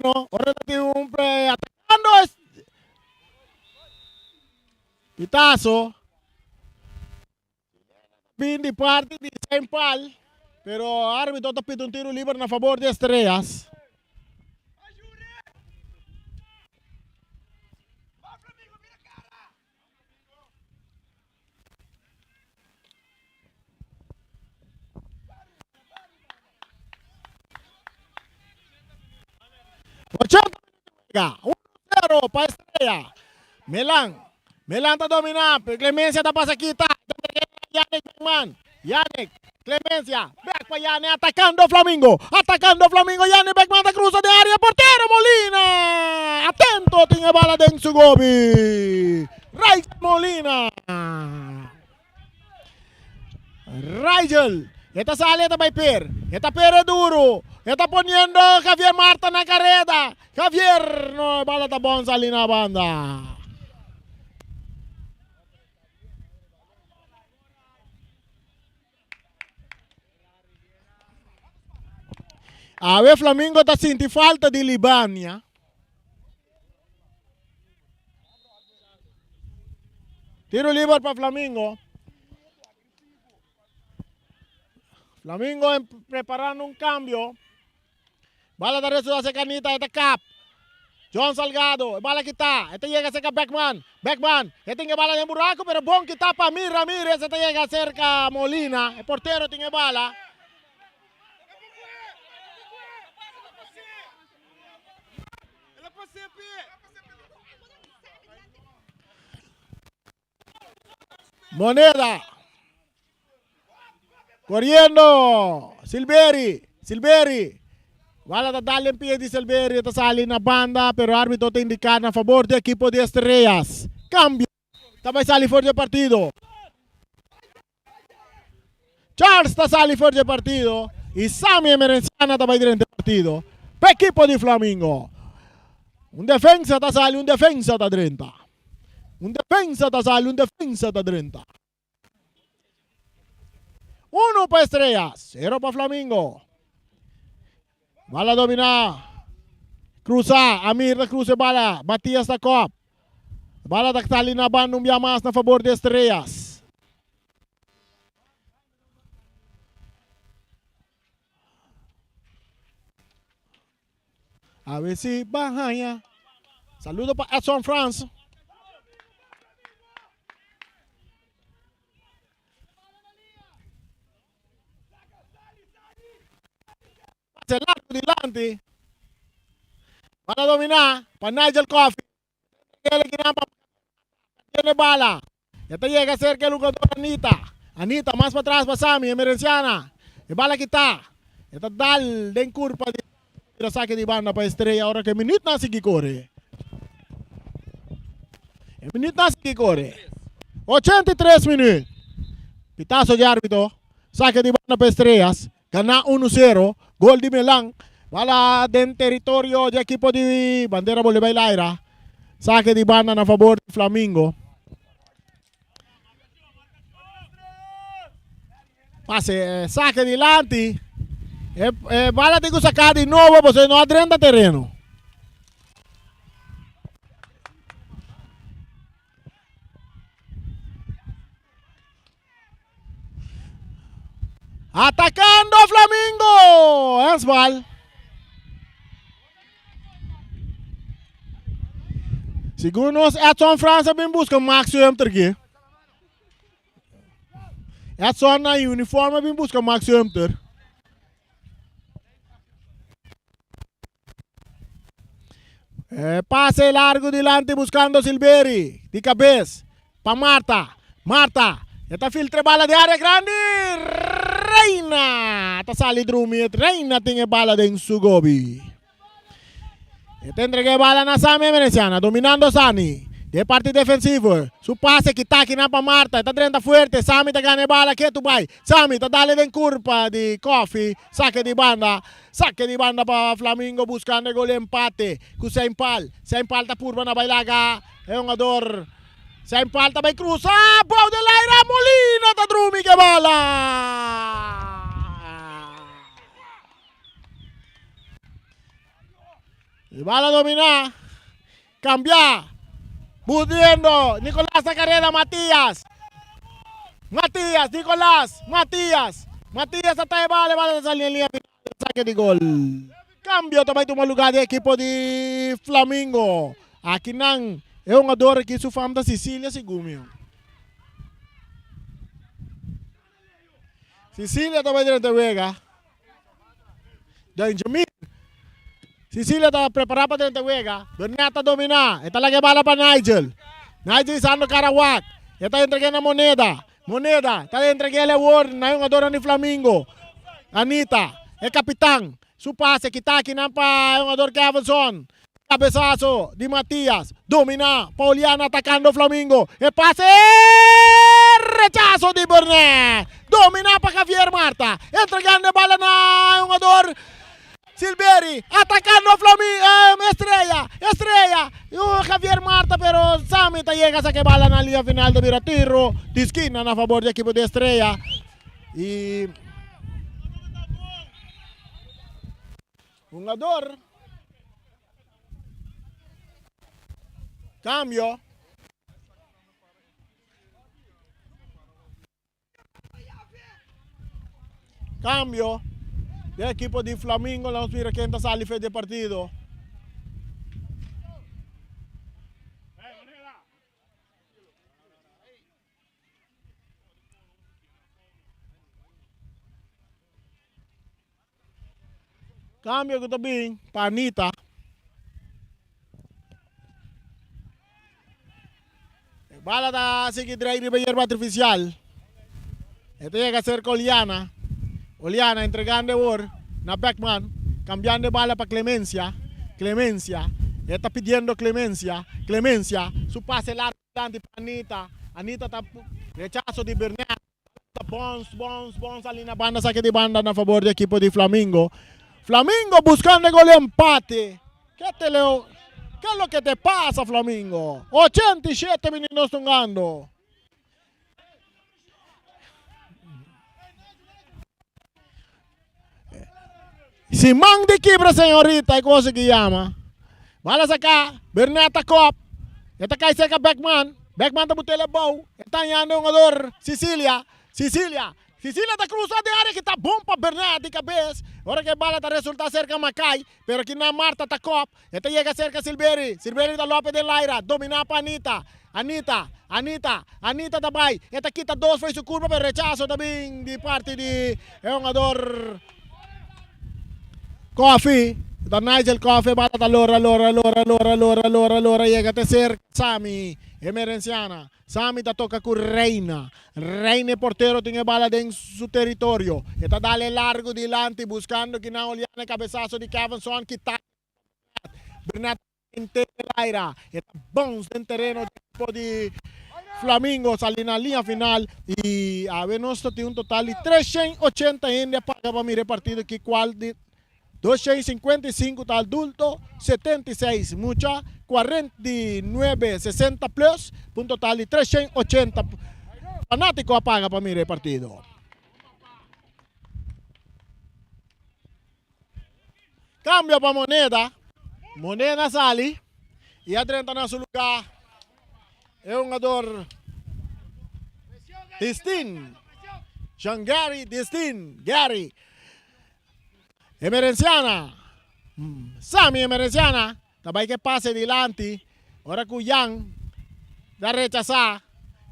tereno. Ora tin un play atacando. Pitazo. Bin di parti di Saint Paul, pero arbitro ta pita un tiro liber na favor di Estrellas. 1-0 pa Estrella. Melan. Melan ta domina. Clemencia ta pasa kita. Yannick Beckman. Yannick. Clemencia. Back pa Yannick. Atacando Flamingo. Atacando Flamingo. Yannick Beckman ta cruza de área. Portero Molina. Atento. Tin e bala den su gobi. Rigel Molina. Rigel. E ta sali e ta bai per. E ta pere duro. E ta poniendo Javier Marta na careda. Javier no e bala ta bon sali na banda. Awe Flamingo ta sinti falta di Libania. Tiro liber pa Flamingo. Flamingo preparando un cambio. Bala ta resto hacia Canita, esta cap. John Salgado, bala kita, esta llega cerca Beckman. Beckman, e tin e bala den buraco, pero bon kita pa Mir Ramirez, esta llega cerca Molina. El portero tin e bala. Moneda. Corriendo. Silveri. Silveri. Bala ta dal en pie di Silveri. Ta sali na banda, pero arbitro ta indica na favor di equipo di Estrellas. Cambio. Ta bai sali for di e partido. Charles ta sali for di e partido y Sammy Emerenciana ta bai drenta e partido pa ekipo di Flamingo. Un defensa ta sali, un defensa ta drenta. Un defensa ta sali, un defensa ta drenta. Uno pa Estrella, cero pa Flamingo. Bala domina. Cruza, Amir ta cruza e bala. Matias ta kop. Bala ta sali na banda un bia mas na fabor di Estrellas. A ver si bahaña. Saludo pa Edson Frans. Pase largo dilanti. Bala domina pa Nigel Coffey. Tiene bala. Ya ta yega cerca el jugador Anita. Anita mas pa tras pa Sammy, Emerenciana. E bala kita. E ta dal den curpa di tira saque di banda pa Estrella ora cu e minuut nan sigui core. E minuut nan sigui core. 83 minuut. Pitazo di arbitro. Saque di banda pa Estrellas. Gana uno sero. Gol di Melan. Bala den teritorio di ekipo di Bandera bolbe bai laira. Sake di banda na fabor di Flamingo. Pase sake dilanti. E, e bala tin ku saka di nobo pasobra no a drenta tereno. Atacando Flamingo. Hensbal. Segun nos Edson Frans a bin busca Max Humter aquí. Edson na uniforme a bin busca Max Humter. Eh, pase largo dilanti buscando Silveri. Di cabez. Pa Marta. Marta. Eta filtre bala de área grande. Reina. Ta sali drumi. Reina tin e bala den su gobi. E ta entrega e bala na Sami Emerenciana. Dominando Sani. De parti defensivo. Su pase kita aki pa Marta. E ta drenta fuerte. Sami ta gana e bala. Ketu bai. Sami ta dale den curpa di Coffee. Saque di banda. Saque di banda pa Flamingo buscando e gol empate cu Seinpal. Seinpal ta purba na bailaga e hungador. Seinpal ta bay cruza. Bou den laira. Molina ta drumi ke bala. Bala dominá. Kambia. Budiendo. Nicolas na kareda. Matias. Matias. Nicolas. Matias. Matias ta tae bala. E bala ta sali en liña final. Sake di gol. Kambio ta bai tuma lugá di ekipo di Flamingo. Aki nan e hungador aki su fam ta Sicilia segun mi. Sicilia ta bai drenta wega. Benjamin. Sicilia ta prepara pa drenta wega. Burnett ta domina. E ta laga e bala pa Nigel. Nigel isando Karawak. E ta entrega na Moneda. Moneda ta entrega el awor na e hungadornan di Flamingo. Anita, e kapitan. Su pase kita akinan pa e hungador Kevinson. Cabezazo di Matias, domina pa Oliana atacando Flamingo, e pase rechazo di Bernet, domina pa Javier Marta, entregando e bala na e hungador Silveri, atacando Flamingo, Estrella, Estrella, Javier Marta pero Sami ta yega saca e bala na liña final ta bira tiro di skina na favor di ekipo di Estrella y Hungador. Cambio. Cambio. De equipo di Flamingo. Vamos mira quién ta sali fe de partido. Cambio cu ta bin pa Anita. E bala ta sigui drei riba yerba artificial. E ta yega cerca Oliana. Oliana entregando awor na Beckman. Cambiando e bala pa Clemencia. Clemencia. E ta pidiendo Clemencia. Clemencia. Su pase largo dilanti pa Anita. Anita ta rechazo di Bernat. Bons, bons, bons ali na banda, saque di banda na favor di equipo di Flamingo. Flamingo buscando e gol di empate. Ke te leo, ke lo que te pasa Flamingo? 87 minuut nos tungando. Siman di kibra señorita e cosa ki yama. Bala saca, Bernat ta kop. E ta kai cerca Beckman. Beckman ta but'el abou. E ta hañando e hungador Sicilia. Sicilia. Sicilia ta cruza den area ki ta bon pa Bernat di cabes. Ora ki e bala ta resulta cerca Makai. Pero ki na Marta ta kop. E ta yega cerca Silveri. Silveri ta lope den laira. Domina pa Anita. Anita. Anita. Anita ta bai. E ta kita dos for su curva pero rechazo ta bin di parti di e hungador Coffee. Ta Nigel Coffee. E bala ta lora, lora, lora, lora, lora, lora, lora. Yega te cerca Sami Emerenciana. Sami ta toca cu Reina. Reina e portero tin e bala den su territorio. E ta dale largo dilanti buscando kinan Oliana e cabezazo di Kevinson kita Bernat den laira. E ta bounce den tereno di equipo di Flamingo sali na linea final y awe nos ta tin un total di 380 hende a paga pa mira e partido aki cual di 255 ta adulto, 76 mucha, 49 60 plus, pa un total di 380 fanatico a paga pa mira e partido. Cambio pa Moneda, Moneda sali y a drenta na su lugar e hungador Distin, Jean Gary Distin, Gary. Emerenciana, Sammy Emerenciana ta bai ke pase dilanti ora ku Jan ta rechasá.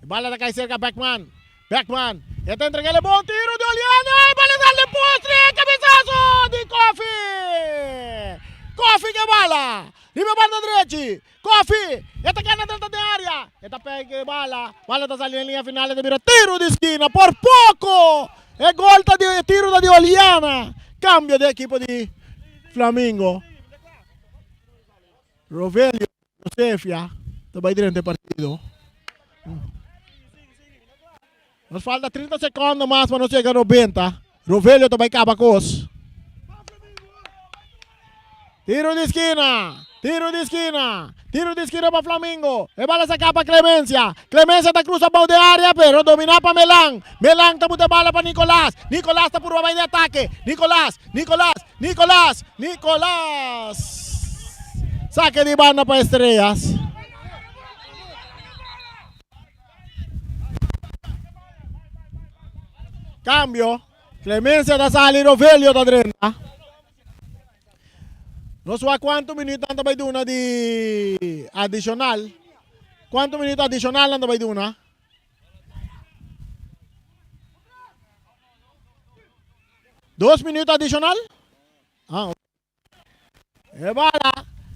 E bala ta kai serka Beckman. Beckman e ta entreg'el e bon tiro di Oliana e bala sal den postre e kabesaso di Kofi. Kofi ke bala riba e banda drechi. Kofi e ta gana drenta den area e ta pega e bala. Bala ta sali den liña final e ta bira tiro di skina por poko e gol ta di e tiro ta di Oliana. Cambio di ekipo di Flamingo. Rovelio Josefia ta bai drenta e partido. Nos falta 30 secondo mas pa nos yega 90. Rovelio ta bai caba cos. Tiro di esquina. Tiro di esquina. Tiro di esquina pa Flamingo. E bala saca pa Clemencia. Clemencia ta cruza bou den area pero domina pa Melan. Melan ta buta e bala pa Nicolas. Nicolas ta purba bai den atake. Nicolas, Nicolas, Nicolas, Nicolas. Sake di banda pa Estrellas. Cambio. Clemencia ta sali, Rovelio ta drenta. Nos wak cuanto minuut nan ta bay duna di adicional. Cuanto minuut adicional nan ta bay duna? Dos minuut adicional? Ah, ok. E bala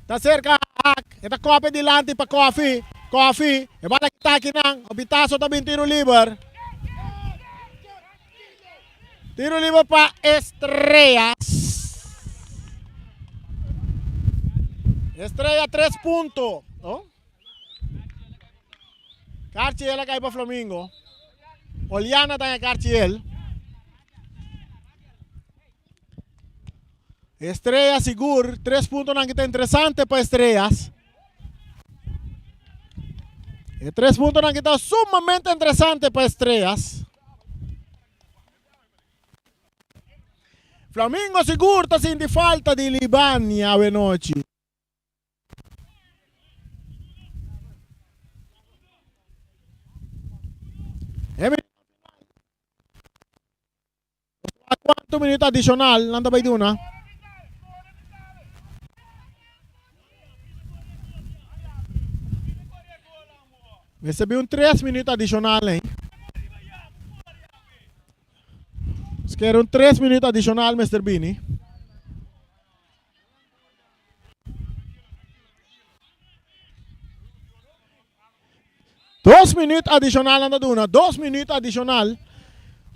ta cerca hak. E ta kope dilanti pa Kofi. Kofi. E bala kita aki nan. O pitazo ta bin tiro liber. Tiro liber pa Estrellas. Estrella tres punto. Oh. Carchiel a kai pa Flamingo. Oliana ta en Carchiel. Estrellas sigur, tres puntonan ki ta interesante pa Estrellas. E tres puntonan ki ta sumamente interesante pa Estrellas. Flamingo sigur ta sinti falta di Libania awenochi. Cuanto minuto adicional nan ta bay duna? Mester bin un 3 minuto adicional ey. Nos kere un 3 minuto adicional mester bini. Dos minuut adicional nan ta duna, dos minuut adicional.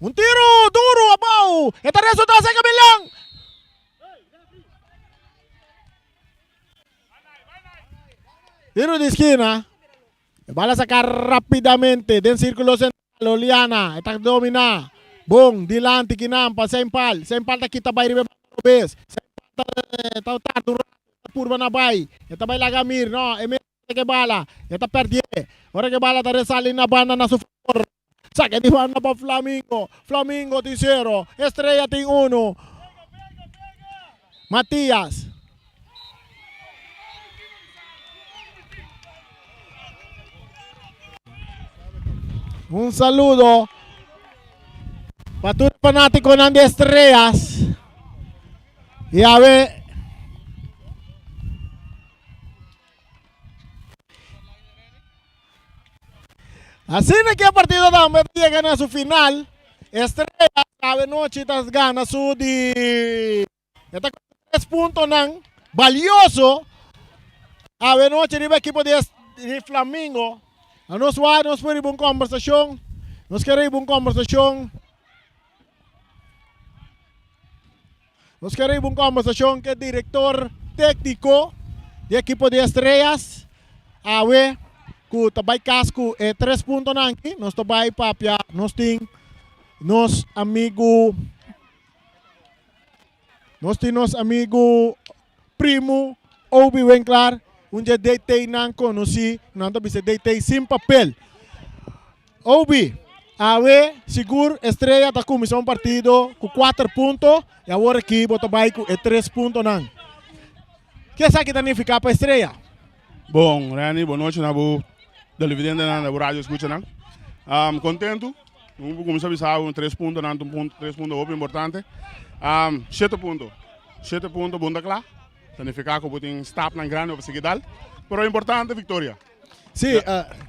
Un tiro duro abao, e ta resulta seca Milan. Tiro di esquina. E bala saca rapidamente den circulo central. Oliana e ta domina. Bon dilanti kinan pa Sempal. Sempal ta kita bai riba e bala robes. Sempal ta tarda un rato ta purba na bai. E ta bai laga Amir. No, e mes ta ke bala. E ta perdié. Ora ke bala ta resali na banda na su favor. Sake di banda pa Flamingo. Flamingo tin sero. Estrella tin uno. Matias. Un saludo pa tur fanaticonan di Estrellas. Y a ver. Asina que e partido tambe ta yega na su final. Estrellas awe nochi ta gana su di e ta tres puntonan balioso awe nochi riba ekipo di di Flamingo. Anos wak nos por riba un kombersashon. Nos ke riba un kombersashon. Nos ke riba un kombersashon ke direktor tékniko di ekipo di Estrellas awe ku ta bai kas ku e tres puntonan aki. Nos ta bai papia, nos tin nos amigu, nos tin nos amigu Primo Obi Winklaar, un dje DT nan konosí, nan ta bisa DT sin papel. Obi, awe sigur Estrella ta kuminsá un partido ku kuater punto i awor aki bo ta bai ku e tres puntonan. Ke esaki ta nifiká pa Estrella? Bon, Renny, bon nochi na bo televidentenan, na bo radio escuchanan. Kontentu, mi por kuminsá bisa bo tres puntonan ta un punto, tres punto hopi importante. Shete punto, shete punto bon ta kla, ta nifiká ku bo tin stapnan grandi pa sigui dal, pero importante viktoria. Sí,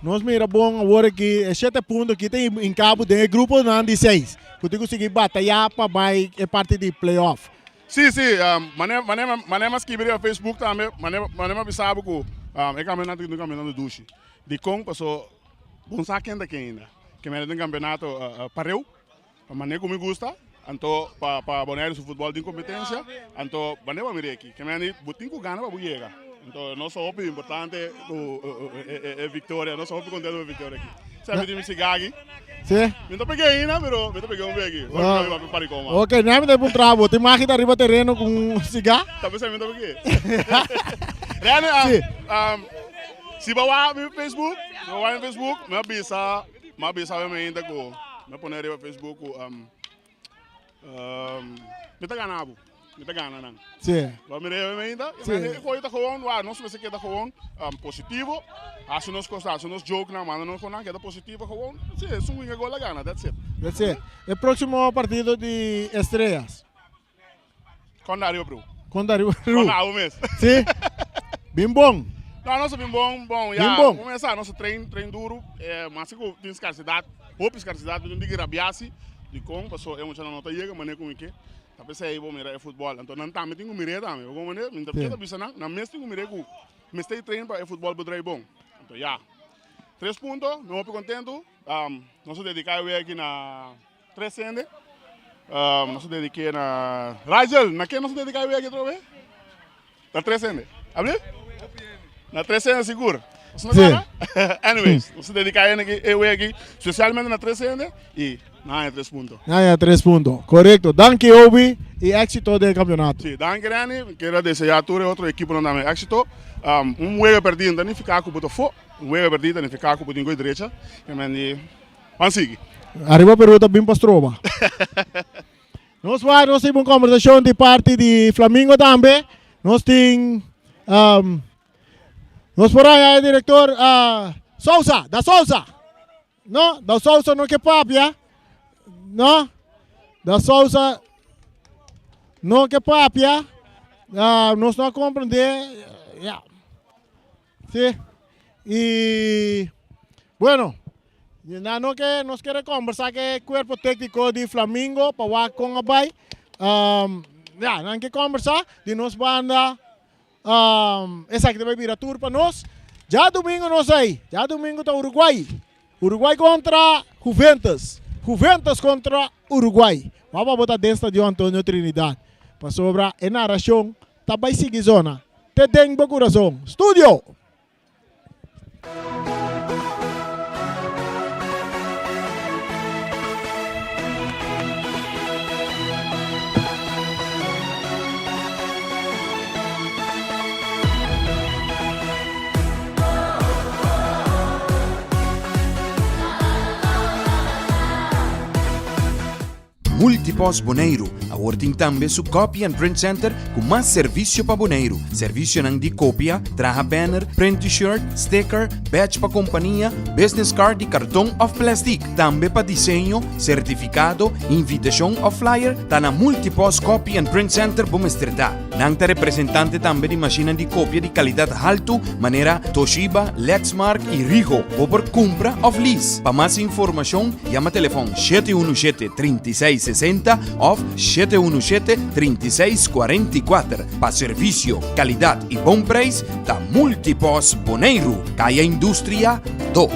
nos mira bon awor aki e shete punto aki ta hinká bo den e gruponan di seis ku tin ku sigui batayá pa bai e parti di playoff. Sí, sí, mane mane mane m'a skibi riba Facebook tambe, mane mane m'a bisa bo ku e kampeonato aki ta un kampeonato dushi. Dikon? Paso bo no sa ken ta ken ainda. Ke mester ta un kampeonato pareu. Pa mane ku mi gusta, anto pa pa Bonaire su futbol tin kompetensia, anto mane bo a mira aki. Ke mende bo tin ku gana pa bo yega. Anto nos ta hopi importante ku e viktoria, nos ta hopi kontento ku e viktoria aki. Sa mi tin mi siga aki. Si. Mi no ta pega ainda, pero mi ta pega un beki. Ora mi papia pari koma. Ok, nea mi ta puntra bo, tin magi ta riba tereno ku un siga? Ta bisa mi ta pega. Rene, si bo wak mi Facebook, si bo wak mi Facebook, mi a bisa. M'a bisa awe mainta ku mi a pone riba Facebook ku mi ta gana bo. Mi ta gana nan. Si. Bo mira e ainda? Si. E gooi ta gewoon, wa, nos mester keda gewoon positivo. Hasi nos kos, hasi nos joke nan, manda nos nan, keda positivo gewoon. Si, esun winga gol a gana, that's it. That's it. E próximo partido di Estrellas. Kon Dario Bru. Kon Dario Bru. Kon Abo mes. Si. Bin bon. No, nos bin bon, bon, ya. Bin bon. Kumesa, nos train, train duro. Eh, mas ku tin skarsidat, hopi skarsidat, tin diki rabiasi. Dikon, paso e muchanan no ta yega mane ku mi ke. Ta p'esei bo mira e futbòl. Anto nan tambe tin ku mir'é tambe. Bo komprendé? Mi ta keda bisa nan, nan mes tin ku mir'é ku mester e train pa e futbòl por drai bon. Anto ya. Tres punto, mi hopi kontentu. Nos a dediká e wega aki na tres hende. Nos a dedik'é na Rigel, na ken nos a dediká e wega aki atrobe? Na tres hende. Abli? Na tres hende sigur. Nos no gana? Anyways, nos a dediká e wega aki spesialmente na tres hende i nan haña tres punto. Nan haña tres punto. Korekto. Danki Obi i éksito den e kampionato. Si, danki Renny. Mi kier a deseá tur e otro ekiponan tambe éksito. Un wega pèrdí no ta nifiká ku bo ta fo. Un wega pèrdí ta nifiká ku bo tin ku e drecha. I men di ban sigui. Ariba Peru ta bin pa stroba. Nos wak nos tin un kombersashon di parti di Flamingo tambe. Nos tin nos por haña e direktor Sousa, da Sousa. No, da Sousa no ke papia. No, da Sousa no ke papia. Nos no a komprende. Ya. Sí. Y bueno, na no ke nos kere conversa ke cuerpo técnico di Flamingo pa wak con a bai. Ya, nan ke conversa di nos banda esaki ta bai bira tur pa nos. Djadumingo nos ei, djadumingo ta Uruguay. Uruguay contra Juventus. Juventus contra Uruguay. Wak pa bo ta den Stadion Antonio Trinidad. Pasobra e narracion ta bai sigui zona te den bo kurason. Studio! Multipost Boneiru awor tin tambe su Copy and Print Center ku mas servisio pa Boneiru. Servisionan di kopia, traha banner, print t-shirt, sticker, badge pa kompania, business card di karton òf plèstik. Tambe pa diseño, sertifikado, invitashon òf flyer, ta na Multipost Copy and Print Center bo mester ta. Nan ta representante tambe di mashinnan di kopia di kalidat haltu manera Toshiba, Lexmark i Rigo. Bo por kumpra òf lease. Pa mas informashon yama telefòn 717 36 60 òf 717 36 44. Pa servisio, kalidat i bon preis ta Multipos Boneiru, Kaya Industria 2.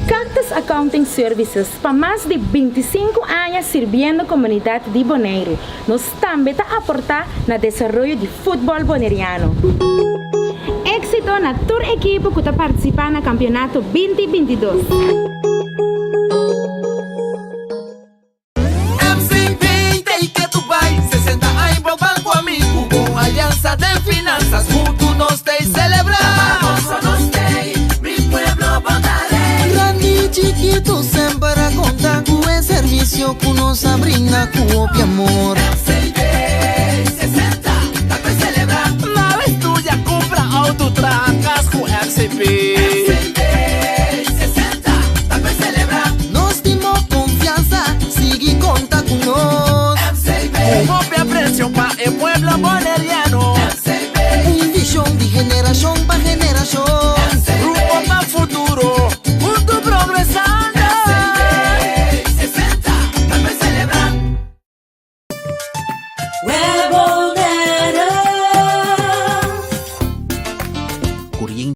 Cactus Accounting Services pa mas di 25 aña sirbiendo komunidat di Boneiru. Nos tambe ta aportá na desaroyo di futbòl boneriano. Éksito na tur ekipo ku ta partisipá na kampionato 2022. MCB ta y ke tu bai 60 aña bo ban cu ami Cu un alianza den finanzas Hunto nos ta y celebra Pa gozo nos t'ey Mi pueblo bo ta rey. Grandi y chikito semper a conta cu e servicio cu nos a brinda cu hopi amor.